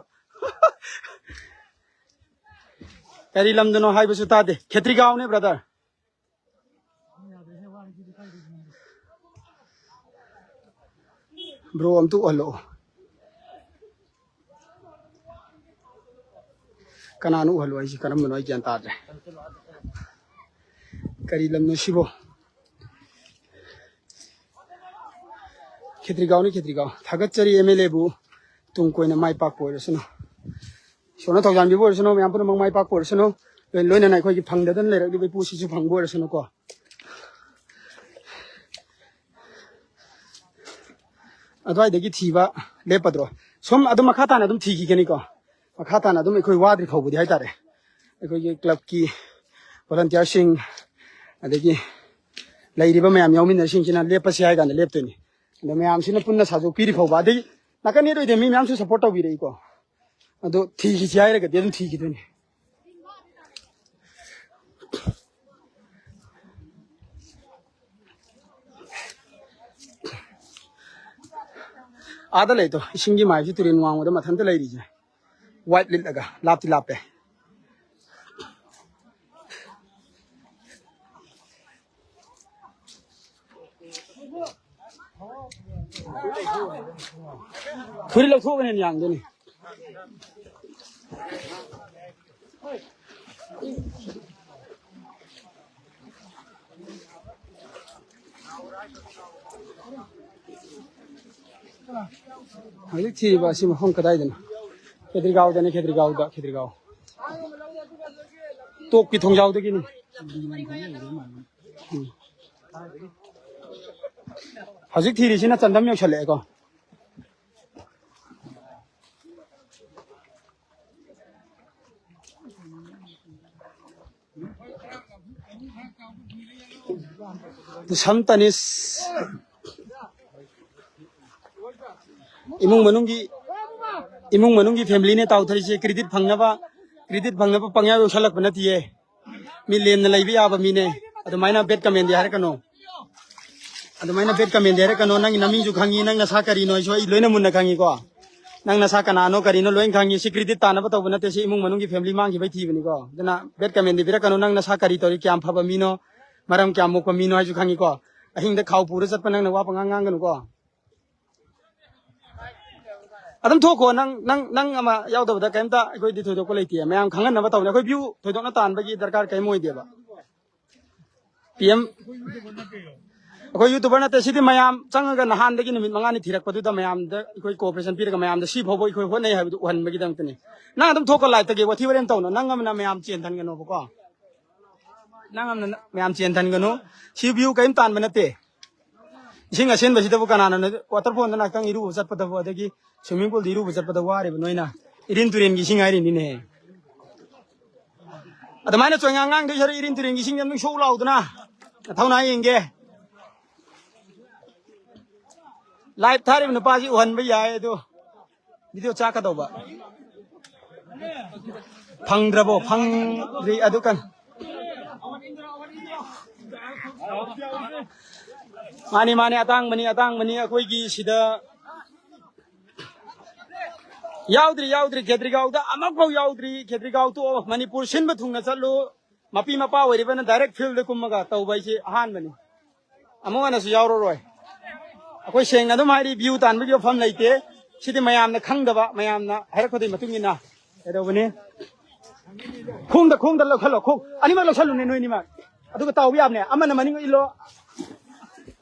ꯀꯔꯤ ꯂꯝꯗꯅꯣ ꯍꯥꯏꯕꯁꯨ ꯇꯥꯗꯦ꯫ ꯈꯦꯇ꯭ꯔꯤꯒꯥꯎꯅꯦ, ꯕ꯭ꯔꯗꯔ꯫ ꯕ꯭ꯔꯣ, ꯑꯝꯇ ꯎꯍꯜꯂꯛꯑꯣ꯫ ꯀꯅꯥꯅꯣ ꯎꯍꯜꯂꯣ ꯍꯥꯏꯁꯤ? ꯀꯔꯝꯕꯅꯣ? ꯑꯩ ꯒ꯭ꯌꯥꯟ ꯇꯥꯗ꯭ꯔꯦ꯫ ꯀꯔꯤ ꯂꯝꯅꯣ ꯁꯤꯕꯣ? ꯈꯦꯇ꯭ꯔꯤꯒꯥꯎꯅꯤ, ꯈꯦꯇ꯭ꯔꯤꯒꯥꯎ꯫ ꯊꯥꯒꯠꯆꯔꯤ ꯑꯦꯝ ꯑꯦꯜ ꯑꯦꯕꯨ꯫ ꯇꯨꯡ ꯀꯣꯏꯅ ꯃꯥꯏ ꯄꯥꯛꯄ ꯑꯣꯏꯔꯁꯅꯨ꯫ ꯏꯁꯣꯔꯅ ꯊꯧꯖꯥꯟꯕꯤꯕ ꯑꯣꯏꯔꯁꯅꯨ, ꯃꯌꯥꯝ ꯄꯨꯝꯅꯃꯛ ꯃꯥꯏ ꯄꯥꯛꯄ ꯑꯣꯏꯔꯁꯅꯨ꯫ ꯂꯣꯏ-, ꯂꯣꯏꯅꯅ ꯑꯩꯈꯣꯏꯒꯤ ꯐꯪꯗꯗꯅ ꯂꯩꯔꯛꯂꯤꯕ ꯏꯄꯨꯁꯤꯁꯨ ꯐꯪꯕ ꯑꯣꯏꯔꯁꯅꯨꯀꯣ꯫ ꯑꯗꯨꯋꯥꯏꯗꯒꯤ ꯊꯤꯕ ꯂꯦꯞꯄꯗ꯭ꯔꯣ? ꯁꯨꯝ ꯑꯗꯨꯝ ꯃꯈꯥ ꯇꯥꯅ ꯑꯗꯨꯝ ꯊꯤꯈꯤꯒꯅꯤꯀꯣ꯫ ꯃꯈꯥ ꯇꯥꯅ ꯑꯗꯨꯝ ꯑꯩꯈꯣꯏ ꯋꯥꯗ꯭ꯔꯤ ꯐꯥꯎꯕꯗꯤ ꯍꯥꯏꯇꯥꯔꯦ꯫ ꯑꯩꯈꯣꯏꯒꯤ ꯀ꯭ꯂꯕꯀꯤ ꯚꯣꯂꯟꯇꯤꯌꯔꯁꯤꯡ, ꯑꯗꯒꯤ ꯂꯩꯔꯤꯕ ꯃꯌꯥꯝ ꯌꯥꯎꯃꯤꯟꯅꯔꯤꯁꯤꯡꯁꯤꯅ ꯂꯦꯞꯄꯁꯤ ꯍꯥꯏ ꯀꯥꯟꯗ ꯂꯦꯞꯇꯣꯏꯅꯤ꯫ ꯑꯗꯣ ꯃꯌꯥꯝꯁꯤꯅ ꯄꯨꯟꯅ ꯁꯥꯖꯣꯛꯄꯤꯔꯤ ꯐꯥꯎꯕ, ꯑꯗꯩ ꯅꯥꯀꯟ ꯌꯦꯠ ꯑꯣꯏꯗꯦ, ꯃꯤ ꯃꯌꯥꯝꯁꯨ ꯁꯞꯄꯣꯔꯠ ꯇꯧꯕꯤꯔꯛꯏꯀꯣ꯫ ꯑꯗꯣ ꯊꯤꯈꯤꯁꯤ ꯍꯥꯏꯔꯒꯗꯤ ꯑꯗꯨꯝ ꯊꯤꯈꯤꯗꯣꯏꯅꯤ꯫ ꯑꯥꯗ ꯂꯩꯗꯣ, ꯏꯁꯤꯡꯒꯤ ꯃꯥꯏꯁꯤ, ꯇꯨꯔꯦꯟ ꯋꯥꯡꯃꯗ ꯃꯊꯟꯇ ꯂꯩꯔꯤꯁꯦ, ꯋꯥꯏꯠ ꯂꯤꯠꯂꯒ, ꯂꯥꯞꯇꯤ ꯂꯥꯞꯄꯦ꯫ ꯐꯨꯔꯤꯠ ꯂꯧꯊꯣꯛꯑꯒꯅ ꯍꯦꯟꯅ ꯌꯥꯡꯗꯣꯏꯅꯤ꯫ ꯍꯧꯖꯤꯛ ꯊꯤꯔꯤꯕ ꯑꯁꯤ ꯃꯐꯝ ꯀꯗꯥꯏꯗꯅꯣ? ꯈꯦꯇ꯭ꯔꯤꯒꯥꯎꯗꯅꯤ, ꯈꯦꯇ꯭ꯔꯤꯒꯥꯎꯗ, ꯈꯦꯇ꯭ꯔꯤꯒꯥꯎ꯫ ꯇꯣꯛꯀꯤ ꯊꯣꯡꯖꯥꯎꯗꯒꯤꯅꯤ꯫ ꯎꯝ꯫ ꯍꯧꯖꯤꯛ ꯊꯤꯔꯤꯁꯤꯅ ꯆꯟꯗꯝ ꯌꯧꯁꯜꯂꯛꯑꯦꯀꯣ꯫ ꯁꯝ ꯇꯅꯤꯁ ꯏꯃꯨꯡ ꯃꯅꯨꯡꯒꯤ, ꯏꯃꯨꯡ ꯃꯅꯨꯡꯒꯤ ꯐꯦꯃꯤꯂꯤꯅꯦ ꯇꯥꯎꯊꯔꯤꯁꯦ꯫ ꯀ꯭ꯔꯦꯗꯤꯠ ꯐꯪꯅꯕ, ꯀ꯭ꯔꯦꯗꯤꯠ ꯐꯪꯅꯕ ꯄꯪꯌꯥ ꯌꯧꯁꯜꯂꯛꯄ ꯅꯠꯇꯤꯌꯦ꯫ ꯃꯤ ꯂꯦꯝꯅ ꯂꯩꯕ ꯌꯥꯕ ꯃꯤꯅꯦ꯫ ꯑꯗꯨꯃꯥꯏꯅ ꯕꯦꯠ ꯀꯃꯦꯟꯗꯤ ꯍꯥꯏꯔꯛꯀꯅꯨ꯫ ꯑꯗꯨꯃꯥꯏꯅ ꯕꯦꯠ ꯀꯃꯦꯟꯗꯤ ꯍꯥꯏꯔꯛꯀꯅꯨ꯫ ꯅꯪꯒꯤ ꯅꯃꯤꯡꯁꯨ ꯈꯪꯉꯤ, ꯅꯪ ꯅꯁꯥ ꯀꯔꯤꯅꯣ ꯍꯥꯏꯁꯨ ꯑꯩ ꯂꯣꯏꯅ ꯃꯨꯟꯅ ꯈꯪꯉꯤꯀꯣ꯫ ꯅꯪ ꯅꯁꯥ ꯀꯅꯥꯅꯣ ꯀꯔꯤꯅꯣ ꯂꯣꯏꯅ ꯈꯪꯉꯤ꯫ ꯁꯤ ꯀ꯭ꯔꯦꯗꯤꯠ ꯇꯥꯅꯕ ꯇꯧꯕ ꯅꯠꯇꯦ, ꯁꯤ ꯏꯃꯨꯡ ꯃꯅꯨꯡꯒꯤ ꯐꯦꯃꯤꯂꯤ ꯃꯥꯡꯈꯤꯕꯩ ꯊꯤꯕꯅꯤꯀꯣ꯫ ꯑꯗꯨꯅ ꯕꯦꯠ ꯀꯃꯦꯟꯗꯤ ꯄꯤꯔꯛꯀꯅꯨ, ꯅꯪ ꯅꯁꯥ ꯀꯔꯤ ꯇꯧꯔꯤ, ꯀꯌꯥꯝ ꯐꯕ ꯃꯤꯅꯣ, ꯃꯔꯝ ꯀꯌꯥꯝ ꯃꯣꯛꯄ ꯃꯤꯅꯣ ꯍꯥꯏꯁꯨ ꯈꯪꯉꯤꯀꯣ꯫ ꯑꯍꯤꯡꯗ ꯈꯥꯎ ꯄꯨꯔ ꯆꯠꯄ ꯅꯪꯅ ꯋꯥ ꯄꯉꯥꯡ ꯉꯥꯡꯒꯅꯨꯀꯣ꯫ ꯑꯗꯨꯝ ꯊꯣꯛꯈꯣ, ꯅꯪ, ꯅꯪ, ꯅꯪ ꯑꯃ ꯌꯥꯎꯗꯕꯗ ꯀꯩꯝꯇ ꯑꯩꯈꯣꯏꯗꯤ ꯊꯣꯏꯗꯣꯛꯄ ꯂꯩꯇꯦ꯫ ꯃꯌꯥꯝ ꯈꯪꯍꯟꯅꯕ ꯇꯧꯕꯅꯦ꯫ ꯑꯩꯈꯣꯏ ꯚ꯭ꯌꯨ ꯊꯣꯏꯗꯣꯛꯅ ꯇꯥꯟꯕꯒꯤ ꯗꯔꯀꯥꯔ ꯀꯔꯤꯝ ꯑꯣꯏꯗꯦꯕ꯫ ꯄꯤ ꯑꯦꯝ ꯑꯩꯈꯣꯏ YouTuber ꯅꯠꯇꯦ, ꯁꯤꯗꯤ ꯃꯌꯥꯝ ꯆꯪꯉꯒ ꯅꯍꯥꯟꯗꯒꯤ ꯅꯨꯃꯤꯠ ꯃꯉꯥꯅꯤ ꯊꯤꯔꯛꯄꯗꯨꯗ ꯃꯌꯥꯝꯗ ꯑꯩꯈꯣꯏ cooperation ꯄꯤꯔꯒ ꯃꯌꯥꯝꯗ ꯁꯤ ꯐꯥꯎꯕ ꯑꯩꯈꯣꯏ ꯍꯣꯠꯅꯩ ꯍꯥꯏꯕꯗꯨ ꯎꯍꯟꯕꯒꯤꯗꯃꯛꯇꯅꯤ꯫ ꯅꯪ ꯑꯗꯨꯝ ꯊꯣꯛꯀꯣ, live ꯇꯒꯤ ꯋꯥꯊꯤ ꯋꯥꯔꯦꯝ ꯇꯧꯅꯣ꯫ ꯅꯪ ꯑꯃꯅ ꯃꯌꯥꯝ ꯆꯦꯟꯊꯟꯒꯅꯣꯕꯀꯣ, ꯅꯪ ꯑꯃꯅ ꯃꯌꯥꯝ ꯆꯦꯟꯊꯟꯒꯅꯨ꯫ ꯁꯤ view ꯀꯔꯤꯝ ꯇꯥꯟꯕ ꯅꯠꯇꯦ꯫ ꯏꯁꯤꯡ ꯑꯁꯦꯡꯕꯁꯤꯗꯕꯨ ꯀꯅꯥꯅ waterfall ꯗ ꯉꯥꯏꯍꯥꯛꯇꯪ ꯏꯔꯨꯕ ꯆꯠꯄꯗꯕꯨ, ꯑꯗꯒꯤ swimming pool ꯗ ꯏꯔꯨꯕ ꯆꯠꯄꯗ ꯋꯥꯔꯤꯕ ꯅꯣꯏꯅ ꯏꯔꯤꯟ ꯇꯨꯔꯦꯟꯒꯤ ꯏꯁꯤꯡ ꯍꯥꯏꯔꯤꯅꯤꯅꯦ꯫ ꯑꯗꯨꯃꯥꯏꯅ ꯆꯣꯏꯉꯥꯡ ꯉꯥꯡꯗꯣꯏ ꯁꯔꯨꯛ ꯏꯔꯤꯟ ꯇꯨꯔꯦꯟꯒꯤ ꯏꯁꯤꯡ ꯑꯗꯨꯝ ꯁꯣꯛ ꯂꯥꯎꯗꯅ ꯅꯊꯧꯅꯥ ꯌꯦꯡꯒꯦ꯫ Live ꯊꯥꯔꯤꯕ ꯅꯨꯄꯥꯁꯤ ꯎꯍꯟꯕ ꯌꯥꯏ, ꯑꯗꯣ video ꯆꯥꯛꯀꯗꯧꯕ꯫ ꯐꯪꯗ꯭ꯔꯕꯣ? ꯐꯪꯗ꯭ꯔꯤ꯫ ꯑꯗꯨ ꯀꯟ-, ꯃꯥꯅꯤ, ꯃꯥꯅꯤ, ꯑꯇꯥꯡꯕꯅꯤ, ꯑꯇꯥꯡꯕꯅꯤ꯫ ꯑꯩꯈꯣꯏꯒꯤ ꯁꯤꯗ ꯌꯥꯎꯗ꯭ꯔꯤ, ꯌꯥꯎꯗ꯭ꯔꯤ, ꯈꯦꯇ꯭ꯔꯤꯒꯥꯎꯗ ꯑꯃꯐꯥꯎ ꯌꯥꯎꯗ꯭ꯔꯤ꯫ ꯈꯦꯇ꯭ꯔꯤꯒꯥꯎ ꯇꯣꯛꯑꯣ, ꯃꯅꯤꯄꯨꯔ ꯁꯤꯟꯕ ꯊꯨꯡꯅ ꯆꯠꯂꯨ꯫ ꯃꯄꯤ ꯃꯄꯥ ꯑꯣꯏꯔꯤꯕꯅ direct field ꯗ ꯀꯨꯝꯃꯒ ꯇꯧꯕ ꯍꯥꯏꯁꯤ ꯑꯍꯥꯟꯕꯅꯤ꯫ ꯑꯃꯨꯛ ꯍꯟꯅꯁꯨ ꯌꯥꯎꯔꯔꯣꯏ꯫ ꯑꯩꯈꯣꯏ ꯁꯦꯡꯅ ꯑꯗꯨꯝ ꯍꯥꯏꯔꯤ, view ꯇꯥꯟꯕꯒꯤ ꯋꯥꯐꯝ ꯂꯩꯇꯦ꯫ ꯁꯤꯗꯤ ꯃꯌꯥꯝꯅ ꯈꯪꯗꯕ, ꯃꯌꯥꯝꯅ ꯍꯥꯏꯔꯛꯄꯗꯨꯒꯤ ꯃꯇꯨꯡ ꯏꯟꯅ ꯀꯩꯗꯧꯕꯅꯤ? ꯈꯣꯡꯗ, ꯈꯣꯡꯗ ꯂꯧꯁꯜꯂꯣ, ꯈꯣꯡ ꯑꯅꯤꯃꯛ ꯂꯧꯁꯜꯂꯨꯅꯦ ꯅꯣꯏꯅꯤꯃꯛ꯫ ꯑꯗꯨꯒ ꯇꯥꯎꯕ ꯌꯥꯕꯅꯦ, ꯑꯃꯅ ꯃꯅꯤꯡ ꯏꯜꯂꯣ꯫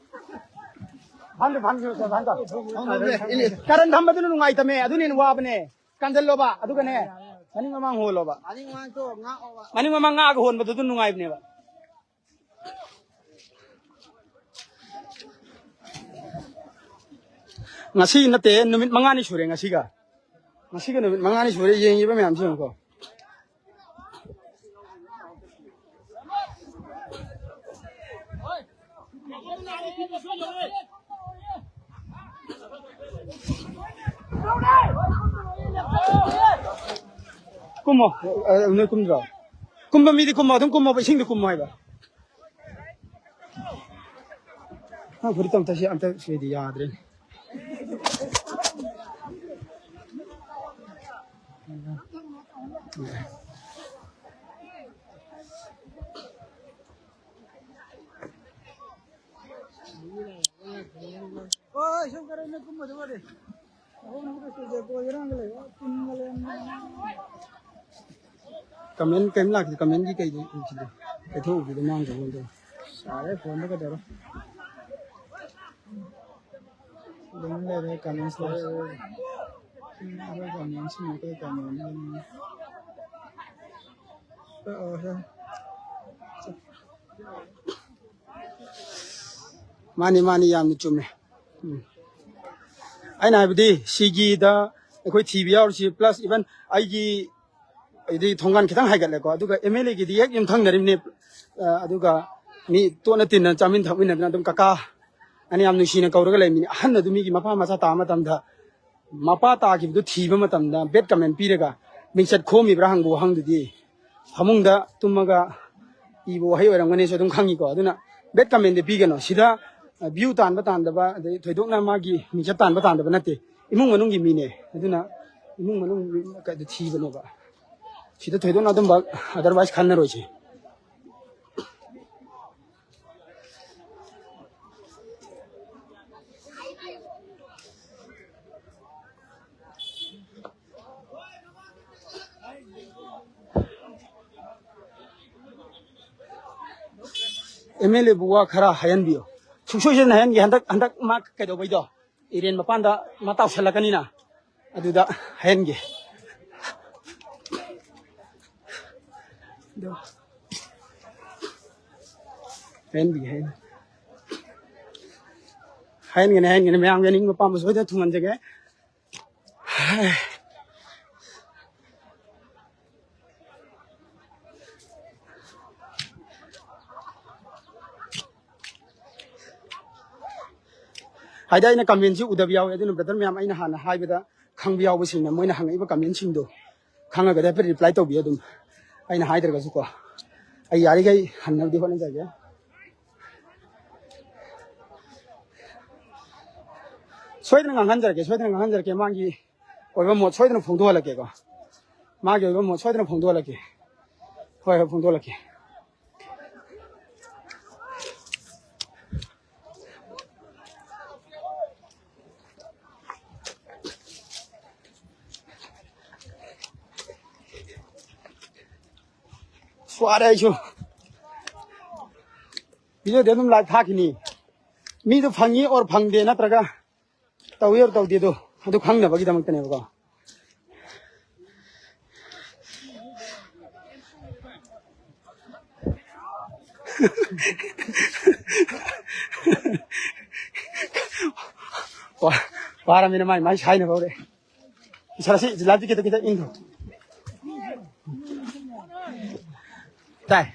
ꯐꯥꯟꯗ, ꯐꯥꯟꯗ, ꯐꯥꯟꯗ꯫ ꯀꯔꯟ ꯊꯝꯕꯗꯨꯅ ꯅꯨꯡꯉꯥꯏꯇꯝꯃꯦ, ꯑꯗꯨꯅ ꯍꯦꯟꯅ ꯋꯥꯕꯅꯦ꯫ ꯀꯥꯟꯖꯜꯂꯣꯕ, ꯑꯗꯨꯒꯅꯦ, ꯃꯅꯤꯡ ꯃꯃꯥꯡ ꯍꯣꯜꯂꯣꯕ꯫ ꯃꯅꯤꯡ ꯃꯃꯥꯡ ꯉꯥꯛꯑꯣꯕ꯫ ꯃꯅꯤꯡ ꯃꯃꯥꯡ ꯉꯥꯛꯑꯒ ꯍꯣꯟꯕꯗꯨ ꯑꯗꯨꯝ ꯅꯨꯡꯉꯥꯏꯕꯅꯦꯕ꯫ ꯉꯁꯤ ꯅꯠꯇꯦ, ꯅꯨꯃꯤꯠ ꯃꯉꯥꯅꯤ ꯁꯨꯔꯦ ꯉꯁꯤꯒ꯫ ꯉꯁꯤꯒ ꯅꯨꯃꯤꯠ ꯃꯉꯥꯅꯤ ꯁꯨꯔꯦ ꯌꯦꯡꯉꯤꯕ ꯃꯌꯥꯝꯁꯤ ꯌꯦꯡꯉꯨꯀꯣ꯫ ꯀꯨꯝꯃꯣ꯫ ꯑ, ꯅꯣꯏ ꯀꯨꯝꯗ꯭ꯔꯣ? ꯀꯨꯝꯕ ꯃꯤꯗꯤ ꯀꯨꯝꯃꯣ, ꯑꯗꯨꯝ ꯀꯨꯝꯃꯣꯕ, ꯏꯁꯤꯡꯗ ꯀꯨꯝꯃꯣ ꯍꯥꯏꯕ꯫ ꯅꯪ ꯐꯨꯔꯤꯠꯇꯣ ꯑꯝꯇ ꯁꯤ-, ꯑꯝꯇ ꯁꯤꯗꯤ ꯌꯥꯗ꯭ꯔꯦꯅꯦ꯫ Comment ꯀꯩꯝ ꯂꯥꯛꯇꯦ, comment ꯀꯤ ꯀꯩꯗꯤ ꯎꯈꯤꯗꯦ꯫ ꯀꯩꯊꯣꯛꯎꯈꯤꯗꯦ ꯃꯥꯡꯗ ꯍꯣꯟꯗꯣ꯫ ꯁꯥꯔꯦ phone ꯗ ꯀꯩꯗꯧꯔꯣ? ꯑꯗꯨꯝ ꯂꯩꯔꯦ, comments ꯂꯩꯔꯦ꯫ ꯑꯩꯈꯣꯏ comments ꯁꯤꯅ ꯑꯩꯈꯣꯏ comment ꯑꯗꯨꯝ꯫ ꯑ, ꯑ, ꯍꯦ꯫ ꯃꯥꯅꯤ, ꯃꯥꯅꯤ, ꯌꯥꯝꯅ ꯆꯨꯝꯃꯦ꯫ ꯎꯝ꯫ ꯑꯩꯅ ꯍꯥꯏꯕꯗꯤ ꯁꯤꯒꯤꯗ ꯑꯩꯈꯣꯏ ꯊꯤꯕ ꯌꯥꯎꯔꯤꯁꯤ, plus even ꯑꯩꯒꯤ ꯑꯗꯩ ꯊꯣꯡꯒꯥꯟ ꯈꯤꯇꯪ ꯍꯥꯏꯒꯠꯂꯦꯀꯣ, ꯑꯗꯨꯒ M L A ꯒꯤꯗꯤ ꯍꯦꯛ ꯌꯨꯝꯊꯪꯅꯔꯤꯕꯅꯦ꯫ ꯑ, ꯑꯗꯨꯒ ꯃꯤ ꯇꯣꯠꯅ ꯇꯤꯟꯅ ꯆꯥꯃꯤꯟ ꯊꯛꯃꯤꯟꯅꯗꯅ ꯑꯗꯨꯝ ꯀꯀꯥ ꯑꯅꯤ ꯌꯥꯝ ꯅꯨꯡꯁꯤꯅ ꯀꯧꯔꯒ ꯂꯩꯃꯤꯅꯤ꯫ ꯑꯍꯟ ꯑꯗꯨ ꯃꯤꯒꯤ ꯃꯄꯥ ꯃꯆꯥ ꯇꯥꯕ ꯃꯇꯝꯗ, ꯃꯄꯥ ꯇꯥꯈꯤꯕꯗꯨ ꯊꯤꯕ ꯃꯇꯝꯗ bad comment ꯄꯤꯔꯒ ꯃꯤꯡꯆꯠ ꯈꯣꯝꯃꯤꯕ꯭ꯔꯥ ꯍꯪꯕ ꯋꯥꯍꯪꯗꯨꯗꯤ ꯐꯃꯨꯡꯗ ꯇꯨꯝꯃꯒ ꯏꯕ ꯋꯥꯍꯩ ꯑꯣꯏꯔꯝꯒꯅꯤꯁꯨ ꯑꯗꯨꯝ ꯈꯪꯉꯤꯀꯣ꯫ ꯑꯗꯨꯅ bad comment ꯗꯤ ꯄꯤꯒꯅꯣ꯫ ꯁꯤꯗ, ꯑ, view ꯇꯥꯟꯕ ꯇꯥꯟꯗꯕ, ꯑꯗꯩ ꯊꯣꯏꯗꯣꯛꯅ ꯃꯥꯒꯤ ꯃꯤꯡꯆꯠ ꯇꯥꯟꯕ ꯇꯥꯟꯗꯕ ꯅꯠꯇꯦ, ꯏꯃꯨꯡ ꯃꯅꯨꯡꯒꯤ ꯃꯤꯅꯦ꯫ ꯑꯗꯨꯅ ꯏꯃꯨꯡ ꯃꯅꯨꯡ ꯀꯩꯗ ꯊꯤꯕꯅꯦꯕ꯫ ꯁꯤꯗ ꯊꯣꯏꯗꯣꯛꯅ ꯑꯗꯨꯝꯕ otherwise ꯈꯟꯅꯔꯣꯏꯁꯦ꯫ M L A ꯕꯨ ꯋꯥ ꯈꯔ ꯍꯥꯏꯍꯟꯕꯤꯌꯨ꯫ ꯁꯨꯡꯁꯣꯏ ꯁꯣꯏꯗꯅ ꯍꯥꯏꯍꯟꯒꯦ꯫ ꯍꯟꯗꯛ, ꯍꯟꯗꯛ ꯃꯥ ꯀꯩꯗꯧꯕꯩꯗꯣ? ꯏꯔꯦꯟ ꯃꯄꯥꯟꯗ ꯃꯥ ꯇꯥꯎꯁꯜꯂꯛꯀꯅꯤꯅ꯫ ꯑꯗꯨꯗ ꯍꯥꯏꯍꯟꯒꯦ꯫ ꯑꯗꯣ ꯍꯥꯏꯍꯟꯕꯤꯒꯦ, ꯍꯥꯏꯍꯟ-, ꯍꯥꯏꯍꯟꯒꯅꯤ, ꯍꯥꯏꯍꯟꯒꯅꯤ꯫ ꯃꯌꯥꯝꯒꯤ ꯑꯅꯤꯡꯕ ꯑꯄꯥꯝꯕ ꯁꯣꯏꯗꯅ ꯊꯨꯡꯍꯟꯖꯒꯦ꯫ ꯍꯥꯏꯗꯤ ꯑꯩꯅ comment ꯁꯤ ꯎꯗꯕ ꯌꯥꯎꯋꯦ, ꯑꯗꯨꯅ brother ꯃꯌꯥꯝ, ꯑꯩꯅ ꯍꯥꯟꯅ ꯍꯥꯏꯕꯗ ꯈꯪꯕ ꯌꯥꯎꯕꯁꯤꯡꯅ ꯃꯣꯏꯅ ꯍꯪꯉꯛꯏꯕ comment ꯁꯤꯡꯗꯣ ꯈꯪꯉꯒꯗꯤ ꯍꯥꯏꯐꯦꯠ reply ꯇꯧꯕꯤꯌꯨ꯫ ꯑꯗꯨꯝ ꯑꯩꯅ ꯍꯥꯏꯗ꯭ꯔꯒꯁꯨꯀꯣ, ꯑꯩ ꯌꯥꯔꯤꯈꯩ ꯍꯟꯅꯕꯗꯤ ꯍꯣꯠꯅꯖꯒꯦ꯫ ꯁꯣꯏꯗꯅ ꯉꯥꯡꯍꯟꯖꯔꯛꯀꯦ, ꯁꯣꯏꯗꯅ ꯉꯥꯡꯍꯟꯖꯔꯛꯀꯦ꯫ ꯃꯥꯒꯤ ꯑꯣꯏꯕ ꯃꯣꯠ ꯁꯣꯏꯗꯅ ꯐꯣꯡꯗꯣꯛꯍꯜꯂꯛꯀꯦꯀꯣ꯫ ꯃꯥꯒꯤ ꯑꯣꯏꯕ ꯃꯣꯠ ꯁꯣꯏꯗꯅ ꯐꯣꯡꯗꯣꯛꯍꯜꯂꯛꯀꯦ꯫ ꯍꯣꯏ, ꯍꯣꯏ, ꯐꯣꯡꯗꯣꯛꯍꯜꯂꯛꯀꯦ꯫ ꯁ꯭ꯋꯥꯔꯦ ꯑꯩꯁꯨ꯫ Video ꯗꯤ ꯑꯗꯨꯝ live ꯊꯥꯈꯤꯅꯤ꯫ ꯃꯤꯗꯣ ꯐꯪꯉꯤ or ꯐꯪꯗꯦ ꯅꯠꯇ꯭ꯔꯒ ꯇꯧꯋꯤ ꯑꯣꯔ ꯇꯧꯗꯦꯗꯣ ꯑꯗꯨ ꯈꯪꯅꯕꯒꯤꯗꯃꯛꯇꯅꯦꯕꯀꯣ꯫ ꯋꯥ- ꯋꯥꯔꯃꯤꯅ ꯃꯥꯏ ꯃꯥꯏ ꯁꯥꯏꯅꯕ ꯍꯧꯔꯦ꯫ ꯏꯁꯥꯁꯤ ꯖꯤꯂꯥꯗꯤ ꯈꯤꯇꯪ ꯈꯤꯇꯪ ꯏꯪꯈ꯭ꯔꯣ꯫ ꯇꯥꯏ꯫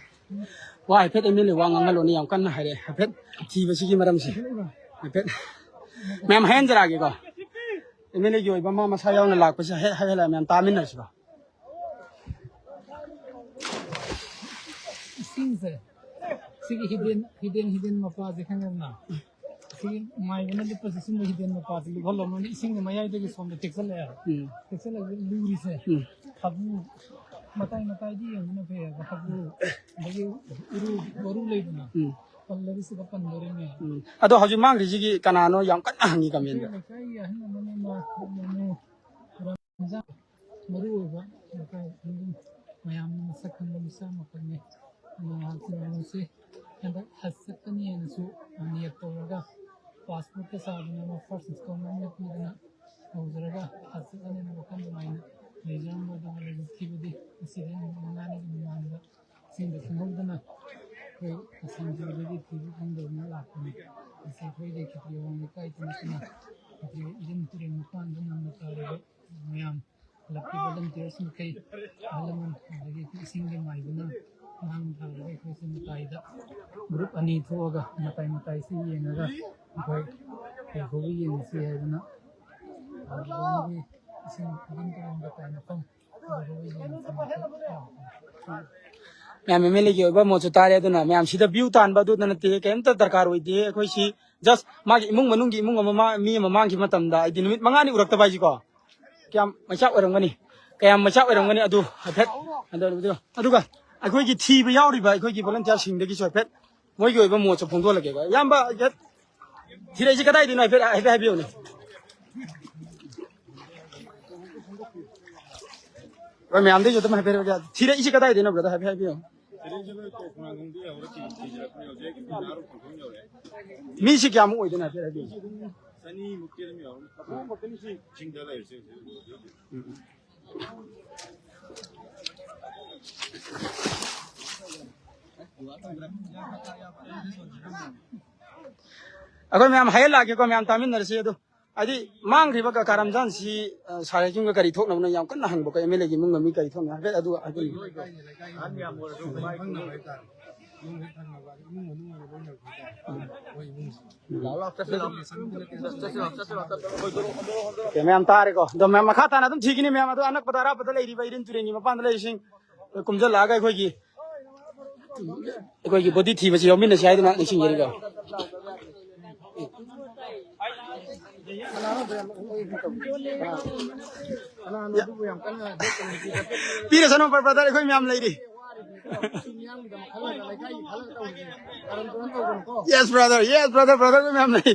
ꯋꯥ ꯍꯥꯏꯐꯦꯠ ꯑꯦꯝ ꯑꯦꯜ ꯑꯦ ꯋꯥ ꯉꯥꯡꯍꯜꯂꯣꯅꯦ, ꯌꯥꯝ ꯀꯟꯅ ꯍꯥꯏꯔꯛꯑꯦ꯫ ꯍꯥꯏꯐꯦꯠ ꯊꯤꯕꯁꯤꯒꯤ ꯃꯔꯝꯁꯦ ꯍꯥꯏꯐꯦꯠ ꯃꯌꯥꯝ ꯍꯥꯏꯍꯟꯖꯔꯛꯑꯒꯦꯀꯣ꯫ ꯑꯦꯝ ꯑꯦꯜ ꯑꯦꯒꯤ ꯑꯣꯏꯕ ꯑꯃ ꯃꯁꯥ ꯌꯥꯎꯅ ꯂꯥꯛꯄꯁꯦ ꯍꯦꯛ ꯍꯥꯏꯍꯜꯂꯒ ꯃꯌꯥꯝ ꯇꯥꯃꯤꯟꯅꯁꯤꯀꯣ꯫ ꯏꯁꯤꯡꯁꯦ ꯁꯤꯒꯤ ꯍꯤꯗꯦꯟ ꯍꯤꯗꯦꯟ ꯍꯤꯗꯦꯟ ꯃꯄꯥꯁꯦ ꯈꯪꯉꯦꯗꯅ? ꯁꯤꯒꯤ ꯃꯥꯏꯕꯅ ꯂꯤꯠꯄꯁꯦ ꯁꯨꯝꯕ ꯍꯤꯗꯦꯟ ꯃꯄꯥꯁꯦ ꯂꯨꯞꯍꯜꯂꯝꯃꯅꯤ꯫ ꯏꯁꯤꯡꯒꯤ ꯃꯌꯥꯏꯗꯒꯤ ꯁꯣꯝꯗ ꯇꯦꯛꯁꯜꯂꯛꯑꯦ꯫ ꯎꯝ꯫ ꯇꯦꯛꯁꯜꯂꯛꯑꯒ ꯂꯨꯔꯤꯁꯦ ꯎꯝ꯫ ꯊꯕꯨ ꯃꯇꯥꯏ ꯃꯇꯥꯏꯗꯤ ꯌꯦꯡꯕꯅ ꯐꯩꯌꯦꯕ꯫ ꯊꯕꯨ ꯑꯗꯒꯤ ꯎꯔꯨ ꯋꯥꯔꯨ ꯂꯩꯗꯅ ꯎꯝ꯫ ꯄꯜꯂꯒ ꯁꯤꯗ ꯄꯟꯗꯣꯔꯤꯅꯦ꯫ ꯎꯝ꯫ ꯑꯗꯣ ꯍꯧꯖꯤꯛ ꯃꯥꯡꯈ꯭ꯔꯤꯁꯤꯒꯤ ꯀꯅꯥꯅꯣ ꯌꯥꯝ ꯀꯟꯅ ꯍꯪꯉꯤ ꯀꯃꯦꯟꯗ꯫ ꯂꯩꯀꯥꯏꯒꯤ ꯑꯍꯜ ꯑꯃꯅ ꯃꯥ ꯃꯥ- ꯃꯔꯨ ꯑꯣꯏꯕ ꯂꯩꯀꯥꯏ ꯈꯨꯡꯒꯪ ꯃꯌꯥꯝꯅ ꯃꯁꯛ ꯈꯪꯕ ꯃꯤꯁꯛ ꯑꯃꯈꯛꯅꯤ꯫ ꯃꯍꯥꯛꯀꯤ ꯃꯤꯡꯁꯤ ꯍꯟꯗꯛ ꯍꯖ ꯆꯠꯀꯅꯤ ꯍꯥꯏꯅꯁꯨ ꯅꯤꯌꯠ ꯇꯧꯔꯒ ꯄꯥꯁꯄꯣꯔꯠꯀ ꯁꯥꯗꯅ ꯐꯥꯔꯁ ꯏꯟꯁꯇꯣꯜꯃꯦꯟꯒ ꯄꯤꯗꯅ ꯇꯧꯖꯔꯒ ꯍꯖ ꯆꯠꯀꯅꯤ ꯍꯥꯏꯅ ꯋꯥꯈꯜ ꯅꯨꯡꯉꯥꯏꯅ ꯂꯩꯖꯔꯝꯕ ꯑꯗꯨꯒ ꯂꯥꯏꯕꯛ ꯊꯤꯕꯗꯤ ꯉꯁꯤꯗꯒꯤ ꯅꯨꯃꯤꯠ ꯃꯉꯥꯅꯤꯒꯤ ꯃꯃꯥꯡꯗ ꯏꯁꯤꯡꯗ ꯈꯪꯍꯧꯗꯅ ꯑꯩꯈꯣꯏ ꯑꯁꯥꯝꯗꯒꯤ ꯊꯤꯕ ꯐꯪꯗꯕꯅ ꯂꯥꯛꯄꯅꯤ꯫ ꯉꯁꯤ ꯑꯩꯈꯣꯏꯒꯤ ꯈꯦꯇ꯭ꯔꯤ ꯑꯋꯥꯡ ꯂꯩꯀꯥꯏꯗ ꯅꯠꯇꯅ ꯈꯦꯇ꯭ꯔꯤ ꯏꯔꯤꯜ ꯇꯨꯔꯦꯜ ꯃꯄꯥꯟꯗ ꯅꯝꯅ ꯇꯥꯔꯤꯕ ꯃꯌꯥꯝ ꯀ꯭ꯂꯕꯀꯤ ꯚꯣꯂꯨꯟꯇꯤꯌꯔꯁ ꯃꯈꯩ, ꯑꯍꯜ ꯂꯃꯟ, ꯑꯗꯒꯤ ꯏꯁꯤꯡꯒꯤ ꯃꯥꯏꯕꯅ ꯑꯉꯥꯡ ꯊꯥꯔꯒ ꯑꯩꯈꯣꯏꯁꯦ ꯃꯇꯥꯏꯗ ꯒ꯭ꯔꯨꯞ ꯑꯅꯤ ꯊꯣꯛꯑꯒ ꯃꯇꯥꯏ ꯃꯇꯥꯏꯁꯤ ꯌꯦꯡꯉꯒ ꯑꯩꯈꯣꯏ ꯀꯩꯐꯥꯎꯕ ꯌꯦꯡꯉꯁꯤ ꯍꯥꯏꯗꯅ ꯑꯗꯨꯗꯒꯤ ꯏꯁꯤꯡ ꯐꯤꯕꯝ ꯇꯧꯔꯝꯕ ꯇꯥꯏ ꯃꯐꯝ ꯑꯗꯨꯗ ꯌꯦꯡꯉꯁꯤ꯫ ꯃꯌꯥꯝ ꯑꯦꯝ ꯑꯦꯜ ꯑꯦꯒꯤ ꯑꯣꯏꯕ ꯃꯣꯠꯁꯨ ꯇꯥꯔꯦ꯫ ꯑꯗꯨꯅ ꯃꯌꯥꯝ ꯁꯤꯗ ꯚ꯭ꯌꯨ ꯇꯥꯟꯕ ꯑꯗꯨꯗ ꯅꯠꯇꯦ, ꯀꯔꯤꯝꯇ ꯗꯔꯀꯥꯔ ꯑꯣꯏꯗꯦ꯫ ꯑꯩꯈꯣꯏ ꯁꯤ ꯖꯁ ꯃꯥꯒꯤ ꯏꯃꯨꯡ ꯃꯅꯨꯡꯒꯤ ꯏꯃꯨꯡ ꯑꯃ ꯃꯥ- ꯃꯤ ꯑꯃ ꯃꯥꯡꯈꯤꯕ ꯃꯇꯝꯗ ꯍꯥꯏꯗꯤ ꯅꯨꯃꯤꯠ ꯃꯉꯥꯅꯤ ꯎꯔꯛꯇꯕ ꯍꯥꯏꯁꯤꯀꯣ꯫ ꯀꯌꯥꯝ ꯃꯩꯆꯥꯛ ꯑꯣꯏꯔꯝꯒꯅꯤ, ꯀꯌꯥꯝ ꯃꯩꯆꯥꯛ ꯑꯣꯏꯔꯝꯒꯅꯤ ꯑꯗꯨ ꯍꯥꯏꯐꯦꯠ ꯑꯗꯨ ꯑꯗꯨ- ꯑꯗꯨꯒ ꯑꯩꯈꯣꯏꯒꯤ ꯊꯤꯕ ꯌꯥꯎꯔꯤꯕ ꯑꯩꯈꯣꯏꯒꯤ ꯚꯣꯂꯨꯟꯇꯤꯌꯔꯁꯤꯡꯗꯒꯤꯁꯨ ꯍꯥꯏꯐꯦꯠ ꯃꯣꯏꯒꯤ ꯑꯣꯏꯕ ꯃꯣꯠꯁꯨ ꯐꯣꯡꯗꯣꯛꯍꯜꯂꯒꯦꯀꯣ꯫ ꯏꯌꯥꯝꯕ ꯍꯥꯏꯐꯦꯠ ꯊꯤꯔꯛꯏꯁꯤ ꯀꯗꯥꯏꯗꯩꯅꯣ ꯍꯥꯏꯐꯦꯠ ꯍꯥꯏꯐꯦꯠ ꯍꯥꯏꯕꯤꯌꯨꯅꯦ꯫ ꯑꯩꯈꯣꯏ ꯃꯌꯥꯝꯗꯩꯁꯨ ꯑꯗꯨꯝ ꯍꯥꯏꯐꯦꯠ ꯍꯥꯏꯐꯦꯠ ꯊꯤꯔꯛꯏꯁꯤ ꯀꯗꯥꯏꯗꯩꯅꯣ ꯕ꯭ꯔꯗꯔ ꯍꯥꯏꯐꯦꯠ ꯍꯥꯏꯕꯤꯌꯨ꯫ ꯃꯤꯁꯤ ꯀꯌꯥꯃꯨꯛ ꯑꯣꯏꯗꯣꯏꯅꯣ ꯍꯥꯏꯐꯦꯠ ꯍꯥꯏꯕꯤꯌꯨ꯫ ꯆꯅꯤꯃꯨꯛꯇꯤ ꯑꯗꯨꯝ ꯌꯧꯔꯅꯤ꯫ ꯆꯤꯡꯗ ꯂꯩꯔꯤꯁꯦ ꯍꯧꯖꯤꯛ ꯍꯧꯖꯤꯛ꯫ ꯑꯩꯈꯣꯏ ꯃꯌꯥꯝ ꯍꯥꯏꯍꯜꯂꯛꯑꯒꯦꯀꯣ, ꯃꯌꯥꯝ ꯇꯥꯃꯤꯟꯅꯔꯁꯤ꯫ ꯑꯗꯨ ꯍꯥꯏꯗꯤ ꯃꯥꯡꯈ꯭ꯔꯤꯕ ꯀꯀꯥ ꯔꯝꯖꯥꯟꯁꯤ, ꯑ, ꯁꯥꯔ ꯌꯨꯝꯒ ꯀꯔꯤ ꯊꯣꯛꯅꯕꯅꯣ ꯌꯥꯝ ꯀꯟꯅ ꯍꯪꯕꯀꯣ, ꯑꯦꯝ ꯑꯦꯜ ꯑꯦꯒꯤ ꯏꯃꯨꯡꯒ ꯃꯤ ꯀꯔꯤ ꯊꯣꯛꯅ ꯍꯥꯏꯐꯦꯠ ꯑꯗꯨ ꯍꯥꯏꯕꯤꯌꯨ꯫ ꯑꯍꯟ ꯌꯥꯝ ꯑꯣꯏꯔꯁꯨ ꯃꯥꯏ ꯈꯪꯅꯕ ꯍꯥꯏꯇꯥꯔꯦ꯫ ꯌꯨꯝ ꯍꯦꯛ ꯊꯪꯅꯕ ꯏꯃꯨꯡ ꯃꯅꯨꯡ ꯑꯣꯏꯅ ꯂꯣꯏꯅꯕ ꯍꯥꯏꯇꯥꯔꯦ꯫ ꯃꯣꯏ ꯏꯃꯨꯡꯁꯤ꯫ ꯑꯣꯀꯦ, ꯃꯌꯥꯝ ꯇꯥꯔꯦꯀꯣ꯫ ꯑꯗꯣ ꯃꯌꯥꯝ ꯃꯈꯥ ꯇꯥꯅ ꯑꯗꯨꯝ ꯊꯤꯒꯅꯤ ꯃꯌꯥꯝ꯫ ꯑꯗꯣ ꯑꯅꯛꯄꯗ ꯑꯔꯥꯞꯄꯗ ꯂꯩꯔꯤꯕ ꯏꯔꯤꯟ ꯇꯨꯔꯦꯟꯒꯤ ꯃꯄꯥꯟꯗ ꯂꯩꯔꯤꯁꯤꯡ ꯀꯨꯝꯖꯜꯂꯛꯑꯒ ꯑꯩꯈꯣꯏꯒꯤ, ꯑꯩꯈꯣꯏꯒꯤ ꯕꯣꯗꯤ ꯊꯤꯕꯁꯤ ꯌꯥꯎꯃꯤꯟꯅꯁꯤ ꯍꯥꯏꯗꯨꯅ ꯅꯤꯡꯁꯤꯡꯖꯔꯤꯀꯣ꯫ ꯄꯤꯔꯁꯅꯨ ꯕ꯭ꯔꯗꯔ, ꯑꯩꯈꯣꯏ ꯃꯌꯥꯝ ꯂꯩꯔꯤ꯫ Yes brother, yes brother, brother, ꯑꯩꯈꯣꯏ ꯃꯌꯥꯝ ꯂꯩ꯫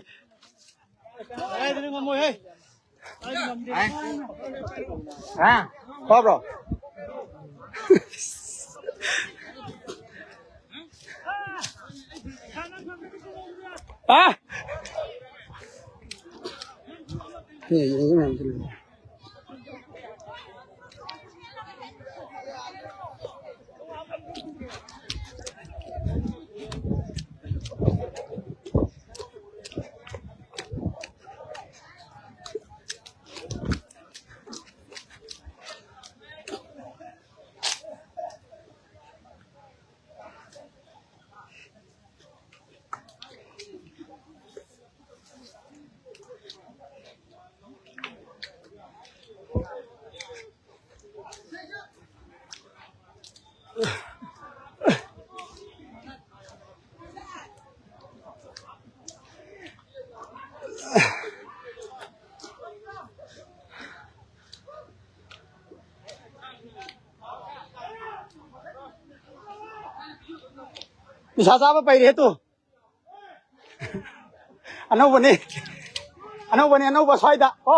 ꯍꯥ? ꯐꯕ꯭ꯔꯣ? ꯍꯥ? ꯅꯤꯁꯥ ꯆꯥꯕ ꯄꯩꯔꯦ ꯇꯨ꯫ ꯑꯅꯧꯕꯅꯤ꯫ ꯑꯅꯧꯕꯅꯤ, ꯑꯅꯧꯕ ꯁ꯭ꯋꯥꯏꯗ ꯀꯣ꯫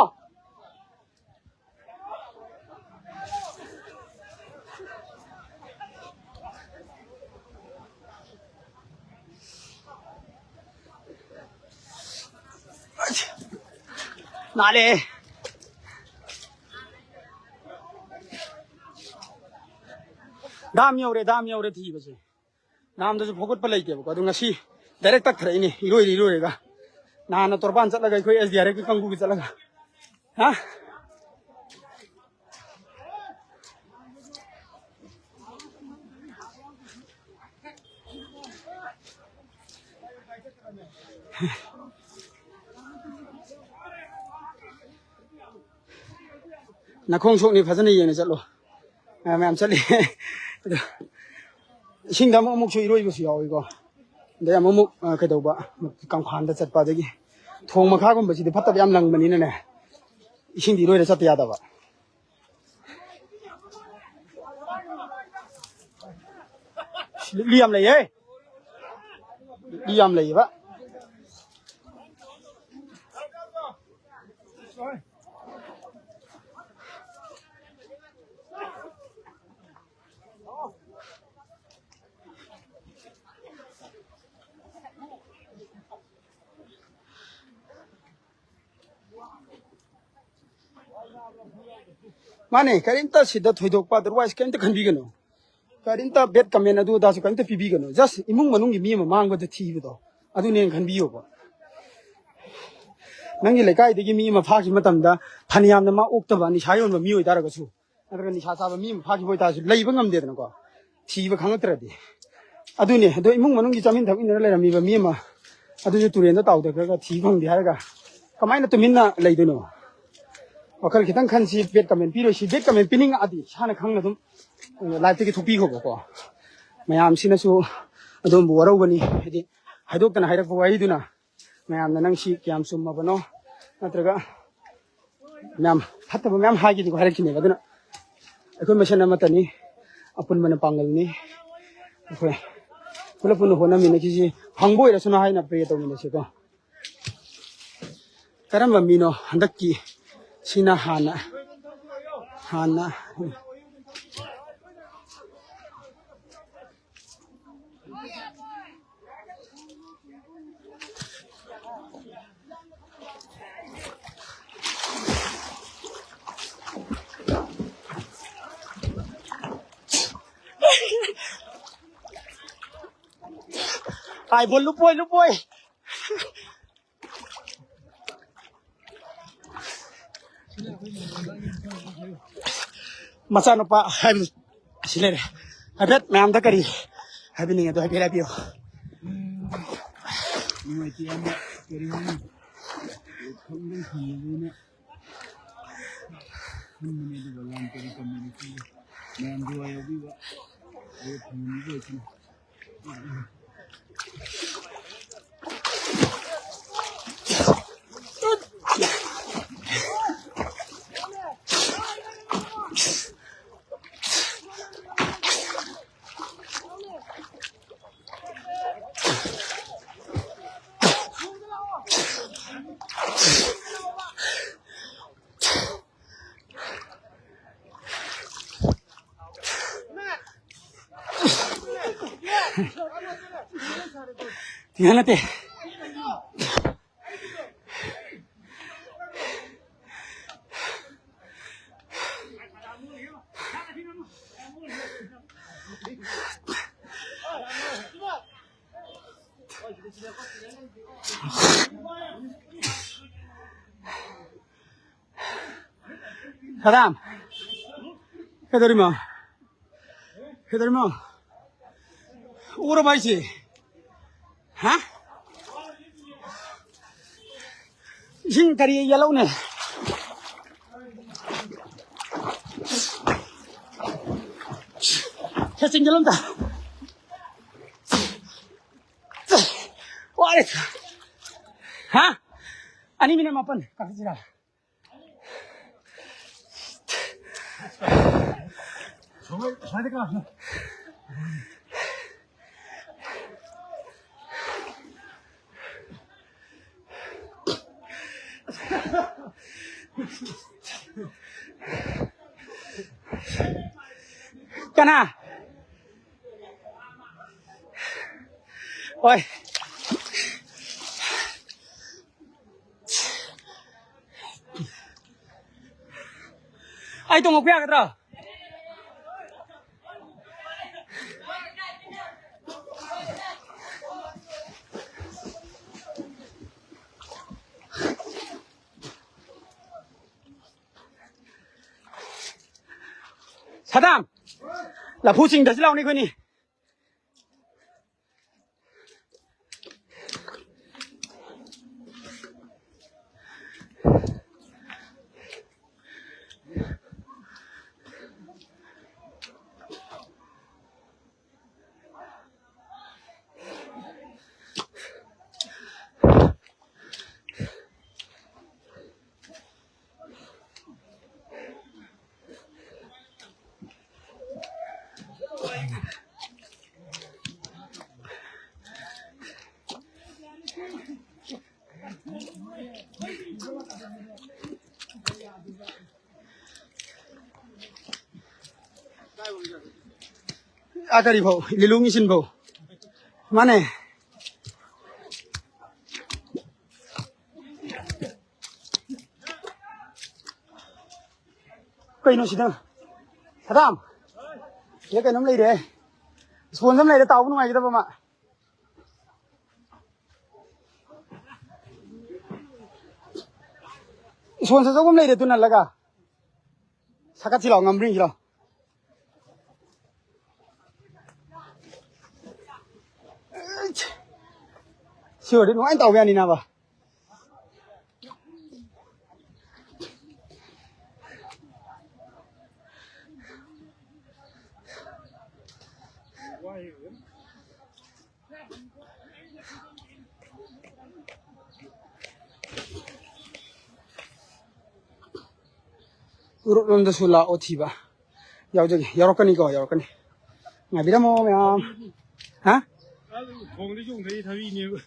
ꯅꯥꯜꯂꯦ꯫ ꯗꯥꯝ ꯌꯧꯔꯦ, ꯗꯥꯝ ꯌꯧꯔꯦ ꯊꯤꯕꯁꯦ꯫ ꯗꯥꯝꯗꯁꯨ ꯐꯥꯎꯒꯠꯄ ꯂꯩꯇꯦꯕꯀꯣ꯫ ꯑꯗꯨ ꯉꯁꯤ ꯗꯥꯏꯔꯦꯛ ꯇꯛꯊꯔꯛꯏꯅꯦ, ꯏꯔꯣꯏꯗ ꯏꯔꯣꯏꯔꯒ꯫ ꯅꯍꯥꯟꯅ ꯇꯣꯔꯕꯥꯟ ꯆꯠꯂꯒ ꯑꯩꯈꯣꯏ ꯑꯦꯁ ꯗꯤ ꯑꯥꯔ ꯑꯦꯐꯀꯤ ꯀꯥꯡꯕꯨꯒꯤ ꯆꯠꯂꯒ꯫ ꯍꯥ? ꯅꯈꯣꯡ ꯁꯣꯛꯅꯤ, ꯐꯖꯅ ꯌꯦꯡꯅ ꯆꯠꯂꯣ꯫ ꯃꯌꯥꯝ ꯃꯌꯥꯝ ꯆꯠꯂꯤ꯫ ꯑꯗꯣ ꯏꯁꯤꯡꯗ ꯑꯃꯨꯛ ꯑꯃꯨꯛꯁꯨ ꯏꯔꯣꯏꯕꯁꯨ ꯌꯥꯎꯏꯀꯣ꯫ ꯑꯗꯩ ꯑꯃꯨꯛ ꯑꯃꯨꯛ, ꯑ, ꯀꯩꯗꯧꯕ, ꯀꯪꯐꯥꯟꯗ ꯆꯠꯄ, ꯑꯗꯒꯤ ꯊꯣꯡ ꯃꯈꯥꯒꯨꯝꯕꯁꯤꯗꯤ ꯐꯠꯇꯕ ꯌꯥꯝ ꯂꯪꯕꯅꯤꯅꯅꯦ, ꯏꯁꯤꯡꯗꯤ ꯏꯔꯣꯏꯔ ꯆꯠꯇ ꯌꯥꯗꯕ꯫ ꯂꯤꯛꯂꯤ ꯌꯥꯝ ꯂꯩꯌꯦ꯫ ꯂꯤꯛꯂꯤ ꯌꯥꯝ ꯂꯩꯌꯦꯕ꯫ ꯃꯥꯅꯦ, ꯀꯔꯤꯝꯇ ꯁꯤꯗ ꯊꯣꯏꯗꯣꯛꯄ, otherwise ꯀꯔꯤꯝꯇ ꯈꯟꯕꯤꯒꯅꯨ꯫ ꯀꯔꯤꯝꯇ bad comment ꯑꯗꯨ ꯑꯗꯥꯁꯨ ꯀꯔꯤꯝꯇ ꯄꯤꯕꯤꯒꯅꯨ꯫ Just ꯏꯃꯨꯡ ꯃꯅꯨꯡꯒꯤ ꯃꯤ ꯑꯃ ꯃꯥꯡꯕꯗ ꯊꯤꯕꯗꯣ, ꯑꯗꯨꯅꯦꯅ ꯈꯟꯕꯤꯌꯣꯕ꯫ ꯅꯪꯒꯤ ꯂꯩꯀꯥꯏꯗꯒꯤ ꯃꯤ ꯑꯃ ꯐꯥꯈꯤꯕ ꯃꯇꯝꯗ, ꯐꯅꯌꯥꯝꯅ ꯃꯥ ꯑꯣꯛꯇꯕ ꯅꯤꯁꯥ ꯌꯣꯟꯕ ꯃꯤ ꯑꯣꯏꯇꯥꯔꯒꯁꯨ, ꯅꯠꯇ꯭ꯔꯒ ꯅꯤꯁꯥ ꯆꯥꯕ ꯃꯤ ꯑꯃ ꯐꯥꯈꯤꯕ ꯑꯣꯏꯇꯥꯔꯁꯨ, ꯂꯩꯕ ꯉꯝꯗꯦꯗꯅꯀꯣ, ꯊꯤꯕ ꯈꯪꯉꯛꯇ꯭ꯔꯗꯤ꯫ ꯑꯗꯨꯅꯦ, ꯑꯗꯣ ꯏꯃꯨꯡ ꯃꯅꯨꯡꯒꯤ ꯆꯥꯃꯤꯟ ꯊꯛꯃꯤꯟꯅꯔ ꯂꯩꯔꯝꯃꯤꯕ ꯃꯤ ꯑꯃ, ꯑꯗꯨꯁꯨ ꯇꯨꯔꯦꯟꯗ ꯇꯥꯎꯊꯈ꯭ꯔꯒ ꯊꯤ ꯐꯪꯗꯦ ꯍꯥꯏꯔꯒ ꯀꯃꯥꯏꯅ ꯇꯨꯃꯤꯟꯅ ꯂꯩꯗꯣꯏꯅꯣ? ꯋꯥꯈꯜ ꯈꯤꯇꯪ ꯈꯟꯁꯤ, bad comment ꯄꯤꯔꯣꯏꯁꯤ꯫ Bad comment ꯄꯤꯅꯤꯡꯉꯛꯑꯗꯤ ꯏꯁꯥꯅ ꯈꯪꯅ ꯑꯗꯨꯝ live ꯇꯒꯤ ꯊꯣꯛꯄꯤꯈꯣꯕꯀꯣ꯫ ꯃꯌꯥꯝꯁꯤꯅꯁꯨ ꯑꯗꯣꯝꯕꯨ ꯋꯥꯔꯧꯒꯅꯤ, ꯍꯥꯏꯗꯤ ꯍꯥꯏꯗꯣꯛꯇꯅ ꯍꯥꯏꯔꯛꯄ ꯋꯥꯍꯩꯗꯨꯅ꯫ ꯃꯌꯥꯝꯅ ꯅꯪ ꯁꯤ ꯀꯌꯥꯝ ꯆꯨꯝꯃꯕꯅꯣ, ꯅꯠꯇ꯭ꯔꯒ ꯃꯌꯥꯝ ꯐꯠꯇꯕ ꯃꯌꯥꯝ ꯍꯥꯏꯈꯤꯅꯤꯀꯣ, ꯍꯥꯏꯔꯛꯈꯤꯅꯦꯕ꯫ ꯑꯗꯨꯅ ꯑꯩꯈꯣꯏ ꯃꯁꯦꯟ ꯑꯃꯠꯇꯅꯤ, ꯑꯄꯨꯟꯕꯅ ꯄꯥꯡꯒꯜꯅꯤ꯫ ꯑꯩꯈꯣꯏ ꯄꯨꯂꯞ ꯄꯨꯟꯅ ꯍꯣꯠꯅꯃꯤꯟꯅꯈꯤꯁꯤ, ꯐꯪꯕ ꯑꯣꯏꯔꯁꯅꯨ ꯍꯥꯏꯅ pray ꯇꯧꯃꯤꯟꯅꯁꯤꯀꯣ꯫ ꯀꯔꯝꯕ ꯃꯤꯅꯣ ꯍꯟꯗꯛꯀꯤ ꯁꯤꯅ ꯍꯥꯟꯅ, ꯍꯥꯟꯅ ꯀꯥꯏꯕꯣ ꯂꯨꯞꯄꯣꯏ, ꯂꯨꯞꯄꯣꯏ꯫ ꯃꯆꯥꯅꯨꯄꯥ ꯍꯥꯏꯕ ꯑꯁꯤ ꯂꯩꯔꯦ꯫ ꯍꯥꯏꯐꯦꯠ ꯃꯌꯥꯝꯗ ꯀꯔꯤ ꯍꯥꯏꯕꯤꯅꯤꯡꯉꯦ ꯑꯗꯣ ꯍꯥꯏꯐꯦꯠ ꯍꯥꯏꯕꯤꯌꯨ꯫ ꯅꯨꯡꯉꯥꯏꯇꯦ ꯌꯥꯝꯅ꯫ ꯀꯔꯤ ꯍꯥꯏꯅꯤ? ꯈꯪꯗꯪ ꯈꯪꯗꯕꯅꯤꯅ ꯈꯟꯕꯅꯦ, ꯑꯗꯨꯒ ꯂꯥꯟ ꯀꯔꯤ ꯀꯝꯃꯤꯅꯤ ꯈꯪꯗꯦ꯫ ꯃꯌꯥꯝ ꯗꯨꯋꯥ ꯌꯥꯎꯕꯤꯕ꯫ ꯑꯗꯨ ꯐꯪꯍꯟꯕꯤꯕ ꯑꯣꯏꯁꯅꯨ꯫ ꯊꯤꯡꯍꯜꯂꯠꯇꯦ꯫ ꯁꯗꯥꯝ, ꯀꯩꯗꯧꯔꯤꯃꯣ? ꯀꯩꯗꯧꯔꯤꯃꯣ? ꯎꯔꯕ ꯑꯩꯁꯦ? ꯍꯥ? ꯏꯁꯤꯡ ꯀꯔꯤ ꯌꯦꯜꯂꯧꯅꯦ? ꯁꯦ, ꯆꯤꯡꯖꯜꯂꯣ ꯑꯝꯇ꯫ ꯋꯥꯔꯦ꯫ ꯍꯥ? ꯑꯅꯤ ꯃꯤꯅꯤꯠ ꯃꯥꯄꯟ ꯀꯛꯁꯤꯔꯥ? ꯀꯅꯥ? ꯍꯣꯏ꯫ ꯑꯩ ꯇꯣꯡꯉꯛꯄ ꯌꯥꯒꯗ꯭ꯔꯣ? ꯁꯗꯥꯝ, ꯂꯐꯨ ꯆꯤꯡꯗꯁꯤ ꯂꯥꯎꯅꯤ ꯑꯩꯈꯣꯏꯅꯤ꯫ ꯑꯥ, ꯀꯔꯤ ꯐꯧ? ꯂꯤꯂꯣꯡꯒꯤ ꯁꯤꯟ ꯐꯧ꯫ ꯃꯥꯅꯦ꯫ ꯀꯩꯅꯣ ꯁꯤꯗ? ꯁꯗꯥꯝ, ꯁꯤꯗ ꯀꯩꯅꯣꯝ ꯂꯩꯔꯦ꯫ ꯁ꯭ꯄꯣꯟꯖ ꯑꯃ ꯂꯩꯔꯦ, ꯇꯥꯎꯕ ꯅꯨꯡꯉꯥꯏꯒꯗꯕ ꯑꯃ꯫ ꯁ꯭ꯄꯣꯟꯖ ꯑꯆꯧꯕ ꯑꯃ ꯂꯩꯔꯦ, ꯑꯗꯨ ꯅꯜꯂꯒ꯫ ꯁꯀꯠꯁꯤ ꯂꯥꯎ, ꯉꯝꯕ꯭ꯔ ꯌꯦꯡꯁꯤ ꯂꯥꯎ꯫ ꯁꯤ ꯑꯣꯏꯔꯗꯤ ꯅꯨꯡꯉꯥꯏꯅ ꯇꯥꯎꯕ ꯌꯥꯅꯤ, ꯅꯥꯕ꯫ ꯎꯔꯨꯞ ꯂꯣꯝꯗꯁꯨ ꯂꯥꯛꯑꯣ ꯊꯤꯕ꯫ ꯌꯥꯎꯖꯒꯦ꯫ ꯌꯥꯎꯔꯛꯀꯅꯤꯀꯣ, ꯌꯥꯎꯔꯛꯀꯅꯤ꯫ ꯉꯥꯏꯕꯤꯔꯝꯃꯣ ꯃꯌꯥꯝ꯫ ꯍꯥ? ꯊꯣꯡꯗ ꯆꯣꯡꯊꯛꯏ ꯊꯕꯤꯅꯦꯕ꯫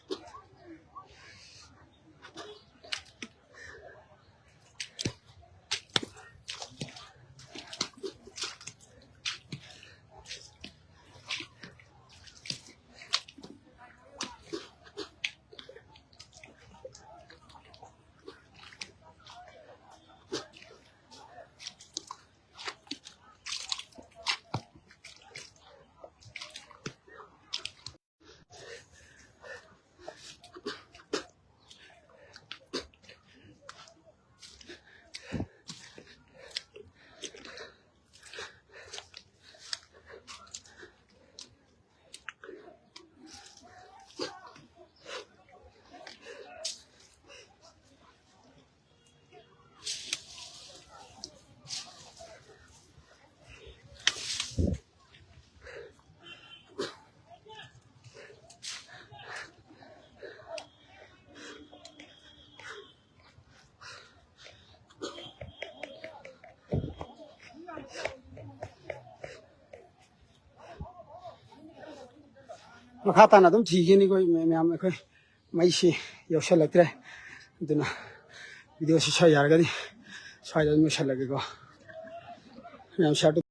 ꯃꯈꯥ ꯇꯥꯅ ꯑꯗꯨꯝ ꯊꯤꯒꯅꯤꯀꯣ ꯃꯌꯥꯝ꯫ ꯑꯩꯈꯣꯏ ꯃꯩꯁꯤ ꯌꯧꯁꯜꯂꯛꯇ꯭ꯔꯦ, ꯑꯗꯨꯅ ꯚꯤꯗꯤꯑꯣꯁꯤ ꯁ꯭ꯋꯥꯏ ꯌꯥꯔꯒꯗꯤ ꯁ꯭ꯋꯥꯏꯗ ꯑꯗꯨꯝ ꯂꯣꯏꯁꯜꯂꯒꯦꯀꯣ꯫ ꯃꯌꯥꯝ ꯁꯤꯌꯥꯔ